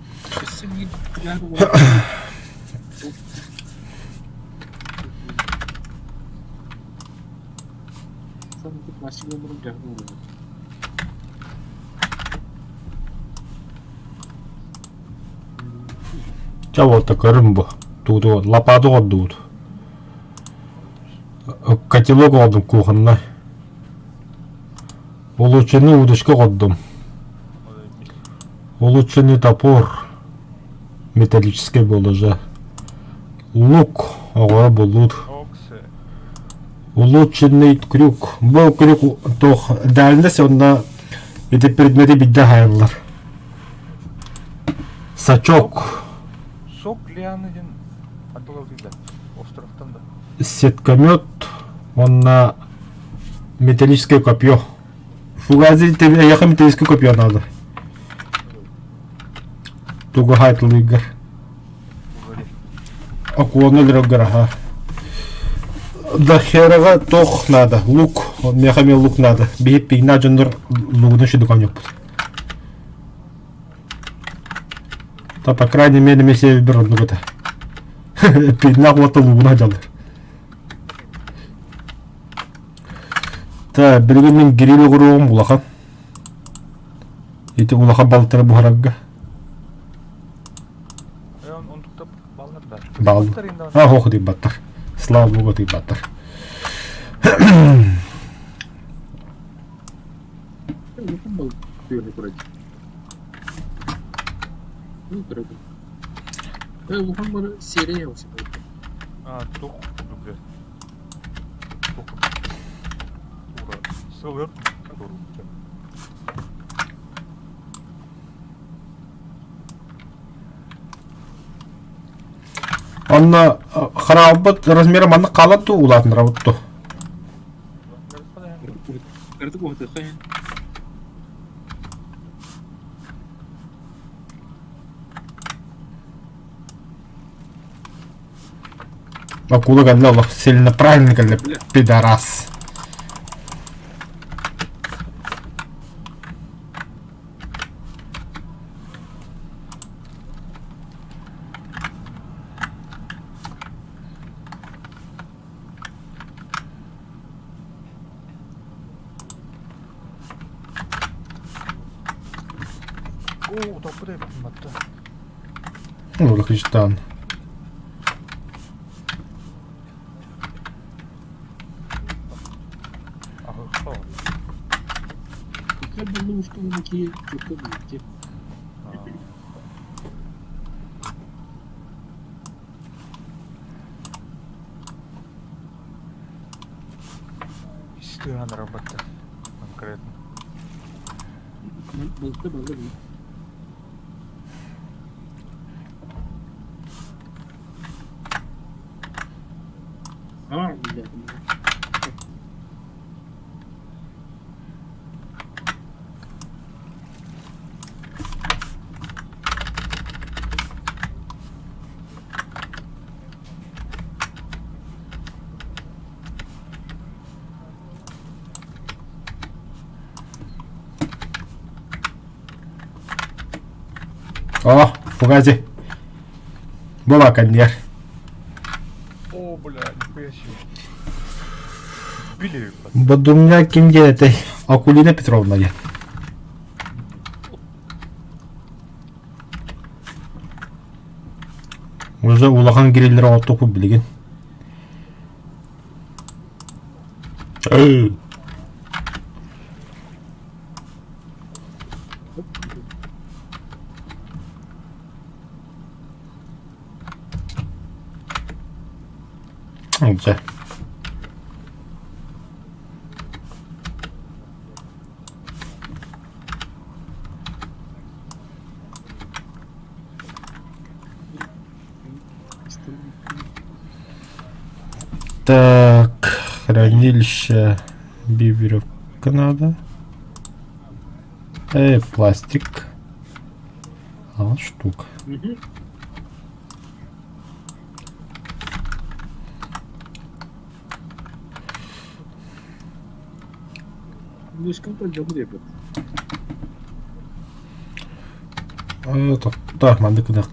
Чэ уолта көрүн бу. Тууду лапаады оҕордубут. Котелок оҕордум кухоннай. Улучшенный удочка оҕордум. Улучшенный топор металлический буолла уже. Лук оҕоро буллут. Улучшенный крюк. Бу крюк туох дальность онно ити предмети бидде хаайыллар. Сачок. Сок лианы диэн аттылар островтан да. Сеткомет уонна металлическое копье. Фугази эйиэхэ металлическое копье надо. Тугу хаайтылыыргар. Окуону өлөрөргөр аха. Дахераҕа туох надо? Лук. Миэхэ эмиэ лук надо. Биһи пигна дьоннор лугуна шедукан ёппут. Та по крайней мере месте бір оннук этэ. Пигна уота лугуна дьаллар. Та билигин мин гриль оҕуруоҕум улахан. Ити улахан балтара буһарарга. Баал. А, ох, тыйбаттар. Слава богу, тыйбаттар. А, тух, Сылыр. Онно хараалбыт размера маннык хаалар дуу, улаатыннарабыт дуу? Кыратык уһатыахха иһин. Акула кэллэ олох сильно правильно кэллэ пидорас. Оо, утаппыт эбиппин батта. Ну, Лакристан. Истыган работа конкретно. О, погоди. Была коньяк. О, бля, нихуя себе. Били Бодумня ким диэн этэй? Акулина Петровна диэн. Уже улахан гириллер оҕотуппут билигин. Эй! Дьэ. Так, хранилище биберевка надо. Пластик. А, штук. Тохтоо, маннык гыныах.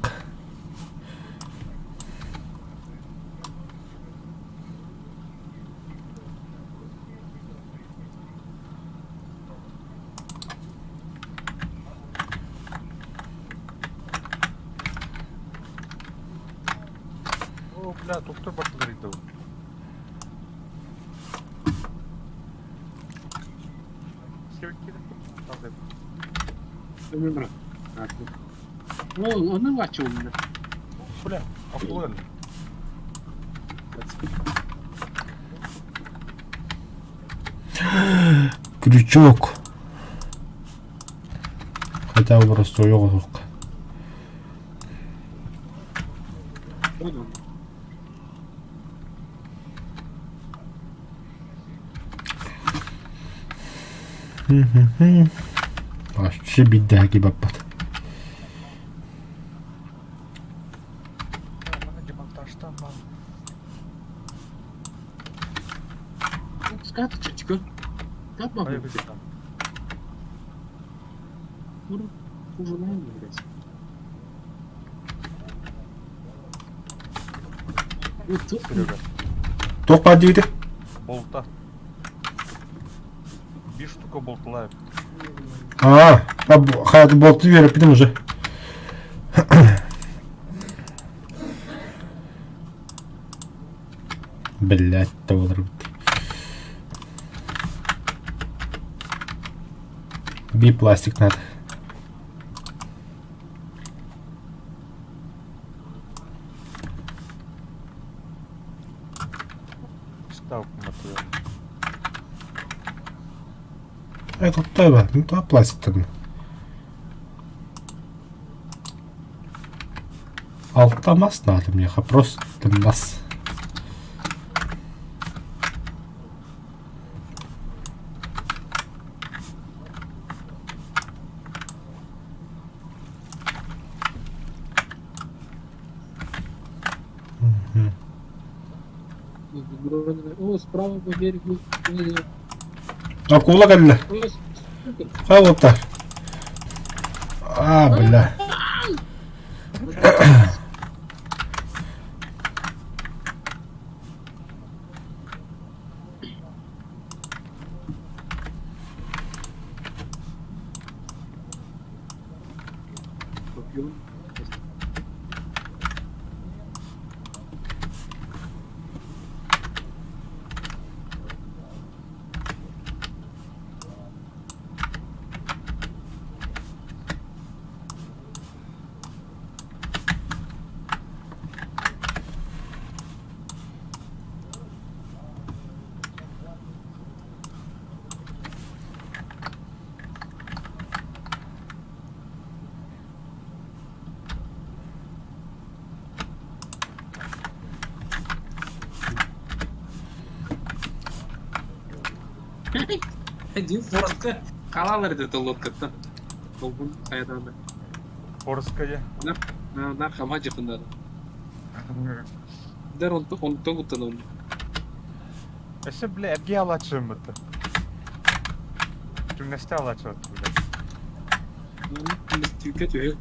О, бля, доктор бартылар иди. Бля, акула. Крючок. Хотя бы просто уйоҕо Вообще беда баппат. Туох баар диигит? Болта. Биир штука болталаев. Аа, хайа болту үөрэппитим уже. Блять, буолар Би пластик надо. Это тебе, ну то пластик. Алта мас надо миэхэ, просто мас. О, справа по берегу. Акула кэллэ. Хаалыттар. А, бля. Дии Форска халаалар этэ лодкаттан. Долгун хайадаана. Форска дьэ. Нар хама дьахыннара. Дэр онтон онтон куттанабын. Өссө бля эргий алааччым бытта. Түҥнэстэ алааччы бля. Түүкэ түһэ.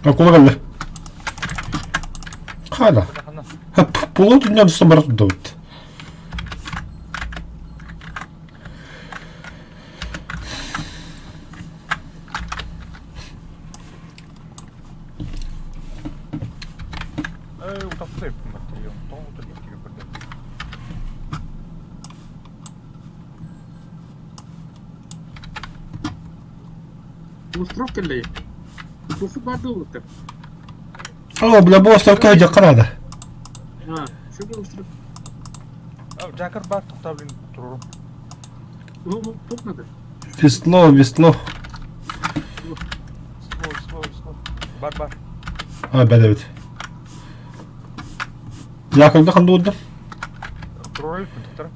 Акула кэллэ. Хаана. Пулу түннэн тустан бара турдабыт. Эй, утапсай тоҕо көрдө. Остров кэллэй. Туоху баар буолбуттар. О, бля, бу островка дьахха наада. А, что был остров? Жакар бар тоқта блин турурум. Ну, тут надо. Весло, весло. Весло, весло, весло. Бар, бар. А, бля, Давид. Якобы ханды Туруру тоқтар.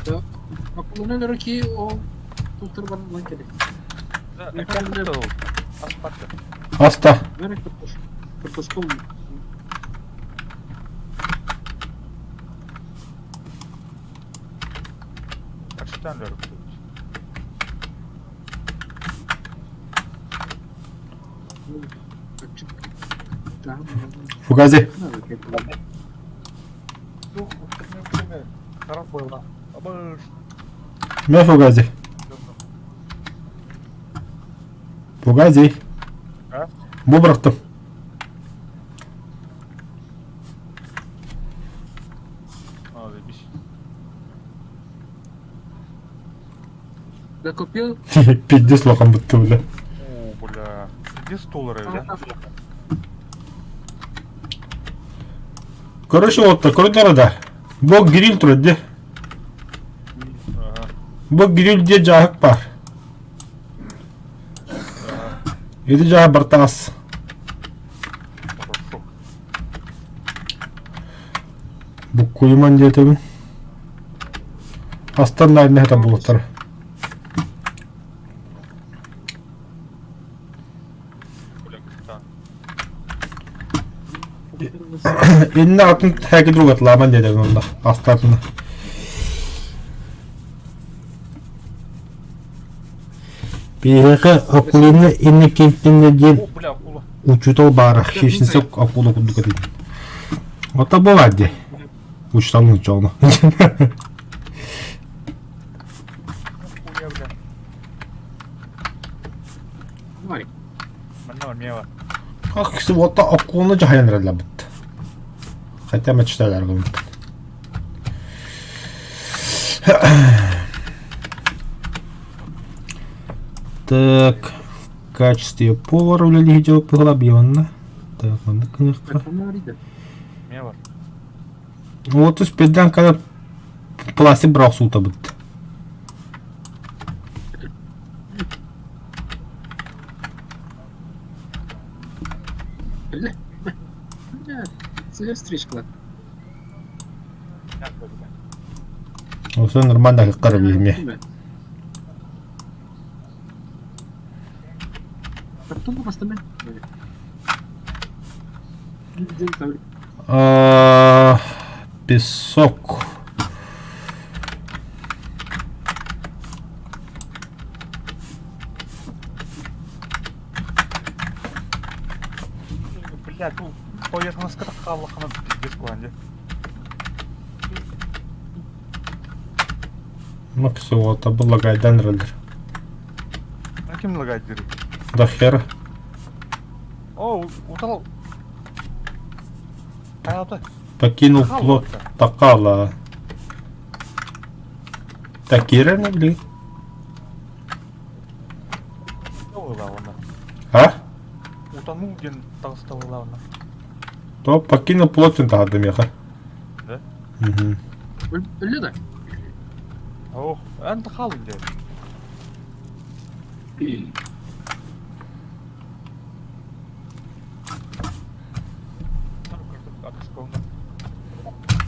Да. Акуланы руки ол туттар баран келе. Аста. Картошком. Фугази. Ме фугази. Фугази. Бу бырахтым. Да купил. Пиздец лохан бутты бля. О, бля. Пиздец доллары, да? Короче, вот такой да. Бог гриль турар Бу гриль диэн дьааһык баар. Ити дьааһык бартаас. Буккуйуман диэтэбин. Астан наайна хата булуттар. Инна атын хэки другатлааман диэтэбин онно астаатына. Биһиэхэ Акулина Иннокентьевна диэн О, бля, акула. учуутал баара, хищница акула курдук этин. Ото бывает дии. Учутал нуччална. Хуя, бля. Ой, Манна мева. Ах, вот акуланы дьаһайан эрэллэрбит. Хотя мечталар гыммыт. Так, в качестве повара үлэлиһи дьылыппыһыла бионна. Так, маннык гыныахха. Мева. Вот успедан когда пластик брал сутабыт. Бля, бля, сыһа встречкалар. Осон нормально кыккар биһиме. Потом бастамын. Песок. Бля, тут поверхностка хааллаххына пиздец куһаҕан дии. Максуота булагайдан эрэллэр. А ким лагает дири? Да хера. О, утал. Хайалта. Покинул плот Такала. Такира не блин. А? Утонул диэн таҕыста ыллаҕына. То покинул плот таһырда миэхэ. Да? Угу. Өллө да? Ох, эн хаалын дии.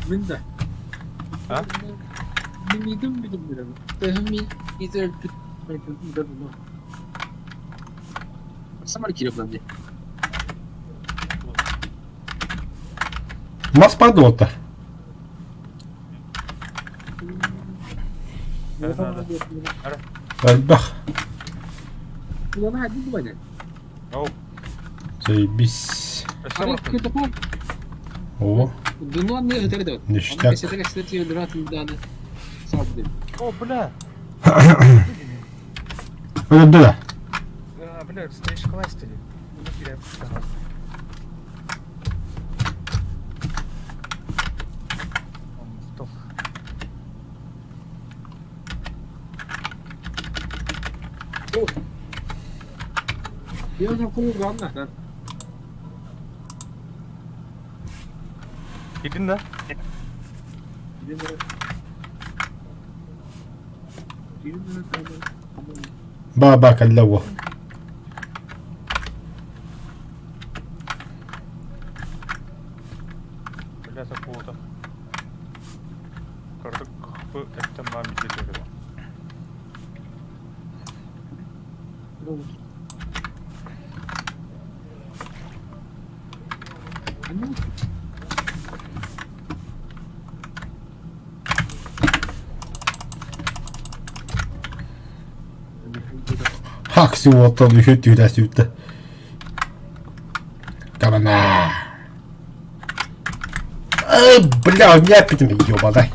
Мин да. А? Мин идем билим билем. Тэһим мин итер Самар кирип дии. Мас падота. Элбэх. Заебись. О. Ништяк. О, бля. Өлөрдө Бля, встречка стили. Gidin de. Ба-ба кэллэ Бля, такого-то. Көрдүк эттем баа митетери. Хакси уоттан үһү түүтэ Камана. Эй, бля, у меня опять ёбаный.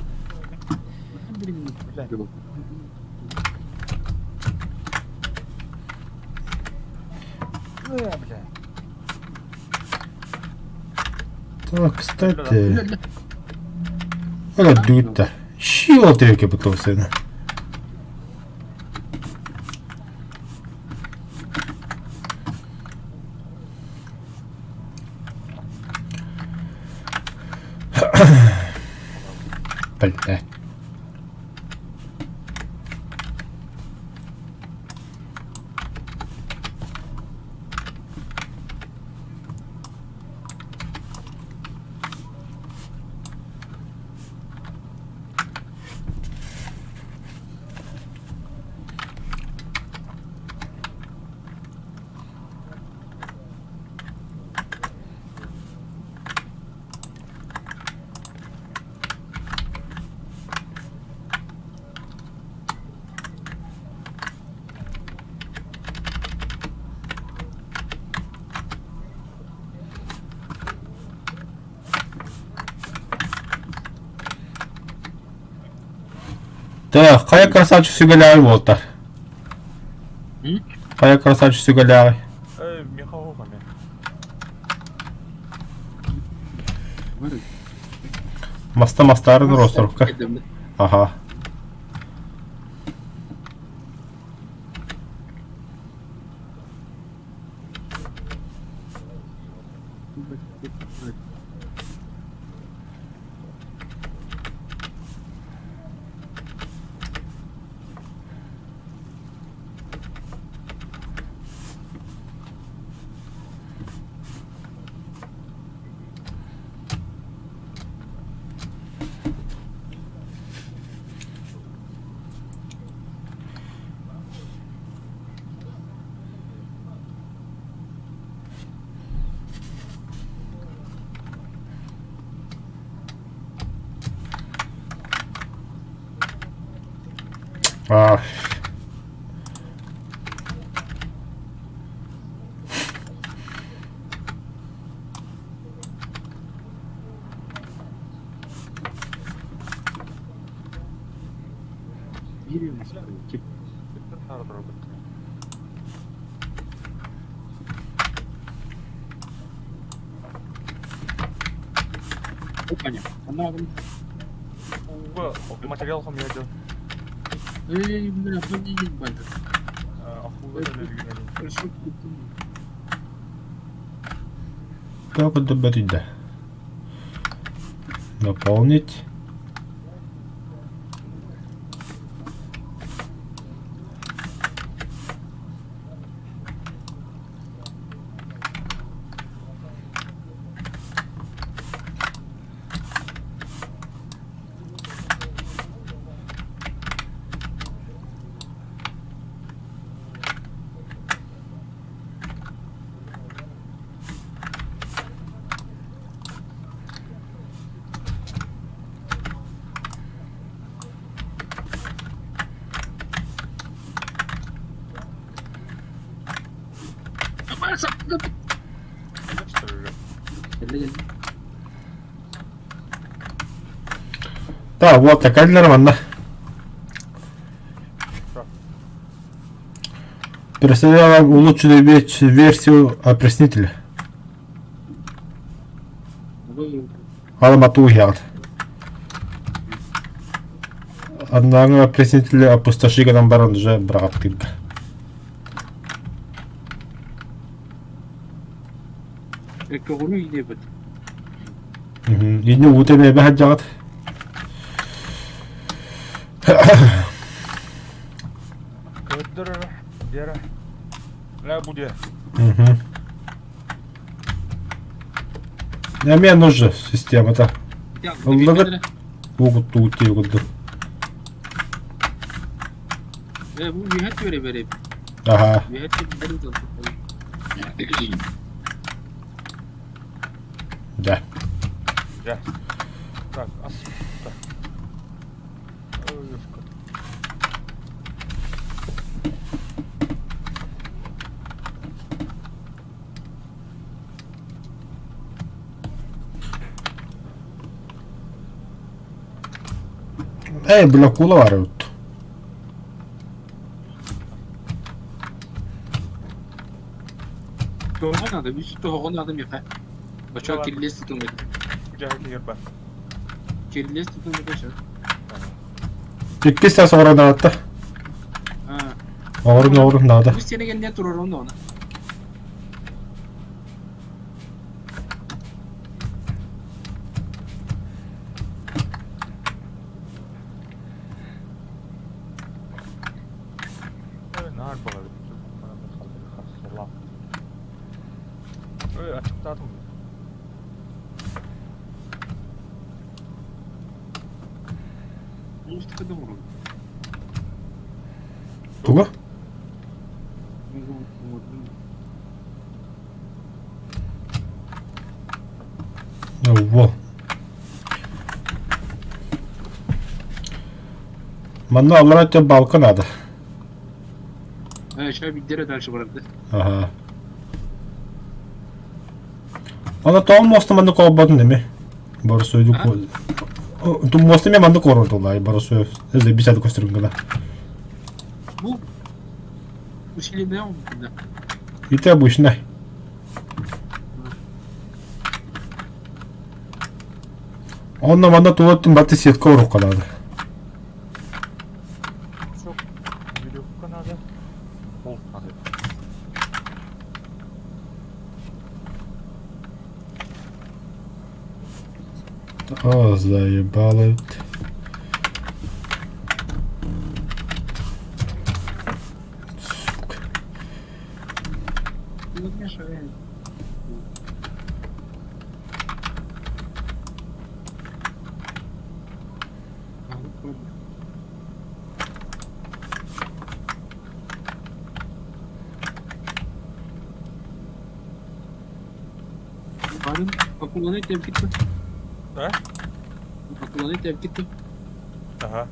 Бля. Бля. Так, кстати. Өлөрдүгүт да. Шио тирэкэ бутовсена. Бля. Да, хайа красавчик сүгэлээҕий буолта? Хайа красавчик сүгэлээҕий? Эй, миэхэ оһох эмиэ. Маста мастаарын Росторукка. Аха. А. Материал хомуйа Как это да? Наполнить. Да, вот такая нормально. Представляю вам улучшенную версию опреснителя. Алмату ярд. Однако опреснители опустоши гынан баран уже бырахаттыырга. Көҕүрүү иилиэбит. Инни уута эмиэ сылдьаҕыт. Көрдөр Вера. Ля буде. Эмиэ нужна системата. Ыллыгыт Угуттуу курдук. Э, бу үһэт үөрэ бэрэ. Аха. Үһэт Да. Да. Так, ас. Так. Ой, ёшка. Эй, бля, кула барыбыт. Тоҕо надо, үс тоҕо надо миэхэ. Очо кирилиэс тутуҥ Дьэ, Кирилиэс тутуҥ этэ Иккис тас оҕорон аатта. Оҕорун оҕорун наада. Бу сиэнэ кэннэ турарым да оны. Наар буолар. Ой, ачыктаатым. Тугу? Во. Манна аллара өттө балка надо. Э, биирдэрэ дальше барарды. Ага. Ана тоҕо муоста маннык холбоотун эми? Борсуйду. Муоста мен маннык оҥорор бары бисады көстөрүн гына. Бу усиленная да. Это обычно. Онно манна тула баты сетка оруққа надо. Веревка надо. Болт надо. О, заебало. Сука. Барын акуланы тәп китте. Да? Акуланы тәп китте. Ага.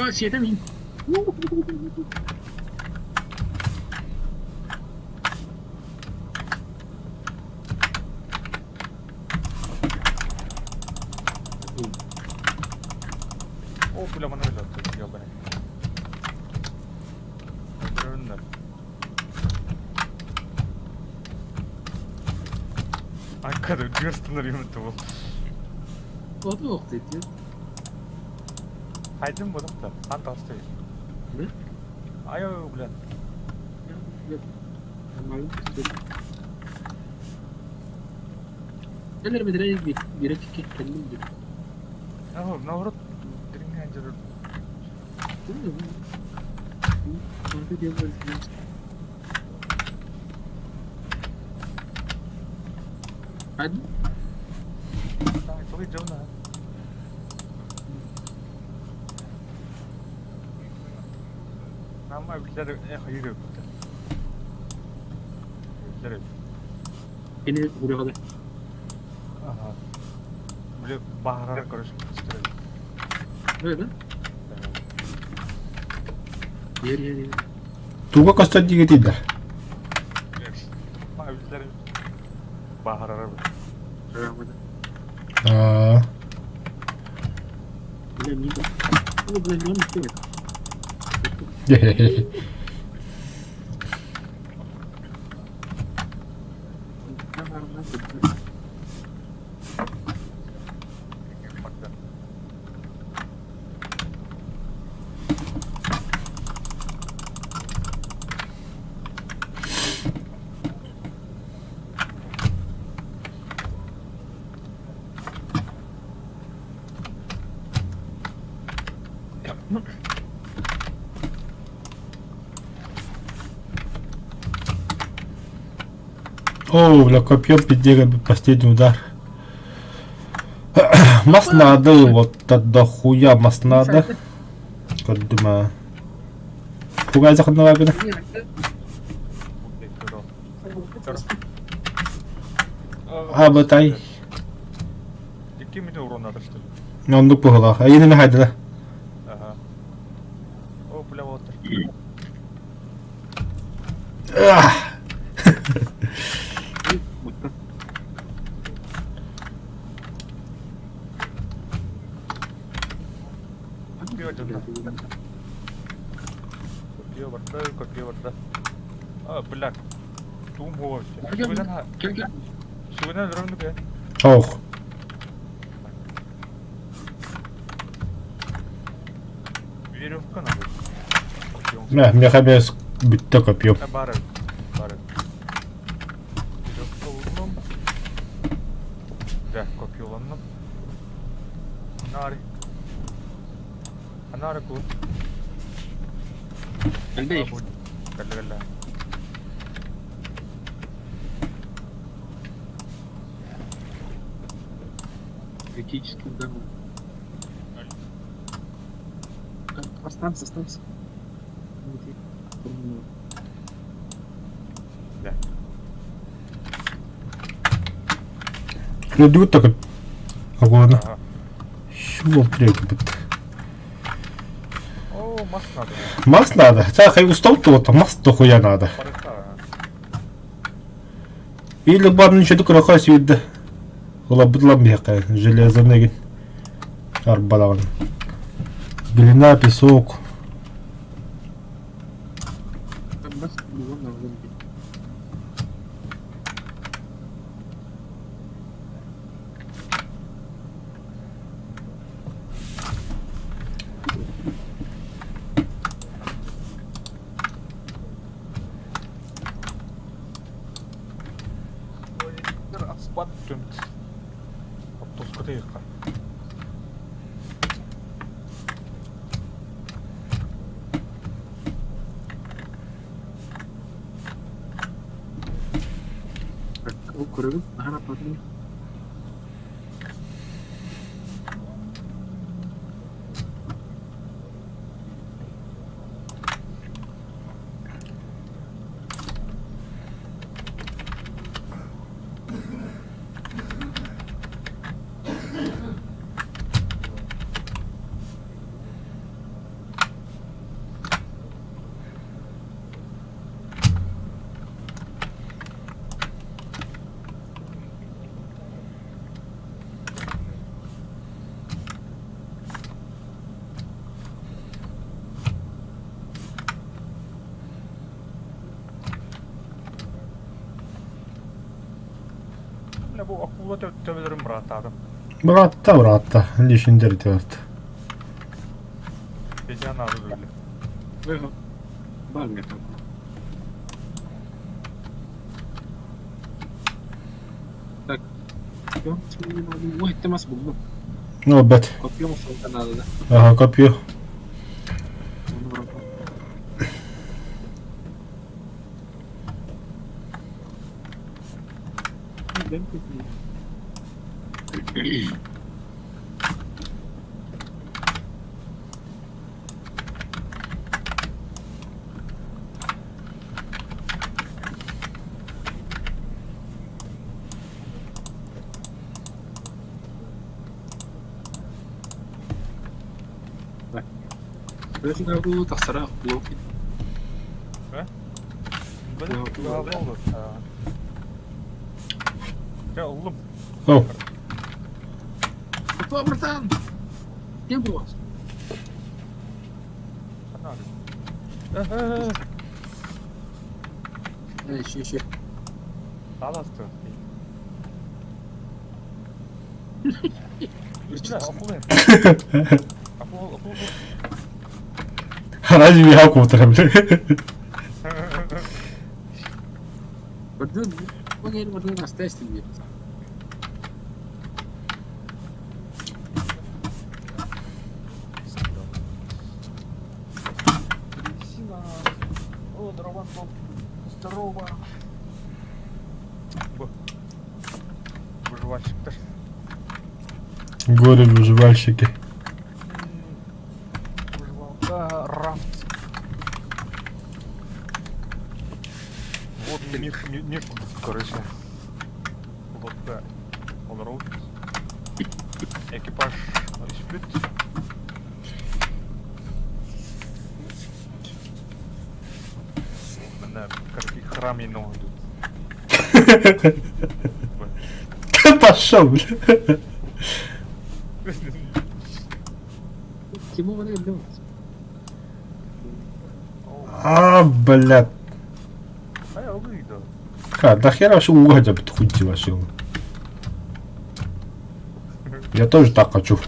А, сиэтэ мин. О, бля, маны өлөттө, ебаный. Өлөрүннөр. Анкада гөрстөнөр юмты бол. Оты охты диye. Хайдын бодохто. Хан тасты. Ne? Ай, ой, бля. Eller медре bir iki kendim bir. Наоборот, наоборот, дриңген жүрөр. Hadi. Тоги жона. Намай билер хайыр өттө. Билер. Beni buraya kadar. Ага. Биле баарар көрүш. Öyle. Yer yer yer. Туга көстөр дигетидер. Билер баарар. Аа. Бля, не О, бля, не он О, бля, копье пиздега последний удар. Мас надо, вот до хуя мас надо. Көрдүм. Тугай захынна гына. А, батай. Икки минут урон надо, что ли? Оннук быһылаах. Айын эме хайдыла. Ага. О, бля, вот. Ах! Копье барда, копье барда. А, бля. Туум хуа. Gel gel. Сүгүнэн өрөмнүк э. Ох. Веревка надо. Копьем. Мә, меха без бүтте копье. Э, бары. Бары. Веревка улам. Да, копье. Оннук. Анаары. Анаары кул. Элбэй. Кэллэ кэллэ. Критический удар. Останься, останься. Да. Кредит так. Агуана. Ага. Шул требует. О, мас надо. Мас надо. Так, я устал то мас дохуя надо. Барыта. Или баб ничего крохас видно. Улабыдлам бияка, железо нэгин. Арбалаган. Глина, песок. Бас булуон наада. Аспат түмт. Оттоскутыйка. Ол көрөбүн, наһаа аппатын. Бля, бу акула төбөлөрүн бырааттаатым. Быраатта, быраатта. Лишиндер диэбит. Бежан надо били. Бар миэхэ. Так. Ой, мас буллум. Ну, бэт. Копьем охсуохха наада да. Ага, копье. Ону баран. Тахсара блок. Дьэ, ыллым. О, Опа, братан! Кем был вас? Надо. Еще, еще. Таласты. Бля, акула. Акула, акула. разве я кутра, бля. Бардын, бу бардын остайся тебе. Трясина. О, здорово, Антон. Здорово. Б. Выживальщиктар. Горе выживальщики. Выживалка, рафт. Вот мир, мир, мир, короче. Лодка. Олорут. Экипаж испит. Мына короче, храм идут. Пошел, бля. Кему вы наебнётесь? А, блядь. А я выйду. Ха, да хера вообще угодя хуй вообще. Я тоже так хочу.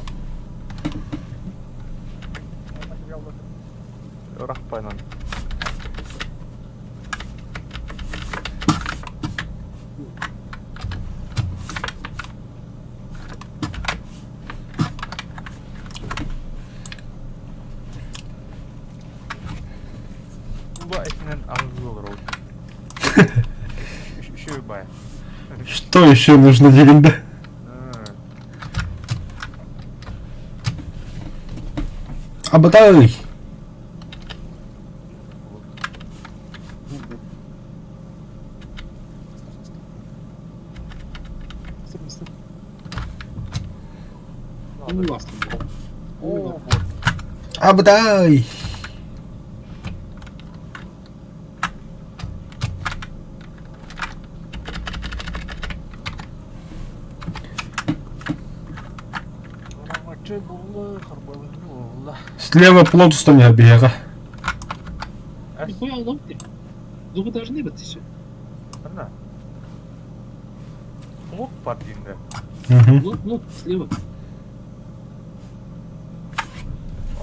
Рахпайнан. Куба этинэн аһыы олоробут. Үчүгэй баай. Что еще нужно диэн да? Абатай! Абатай! Слева плот устан биһиэхэ. Нихуя улам ты. Зубы должны быть еще. Плот бар деймін Мгм. Вот, вот, слева.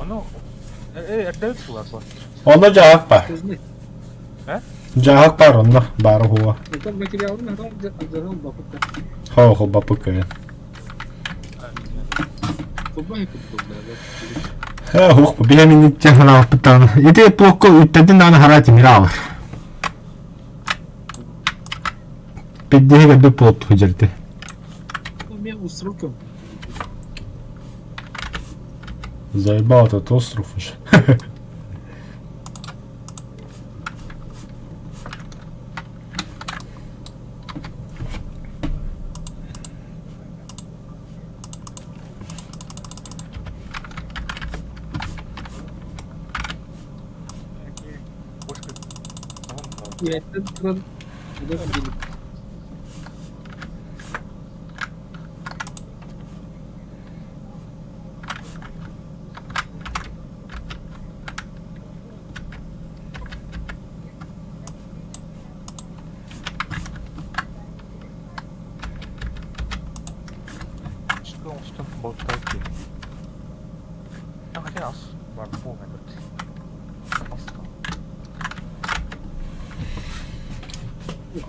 Ону э эрдэбит сулар бар. Онно дьаһах бар. Должны. Дьаһах бар онно баар уһуга. Это материалы надо отзывал бабка. Хоохо бапык Футбол купил, да. Хух, биһэмин технаалпыттан. Ити плокко үттэтин даҕаны хара тимир аалар. Пиддиһи кэлбит плот худьэрти. У меня усроком. Заебал этот остров уже. Я это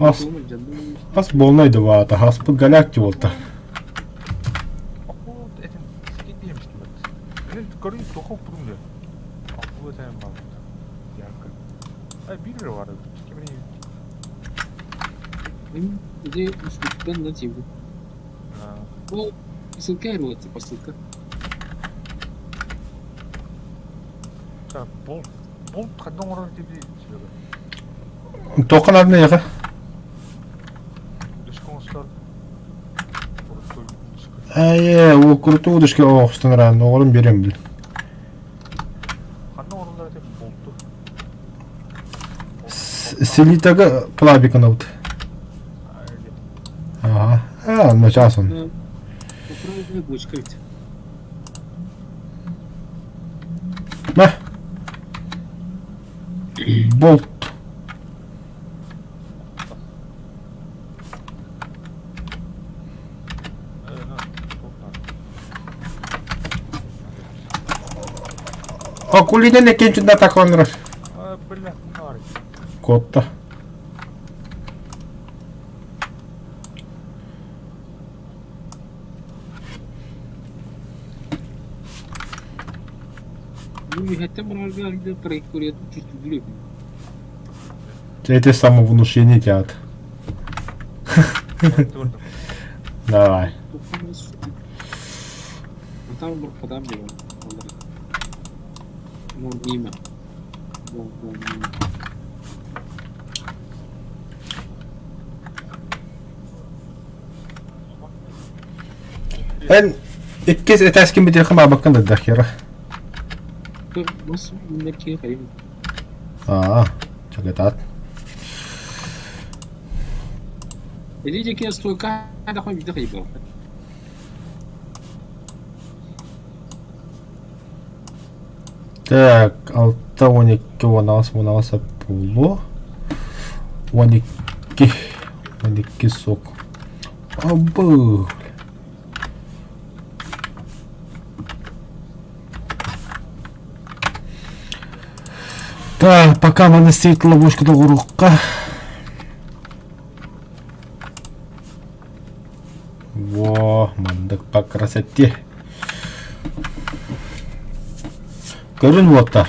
Ас, ас буолнай да баата, аспыт голяк буолта. Где на тему. Ол ссылка айырылады посылка. Бұл бұл қайдан оңорор диби Тоққан адына яға. Әйе, ол крутой удушка оғыстан ран, оғырын берем біл. Селитага плабикан аут. Ага. А, ну сейчас он. На. Болт. Акулина не кенчинда таконрар. Бля, Котта. Это самовнушение театр. Давай. Эн иккис этээскин бүтүөххэ баабаккын да хера. Аа, чагатаат. Так, алта 12 18 18 буолуо. 12 12 сок. Абы. Так, пока маны стоит ловушка доҕорукка. Во, мандык по красоте. Көрүн уоттар.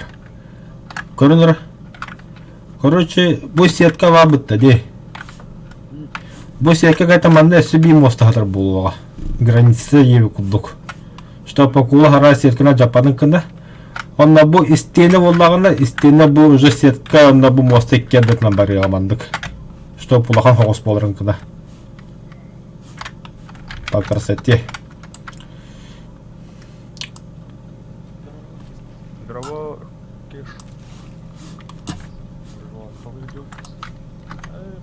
Көрүн ра. Короче, бу сетка баабытта дии. Бу сетка кайта манна өссө биир муоста хатар буолуоҕа. Граница диэби курдук. Что покула хара сетканы дьаппатын кына. Онно бу истиэнэ буоллаҕына, истиэнэ бу уже сетка, онно бу муоста икки ардытынан барыаҕа маннык. Что улахан хоҕус буоларын кына. По красоте. Здорово, Кеш.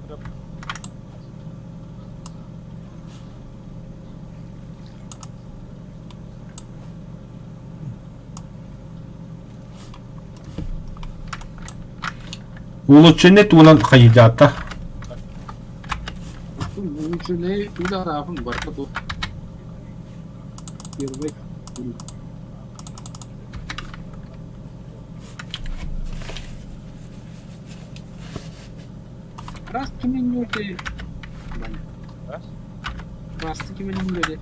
Бля. Улучшенный туунан хайыдаата. Улучшенный туудараахын барыта туох. Первый. Раз кимин Раз? Раз кимин нюрте.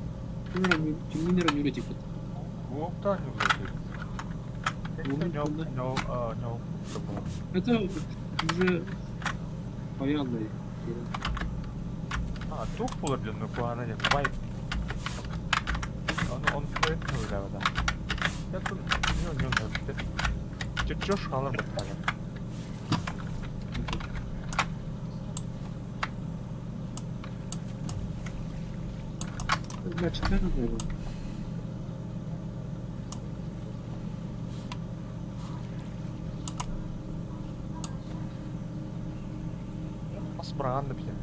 Кимин нюрте типа. Это уже понятно. А, тух булар диэн куһаҕана диэн вайп. Ону он да. Чуть-чуть хаалар баттаҕа. Значит, надо было. Ас быраҕан да билэр.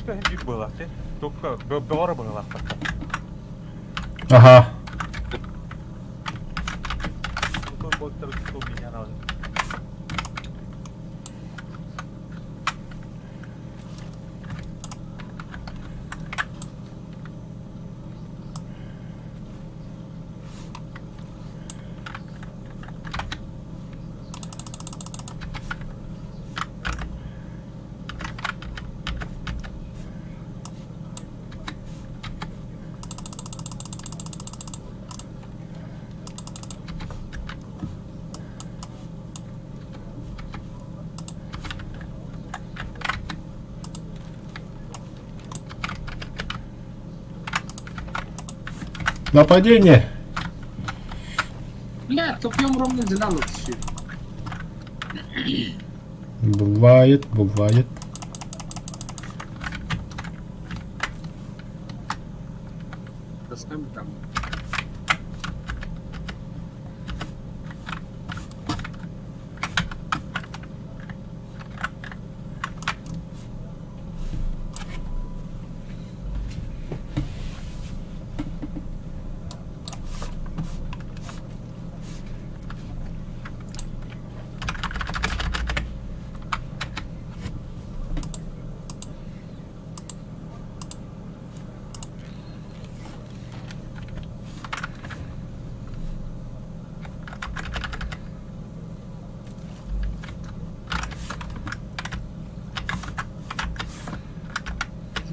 Биир быһыылаах дии. Только бөҕөрө быһыылаахтар. Ага. Нападение! Бля, топьем ровно динамик все. Бывает, бывает. Доставим там.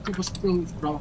Ты посмотрел вправо.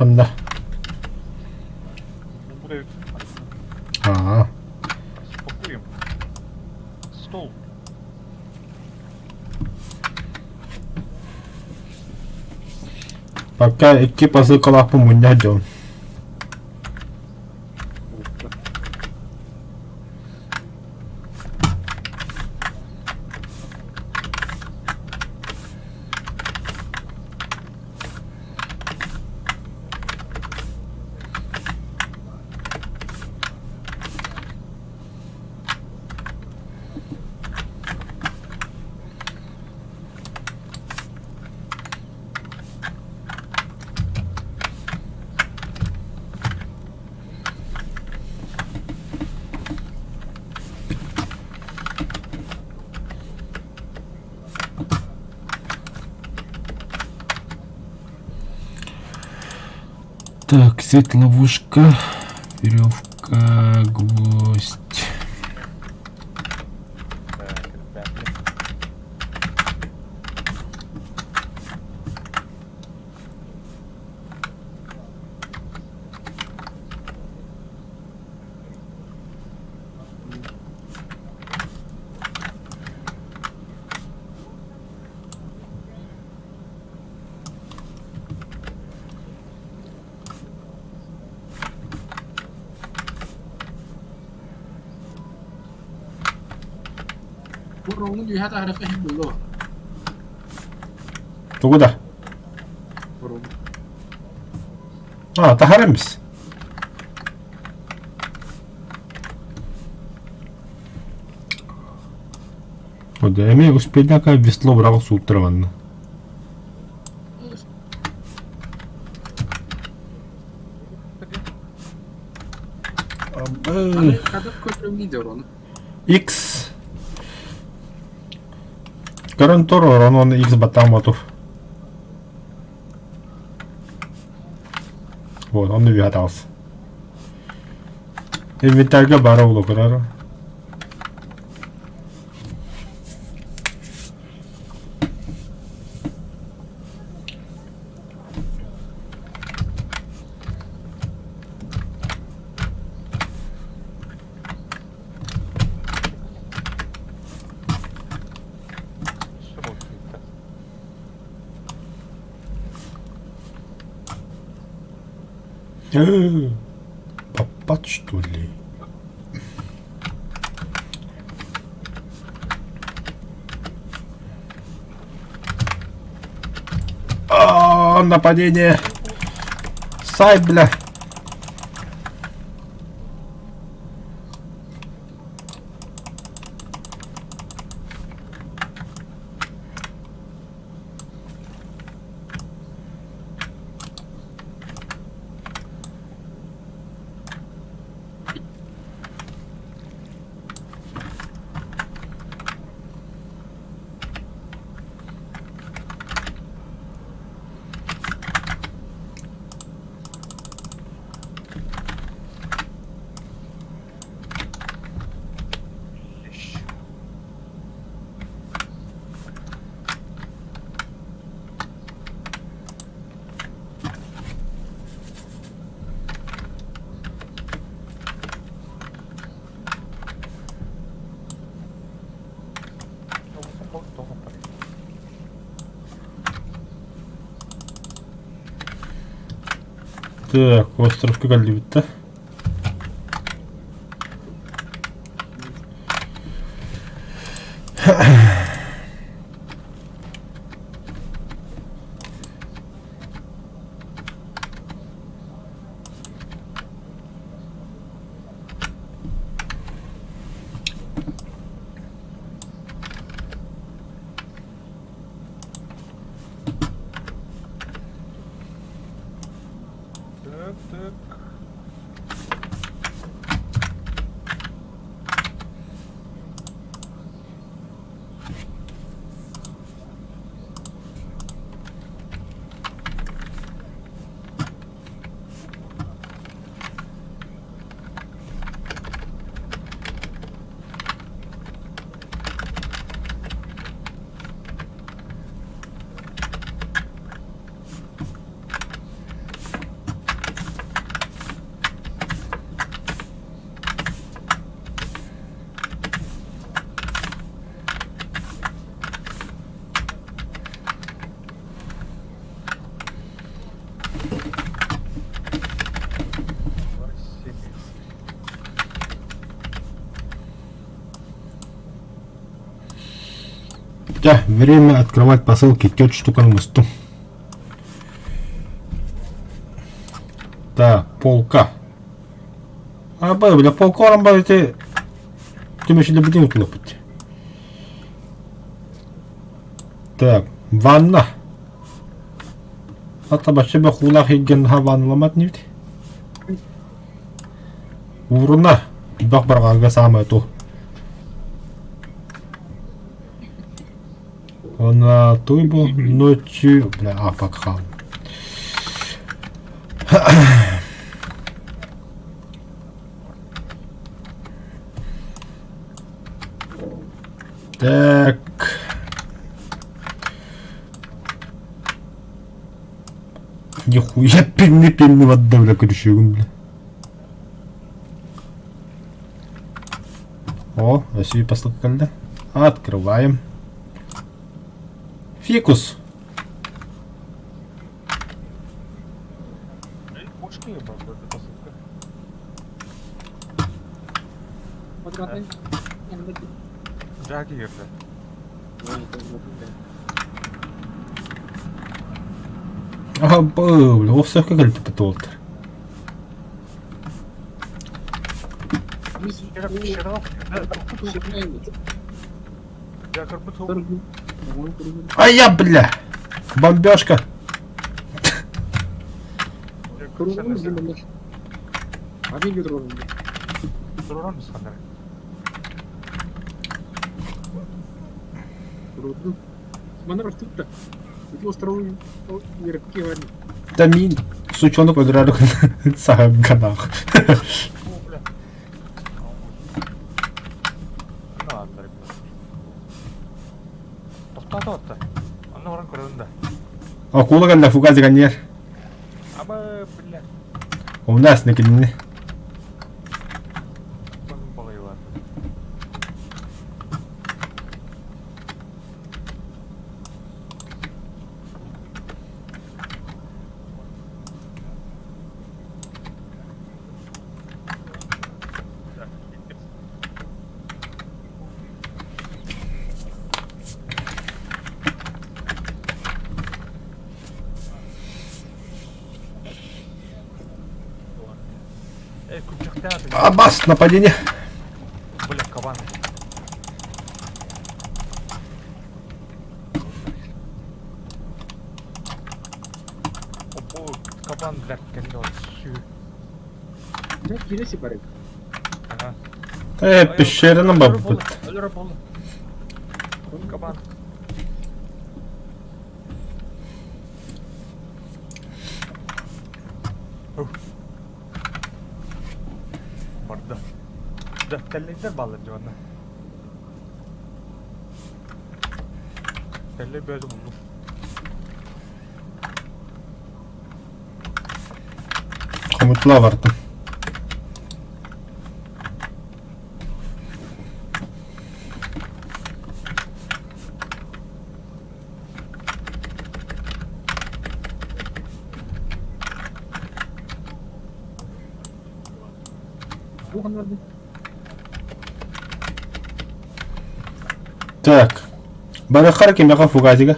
Ханна? Аа. Распакуем. Стол. Пока икки посылкалаахпын мунньах дьон. Так, сеть ловушка, веревка, гвоздь. Так, ребята. Бороҥун үөһэ таһаарыахха иһин буолуо. Тугу да? Бороҥ. А, таһаар эмис. Эмиэ успейдака весло быраҕа сууттара манна. Аны хадах көрдөрөмнүү да орону. X. Көрөн тур орон уонна X баттаан ботур. Вот, онно үһэ таҕыс. Инвентарьга бара улу көрөр. Попад, что ли? А, нападение! Сай, бля! Так, островка кэллибит да? Так, так. Да, время открывать посылки. Тетя штука на мосту. Да, полка. А, бля, полка оран бар ити түмэшиле бүтүн утулуппут. Так, ванна. Ата бачча бөхуулаах илген ха ванналамат нибит. Ууруна, бөх барҕарга саамай ту. Она той был ночью, бля, а, пока. Так. Нихуя пельны-пельны вода, бля, крючегун, бля. О, Василий посылка кэллэ. Открываем. Фикус. Бля, охсуохха кэлбиппит уолтар. А я, бля! Бомбежка! Да мин сучонок өлөрөөрү саһыгганах. Тохтоото Онно баран көрөбүн да. Акула кэллэ фугас ганнер. Аба, бля. У нас на кинини. Аббас, нападение. Бля, кабан. О, кабан, бля, Э, пещераны бабыт. Кабан. Барда. Да, тэллэйдэр бааллар дьэ манна. Тэллэй бөөтү буллум. Хомутла бардым. Так. Барыхар кимиэхэ фугазига?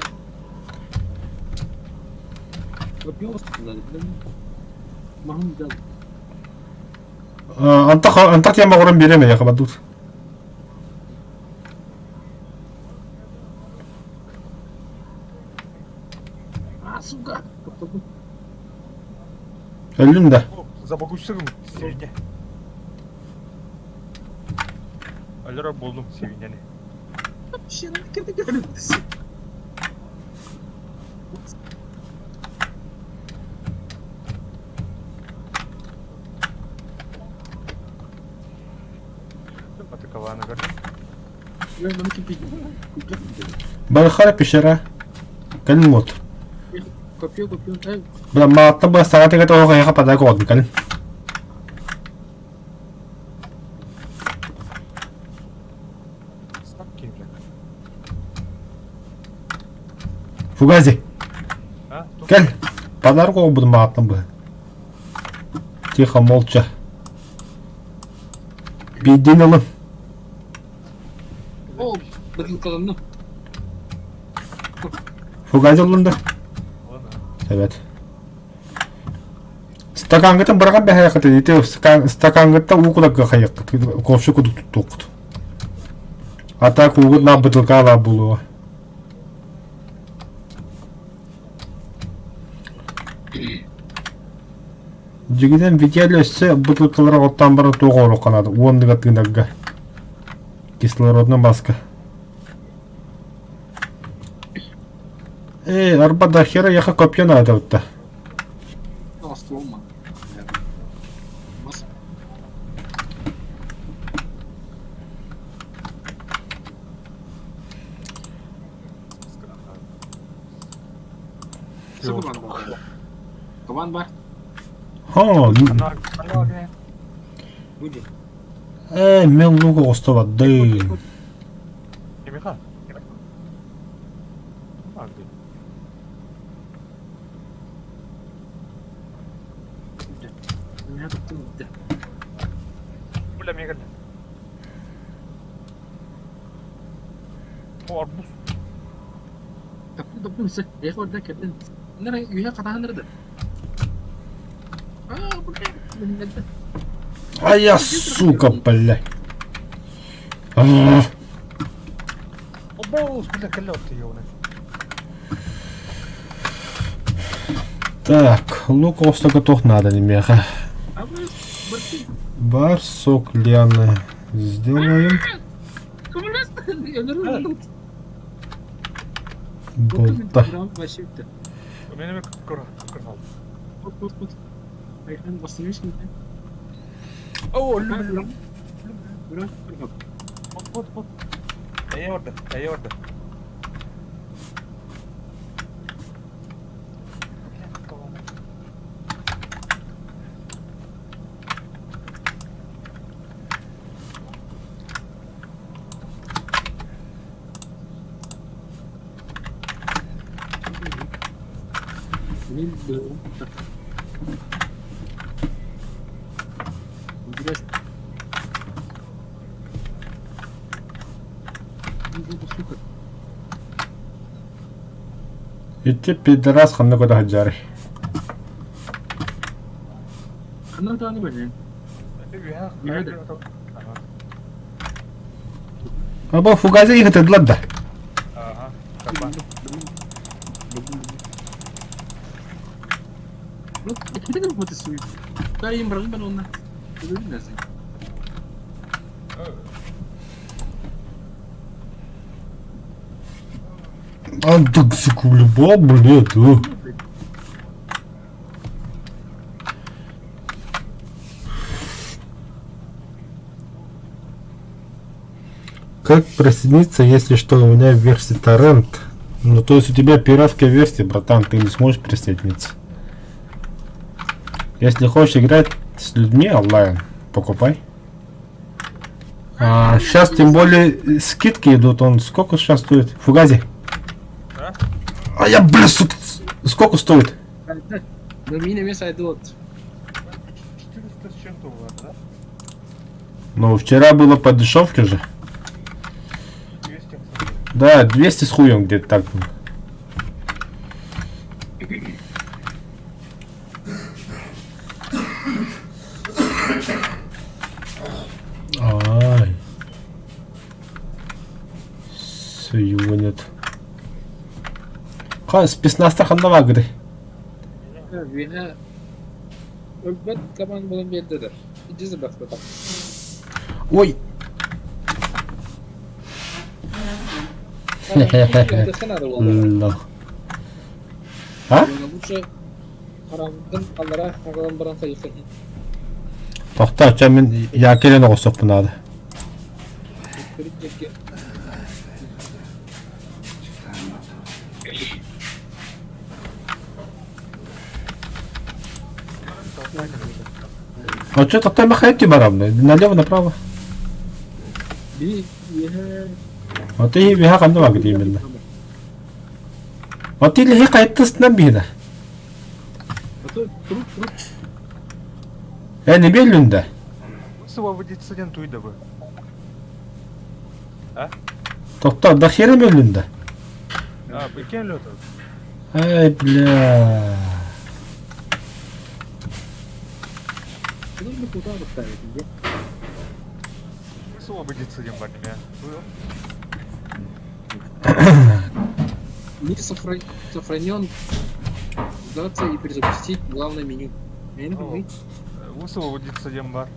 Антах антах тиэн баҕаран биэриэм эйиэхэ бардут. Өллүм да. Забагуйсыгым сибине. Өлөрө булдум сибинени. Атакалааны көрдүм. Барыхара пещера. Кэлин вот. Бля, мааттан бу саҥа тыгата оһох эйиэхэ подарок оҥордум кэлин. Фугази. Кэл. Подарок оҥорбутум мааттан быһа. Тихо, молча. Биирдиин ылын. О, бытылкаланным. Фугас ыллын да? Evet. Стакаҥҥытын быраҕан бэһээххитин ити стакаҥҥыттан уу кудакка хайыаххыт, ковшик кудук туттуоххут. А так уугут наар бытылкаалаах буолуоҕа. Дьигинэн Виталий өссө бытылкалары оттоон баран туох оҥоруохха наада уонныга тыынарга кислороднай маска. Ээ, арба да хера яха копье надо вот-то. Кабан бар. Ха, Ээ, мен лук оҕустубаттыы. А я, сука, бля. Так, лук оҕустарга надо немеха. Барсук Лены сделаем. Болта. Ити пидорас ханна көтө сылдьарый? Аба фугазе ыытыллар да? А так заколебал, блядь, а. Как присоединиться, если что, у меня версия торрент? Ну, то есть у тебя пиратская версия, братан, ты не сможешь присоединиться. Если хочешь играть с людьми онлайн, покупай. А, сейчас тем более скидки идут, он сколько сейчас стоит? Фугази. А? А я, бля, сука, сколько стоит? 400 с чем-то было, да? Ну, вчера было по дешевке же. 200. Да, 200 с хуем где-то так было. Ай. Все, его нет. Ха, спецназта ханна багры. Өлбөт кабан буолан биэрдэ да. Илдьи сырбахпатах. Ой! А? Лучше хараммытын аллара аҕалан баран хайыххын. Тохтоо, чэ мин якелен оҕустуохпун наада. А что такое махайте барамны? Налево, направо. А ты биһа ханна багыт именно. А ты лихи кайттысынан биһида. Э, не беллүнде. Высвободиться туйда бы. Тохто, да хера беллүнде. А, иккиэн өлүөтэ. Ай, бля. Куда мы куда поставить, где? Высвободиться диэн бар дии. Мир сохранен. Сдаться и перезапустить главное меню. Я не понимаю. Высвободиться диэн бар.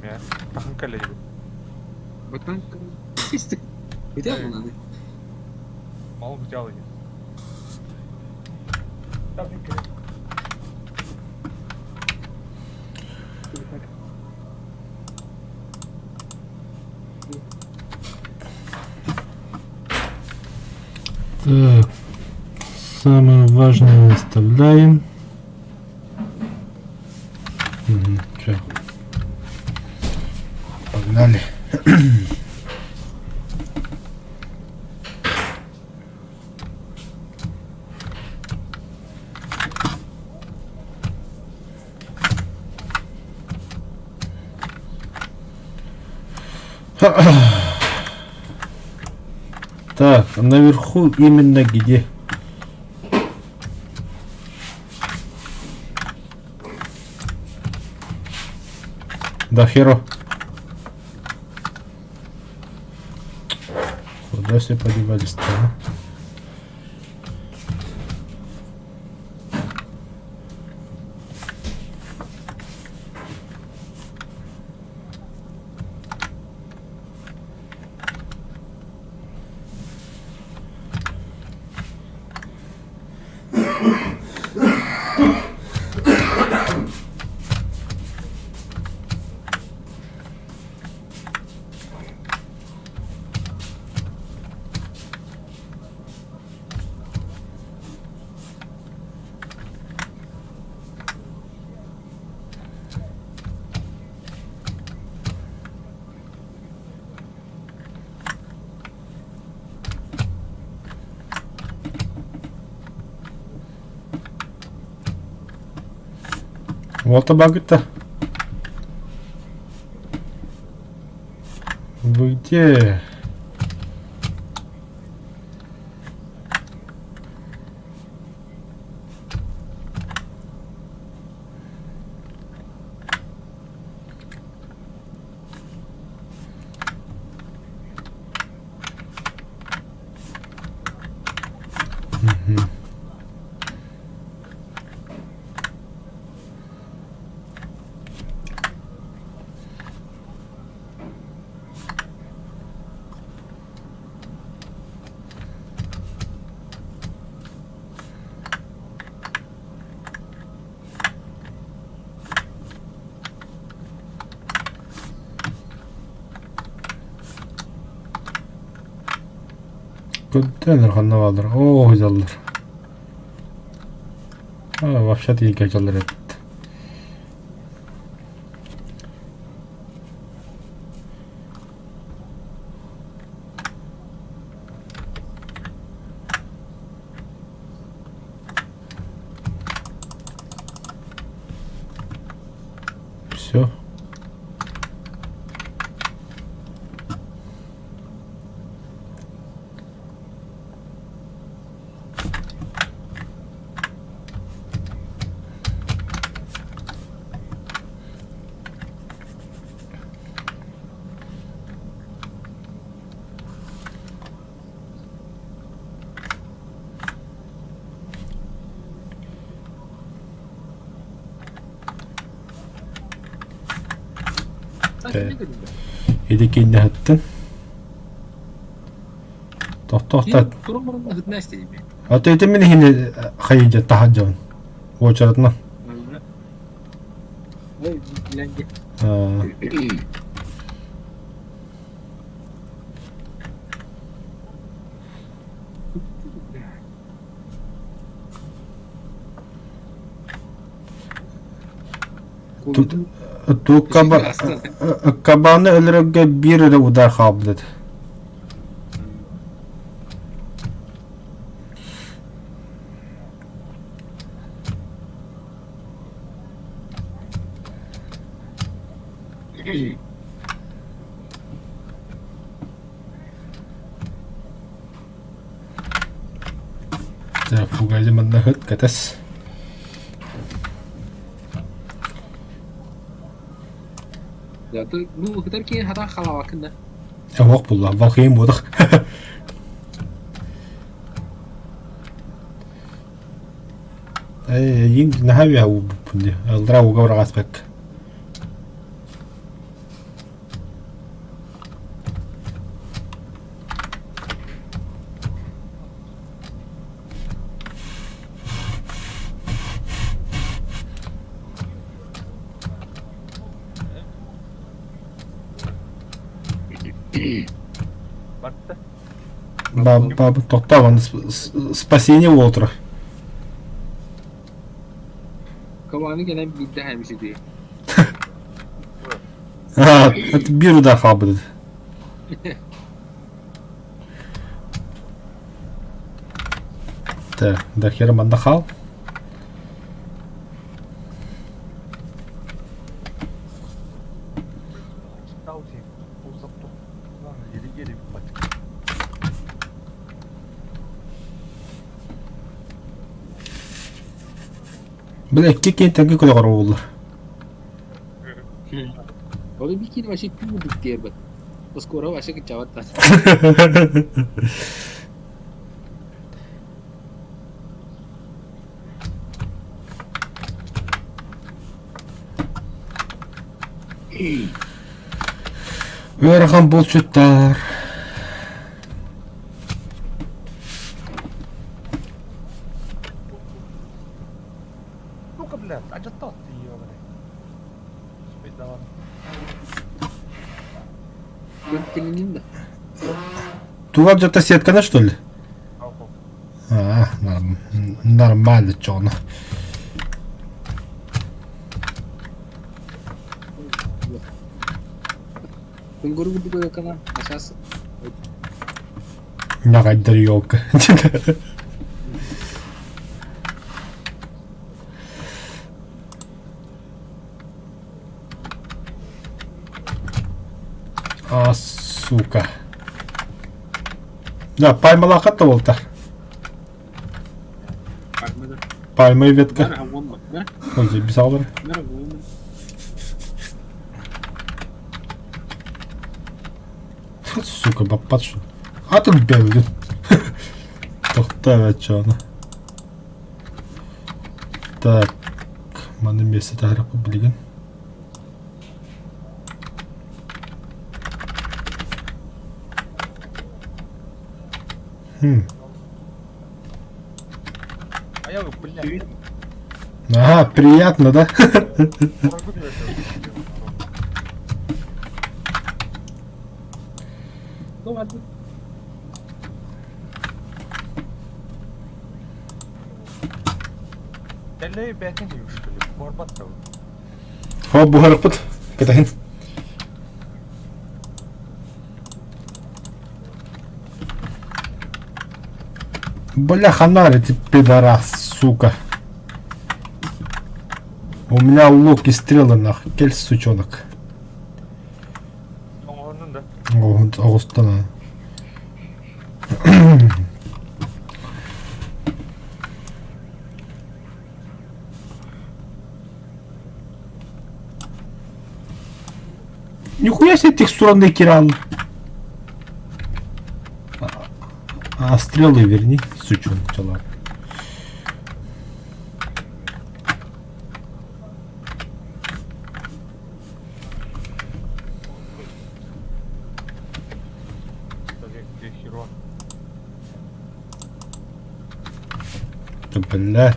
Мэ. Тахан кэлэ Ботан. Где она? Мал бутялы. Так, самое важное оставляем. Угу, все. Погнали. Так, наверху именно где? Да херо. Куда все подевались-то, а? Вот багы-то. Вы где? Контейнер ханна бааллар? Оо, сылдьаллар. А, вообще тиийгэ дьаллар эбит. Все. Ити кииннэһэттин. Тохтоохтоот. Ата ити мин иһини хайыдьа таһа дьон. Уочаратынан. Ту кабаны өлөрөргө биир эрэ удар хаалбыт этэ. Так, фугази манна ыт кэтэс. Бу ытар киһи хатан халаабаккын да. Оһох булла, балхыйым буодах. Эйин наһаа үөһэ уурбуппун дии. Аллара ууга быраҕаспакка. Барда. Баба тохтоо, спасение уолтура. Кабаны кэлэн биирдэ хэмситии. Биир удар хаалбыт. Так, да хера манна хаал. Бля, икки киһи тэҥҥэ күлэҕэр уоллар. Ол бикини вообще күүрдүк диэбит. Скоро вообще кыччабат да. Ыарахан булчуттар. Ну-ка, блядь, а ты, ёбаный. Спидаван. Көлүнүн да. Туга где-то сетканы, что ли? А, нормально, чё оно. Кунгуру курдук kana. Сейчас. Нагайдар елка. А, сука. Да, пальма лахата болта. Пальма и ветка. Ой, бисалар. Сука, баппат что. А тут белый. Тохта чё Так, маны месте тахрапы билигин. Хм. А я, блядь. Ага, приятно, да? Хоп, буһарыппыт. Кэтэһин. Бля, ханари ты пидорас, сука. У меня лук и стрелы нах. Кель, сучонок. Оҕустан. Нихуя себе текстуранный киран. А стрелы верни, сучонок, чалар. Да бля.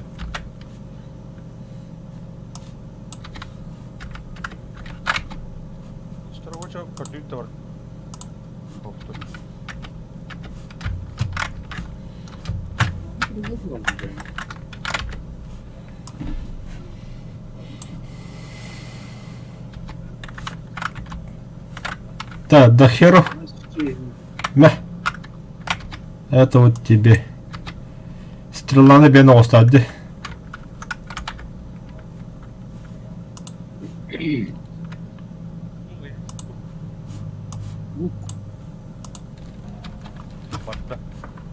Так, до херов. Мә. Это вот тебе. Стреланы бен оҕустаады.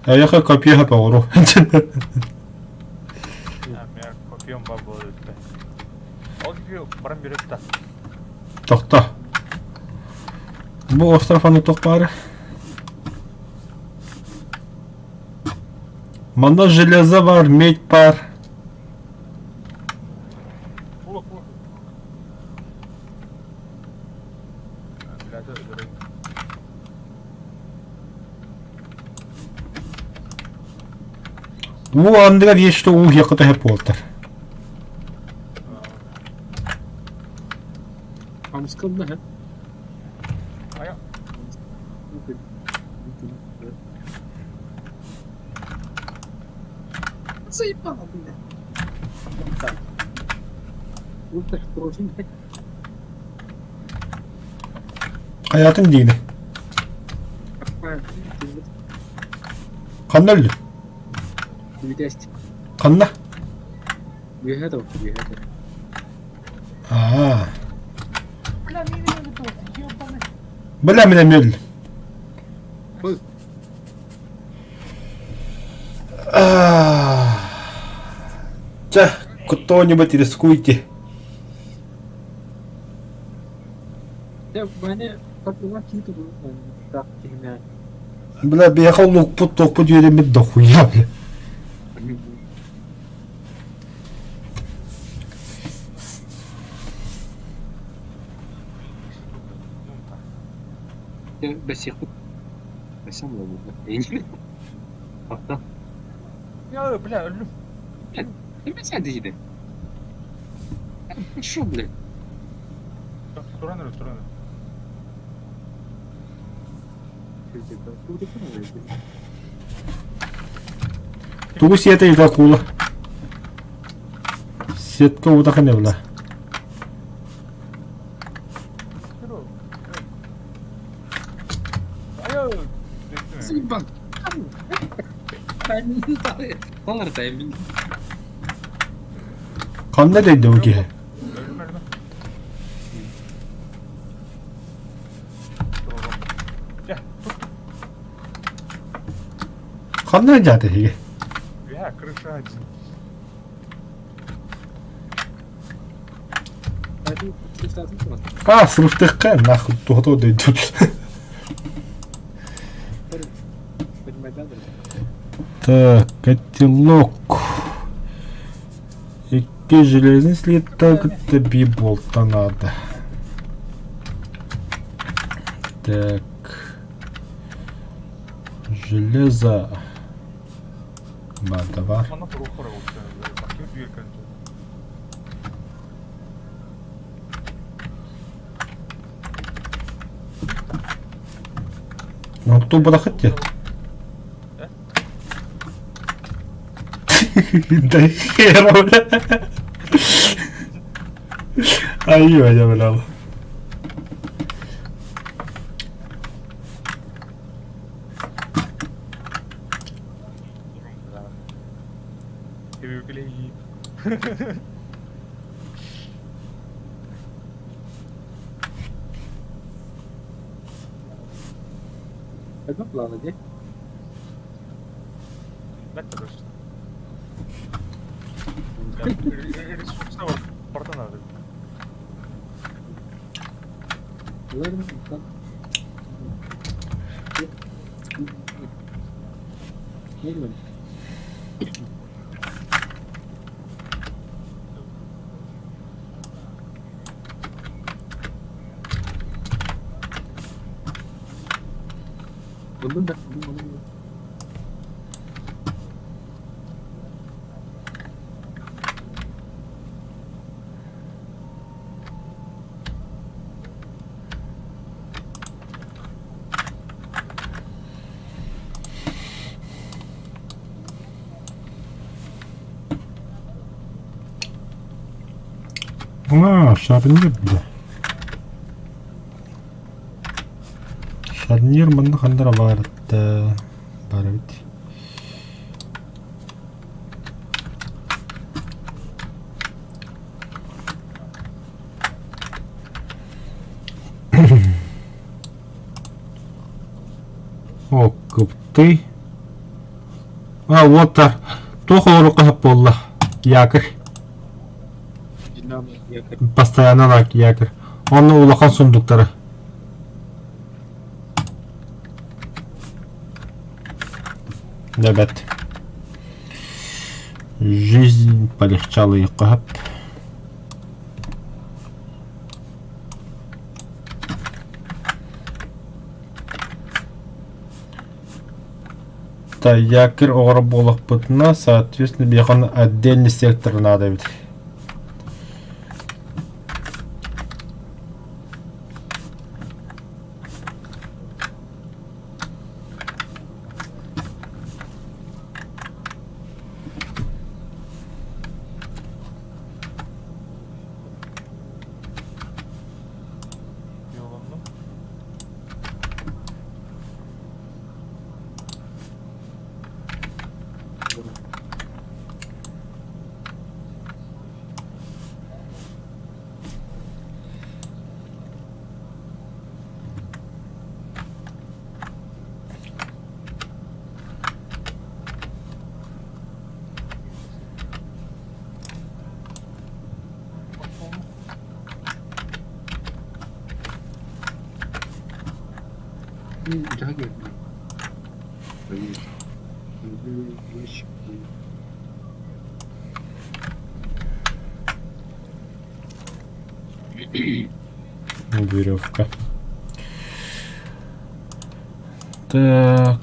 Аяха копья оҕуру. Баран берет да. Тохто. Бу остров аны туох баара? Манна железо бар, медь бар. Уу андыгар есть что уу якыта хеп буолтар. Хамскалла һэ. Заебало, бля. Ну так, пружина. Хайатын диини. Ханна өлдү? Ханна? Үөһэ да үөһэ да. Аа. Бля, мин эмиэ өллүм. Чэ, кто-нибудь рискуйте. Бля, биһиэхэ лукпут туохпут үөрэммит дохуя, бля. Я, бля, өллүм. Шо, блядь? Туран өлө, туран өлө. Тугу сиэтэ ыта куула? Сетка уута ханна була? Заебал. Ханна дэйдэ бу киһи? Ханна дьаата эһиги? Я, крыша один. А, срывтыхха, нахуй, туһата дөйдүм. Так, котелок. Икки железный слиток, это биболта надо. Так. Железо. Баар бар. Манна турук Ну, кто бырахыт дии? Да хера, бля. Айыы, я бля. Одно плана, дии? Ыллым да, ыллым, ыллым. А, шарнир, бля. Шарнир манна ханнара баарытта баар эбит. О, кыптый. А, вот туох оҕоруохха сөп буолла? Якорь. Постоянно лак якорь. Онно улахан сундуктары. Эбэт. Жизнь полегчала иққаһап. Та якорь оҕоро буолахпытына, соответственно, биһиэхэ отдельный сектор наада эбит. Yolundum. Веревка. Так.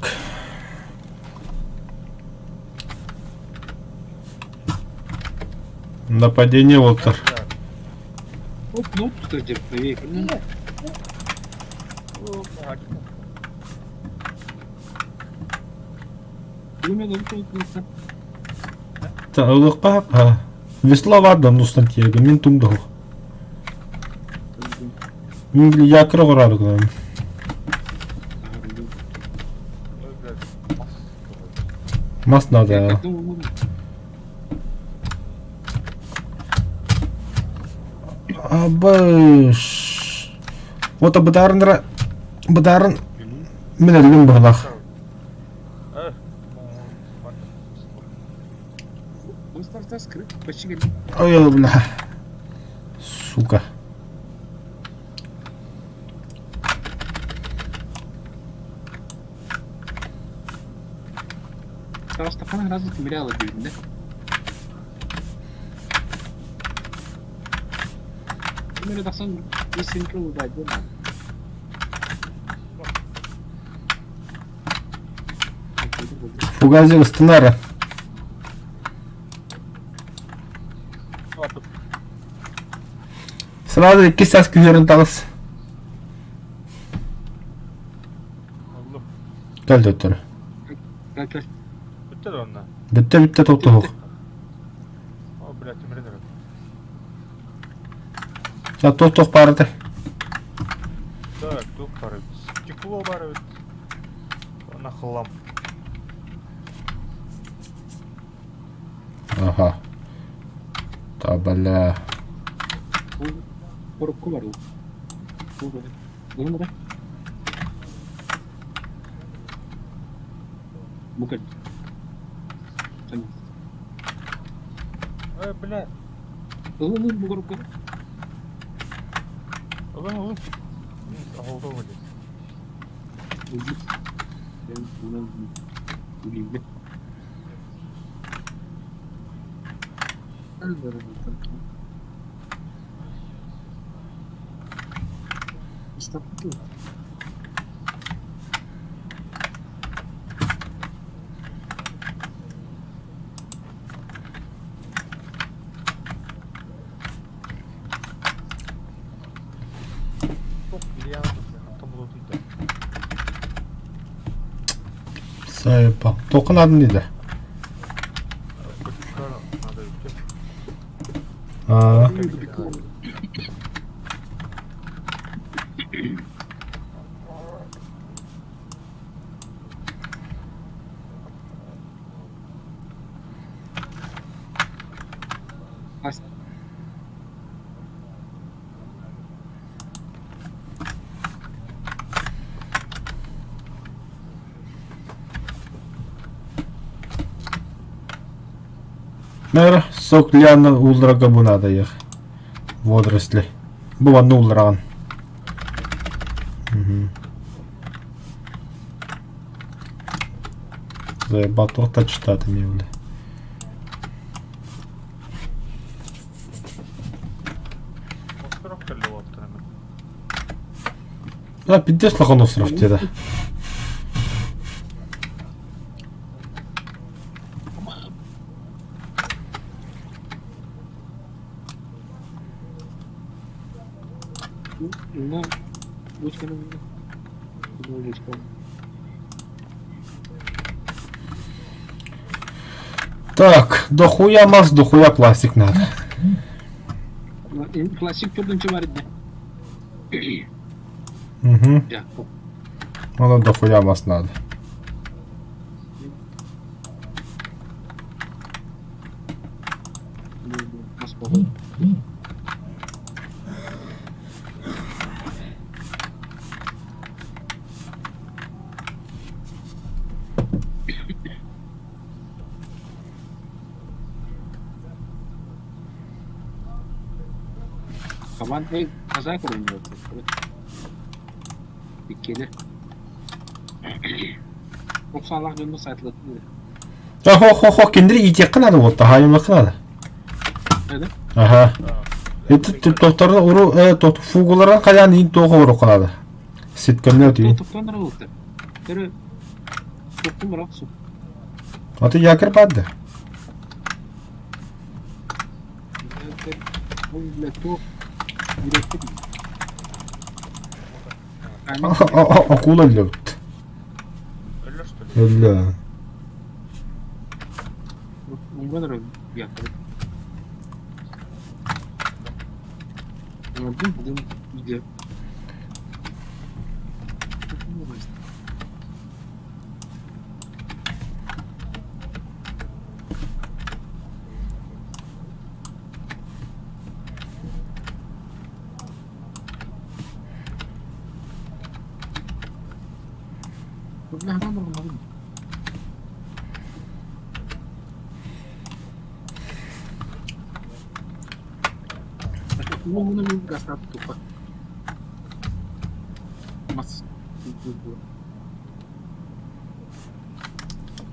Нападение, Волтер. Ылыхха Весло баар устан тиэргэ мин тумдуһух. Мин били якорь оҕораары гынабын. Мас надо. Абыш. Вот бытаарынра бытаарын мин өллүм быһылах. Ой, бля. Сука. Фугази ыстынара. Сразу иккис саас күһүөрүн таҕыс. Кэл төттөрү. Бүттэ да онно. Бүттэ бүттэ тоттуһук. О, блядь, тимирин эрэ. Я туох баар этэ? Так, туох баар эбит? Стекло баар эбит. Уонна хлам. Ага. Та бля. Коробка бар ул. Булмады. Бу кел. Эй, бля. Ыл ыл бу коробка. Ылын, ылын. Оһолго блядь. Үлүммүт. Сайпа. Тоқын адын дейді. Аа. Мэр сок Ляна улрага бунада ях. Водоросли. Бу манна уллараҕын. Мгм. Заебал туох читать мне, бля. Остров кэллэ уоттар эмэ. Да, пиздец лахан остров тебе, да. Ну, бочка бочка. Так, дохуя мас, дохуя пластик надо. Пластик төрдүнчү бар иде. Угу. Надо дохуя мас надо. Команда казак oynuyor. Иккиэлэр. 90-лаах дьонно сайтылатын Хо-хо-хо, киндери иитиэххэ наада буолта, хаайымлахха наада. Это? Аха. Это тохторун уру фугуларын хайаан иин туох оруохха наада. Ситкэмнэ тиин. Топтон работа. Көрө топтун быраак су. Аты якорь баады. Ол бля туох үрэппит. Акула өллөбүт. Өллөр что ли? Өллө. Уңган якорь. Бу үйде.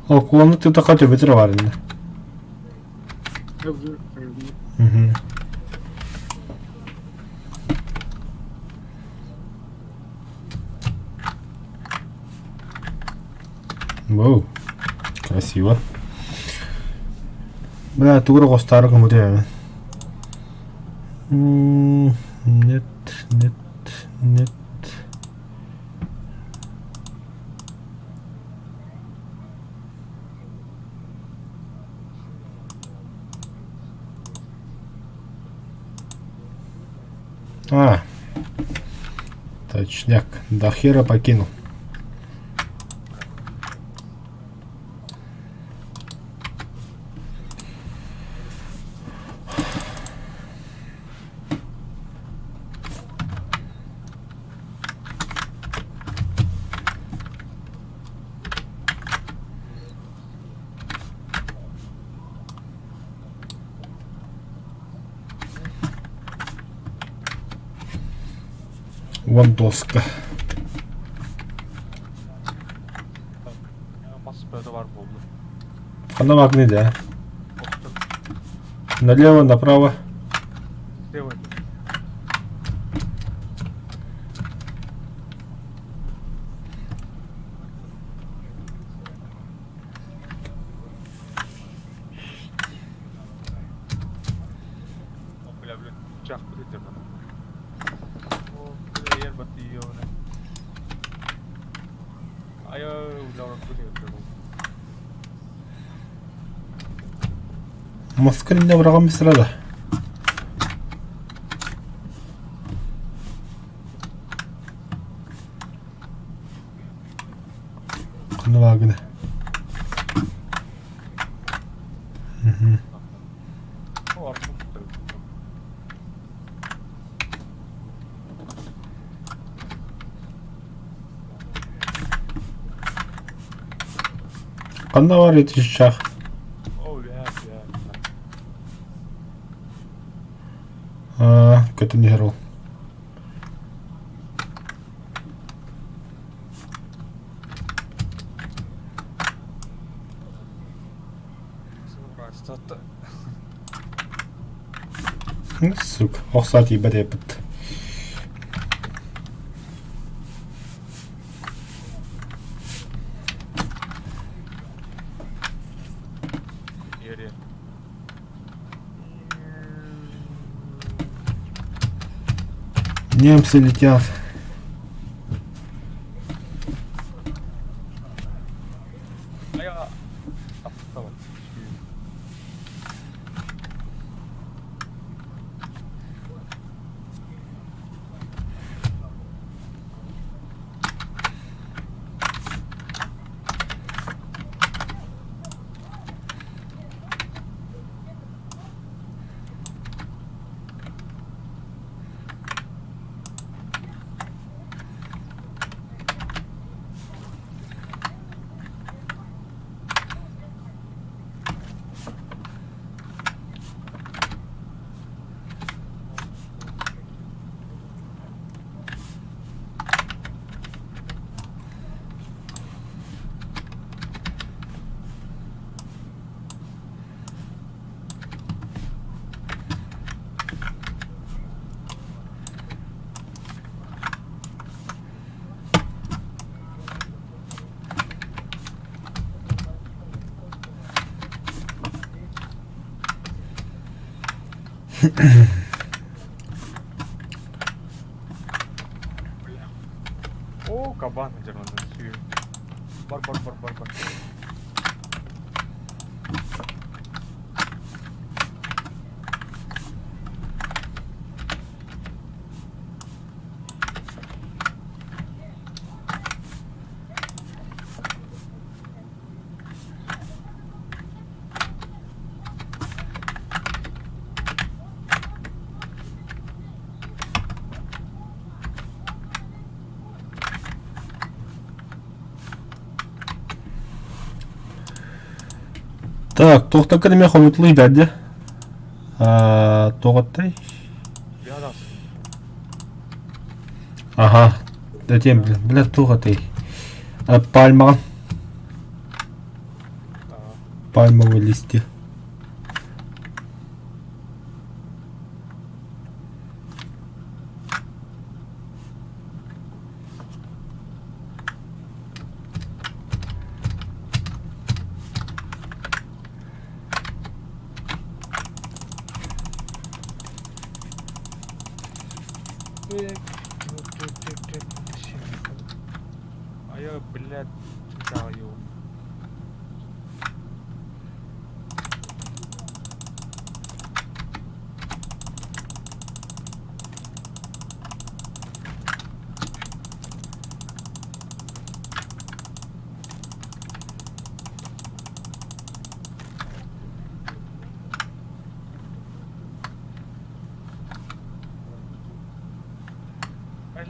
Акуланы тытака төбөтөр бар инде. Мгм. Воу. Красиво. Бля, тугура костары кымытыйм. Нет, нет, нет. А, точняк. До хера покинул. Вон доска. Мас бөтө бар болду. Она магнит, да? Налево, направо. Слева. О, бля, бля, чах бит этим. О, бля, ер бати ёбана. Ай, бля, бля, Москва не врагом сразу. Ханна Угу. О, Артур. Ханна бар ити чах. О, бля, бля. Көтөн иһэр ол. Сука, ох саа тиийбэт эппит. Немцы летят. О, кабан дьарманын Бар бар бар бар бар. Так, туохтан эмиэ хомутулуй дядя? Туох Аха, этиэм бля туох этэй? Пальмаҕын. Пальмовые листья. А я, блядь, читаю.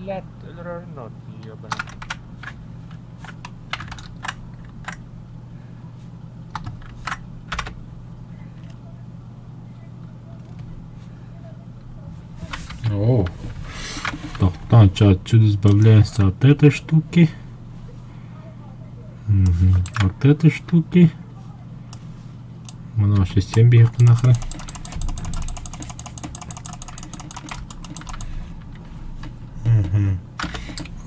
Блядь, өлөрөр ебаный. О, Тохтоон, отсюда избавляемся от этой штуки. Угу. От этой штуки. Мына вообще 7 бегет нахрен. Угу.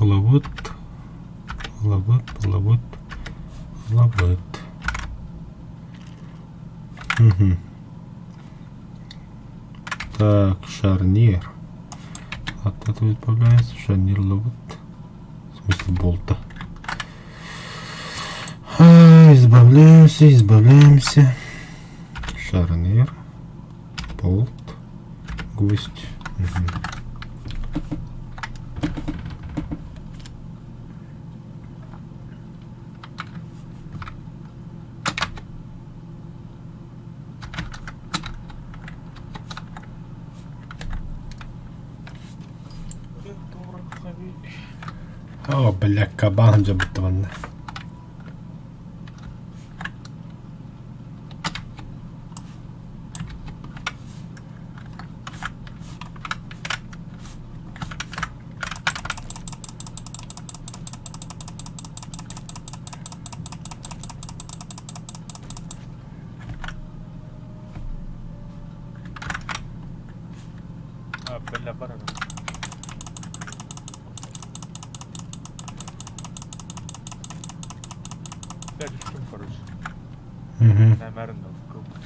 Ловот, ловот, ловот, ловот. Угу. Так, шарнир. От этого избавляется. Шарнир ловот. В смысле болта. А, избавляемся, избавляемся. Шарнир. Болт. Гвоздь. Угу. О, бля, кабан дьэ Опять үстүм, короче. Мгм. Нэмэрин кылбыт.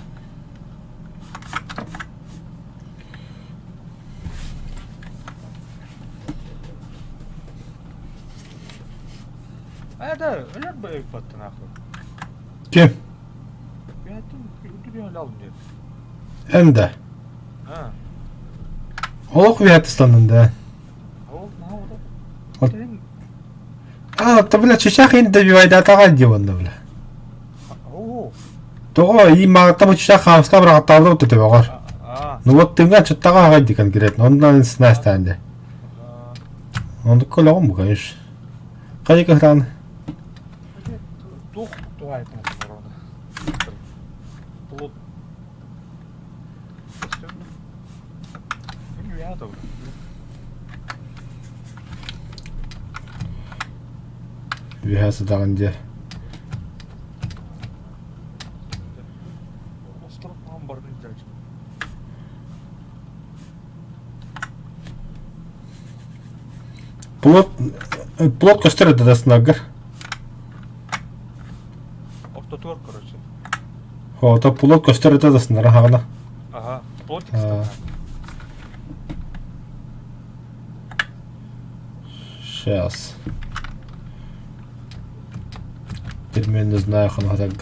А да, өлөр баттын нахуй. Ким? Үтүрүөн алым диэн. Эн да. А, Олох үһэтистанын да. ол наһаа Вот. А, то бля, чычах ин добивайдатаҕа дии уонна бля. Оо. Тоҕо и маҕатта бу чычах хаамска быраҕаттааллар төбөҕөр. А. Ну вот тыҥа чыттаҕа аҕай ди конкретно. Онно снастаан де. Оннук көлөҕүм бу, конечно. Хайа кыһыраан? Туох туһаайтын Плот. Үөһэ сытаҕын дии. Плот, плот көстөр этэ даснагар. Ортотугар, короче. Ото плот көстөр этэ даснара хаҕына. Ага, плотик А. Сейчас. Теперь я не знаю, хана так.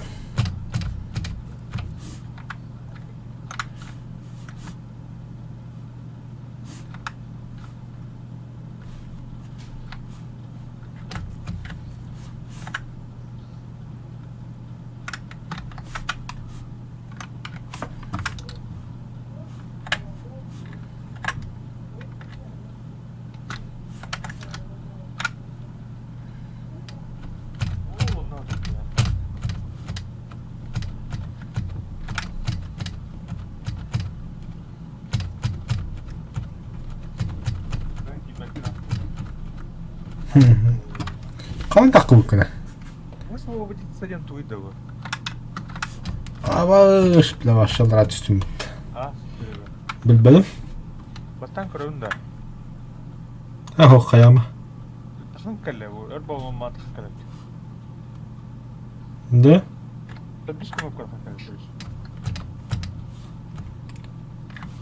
О, надо, бля. Хаһан таххыбыккына? Высвободиться диэн тугуй да бу? Абыш, бля, вообще түстүм. А, Билбэтим. Бастаан көрөбүн да. Ахох хайама. Тахын кэллэ бу, өр буолан маатах кэлэт. Да? Төрдүс күн көрөн кэлэ.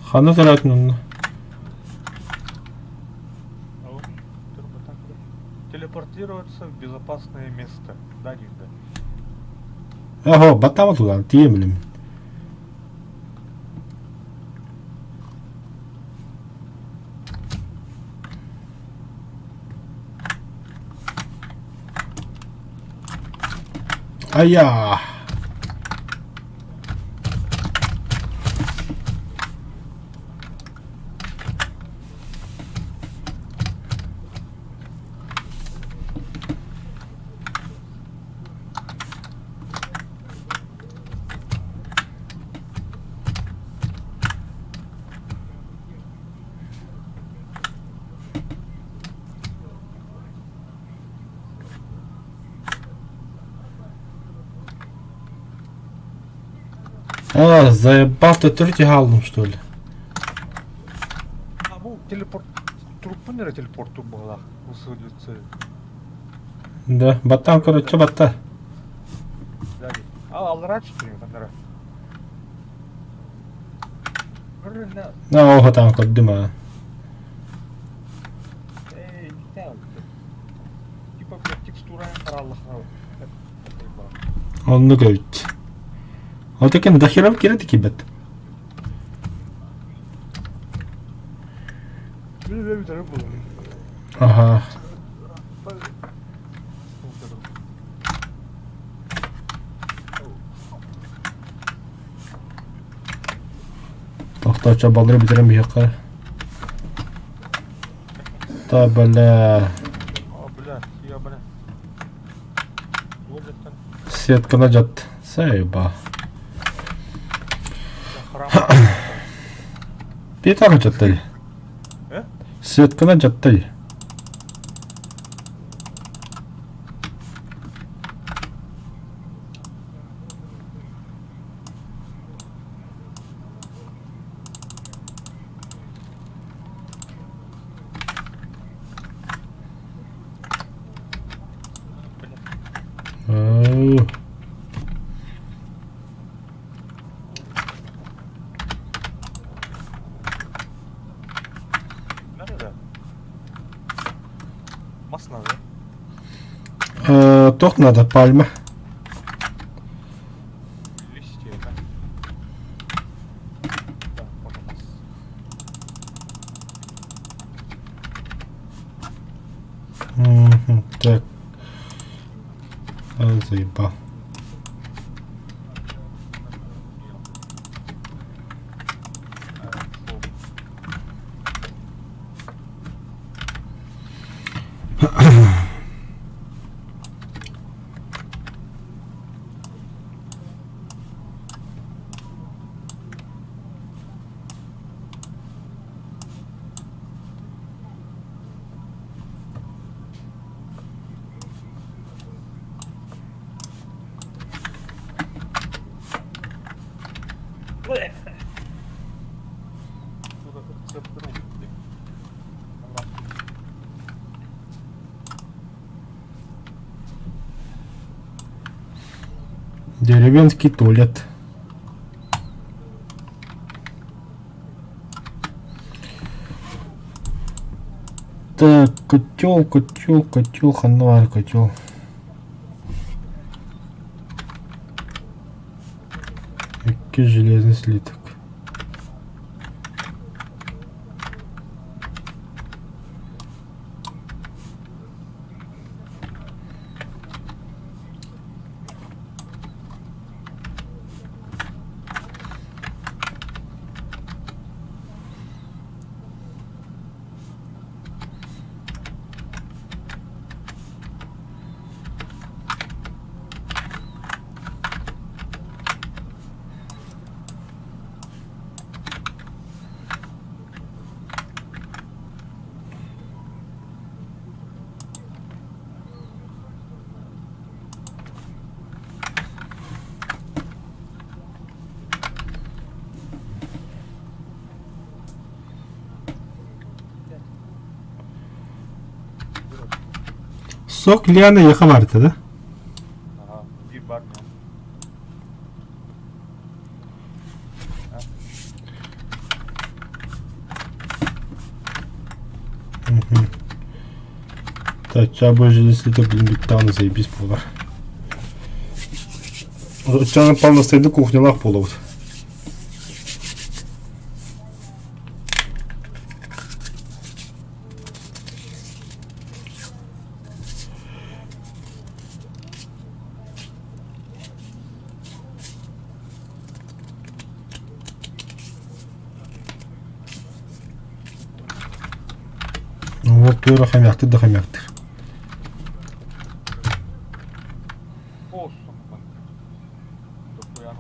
Ханна төрөөтүн онно? Телепортироваться в безопасное место. Да, не да. Ахо, баттаама тулаан, тиийэн билим. Айа! А, заебал ты төрүт хааллым, что ли? А бу телепорт труппун эрэ телепорту быһалаах высадиться. Да, баттаан короче батта. Да, а аллара түстүн ханнара. На оҕо таан көрдүм аа. Эй, Типа, блядь, текстура хараллахна. Оннук эбит. Ол дохера кире кибет. Ага. Тохтоочо баллары бүтэрэн биһиэхэ. Та бля. О, бля, я, бля. Сеткана дьат. Сайба. Питар дьаттай. Э? Сеткана дьаттай. Nerede? Мас надо. Туох надо? Пальма. Листья, да? Да, вот у нас. Мгм, Так. А, заебал. Деревенский туалет. Так, котел, котел, котел, ханар, котел. Икки железный слиток. Сок Лиана яха барыта да? Ага, биир бар Так, чабы железный блин, бүттэҕинэ заебись буолар. Оччоҕо полностойдук кухнялаах буолабыт. Вот туора хомяктыр да хомяктыр. Olsun. Dokuyan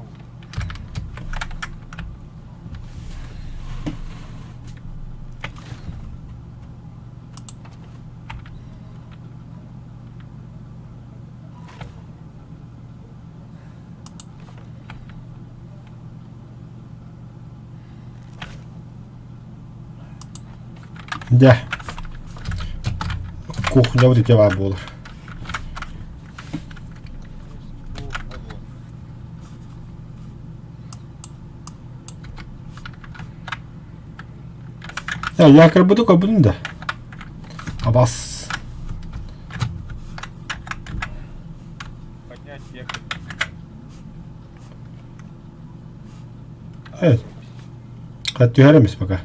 Дьэ, кухнябыт ити баар буолар. Э, якорбыты көрбүтүм да. Абас. Поднять якорь. Evet. Түһэр эмис пока.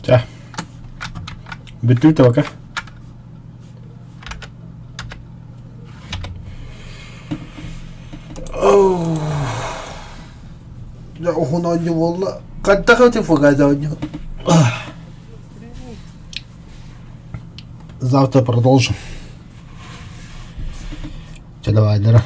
Чэ. Бүттүү табака. Дьэ уһун оонньуу буолла. Хайдах эти фугаза оонньуу? Завтра продолжим. Чэ давай, Лера.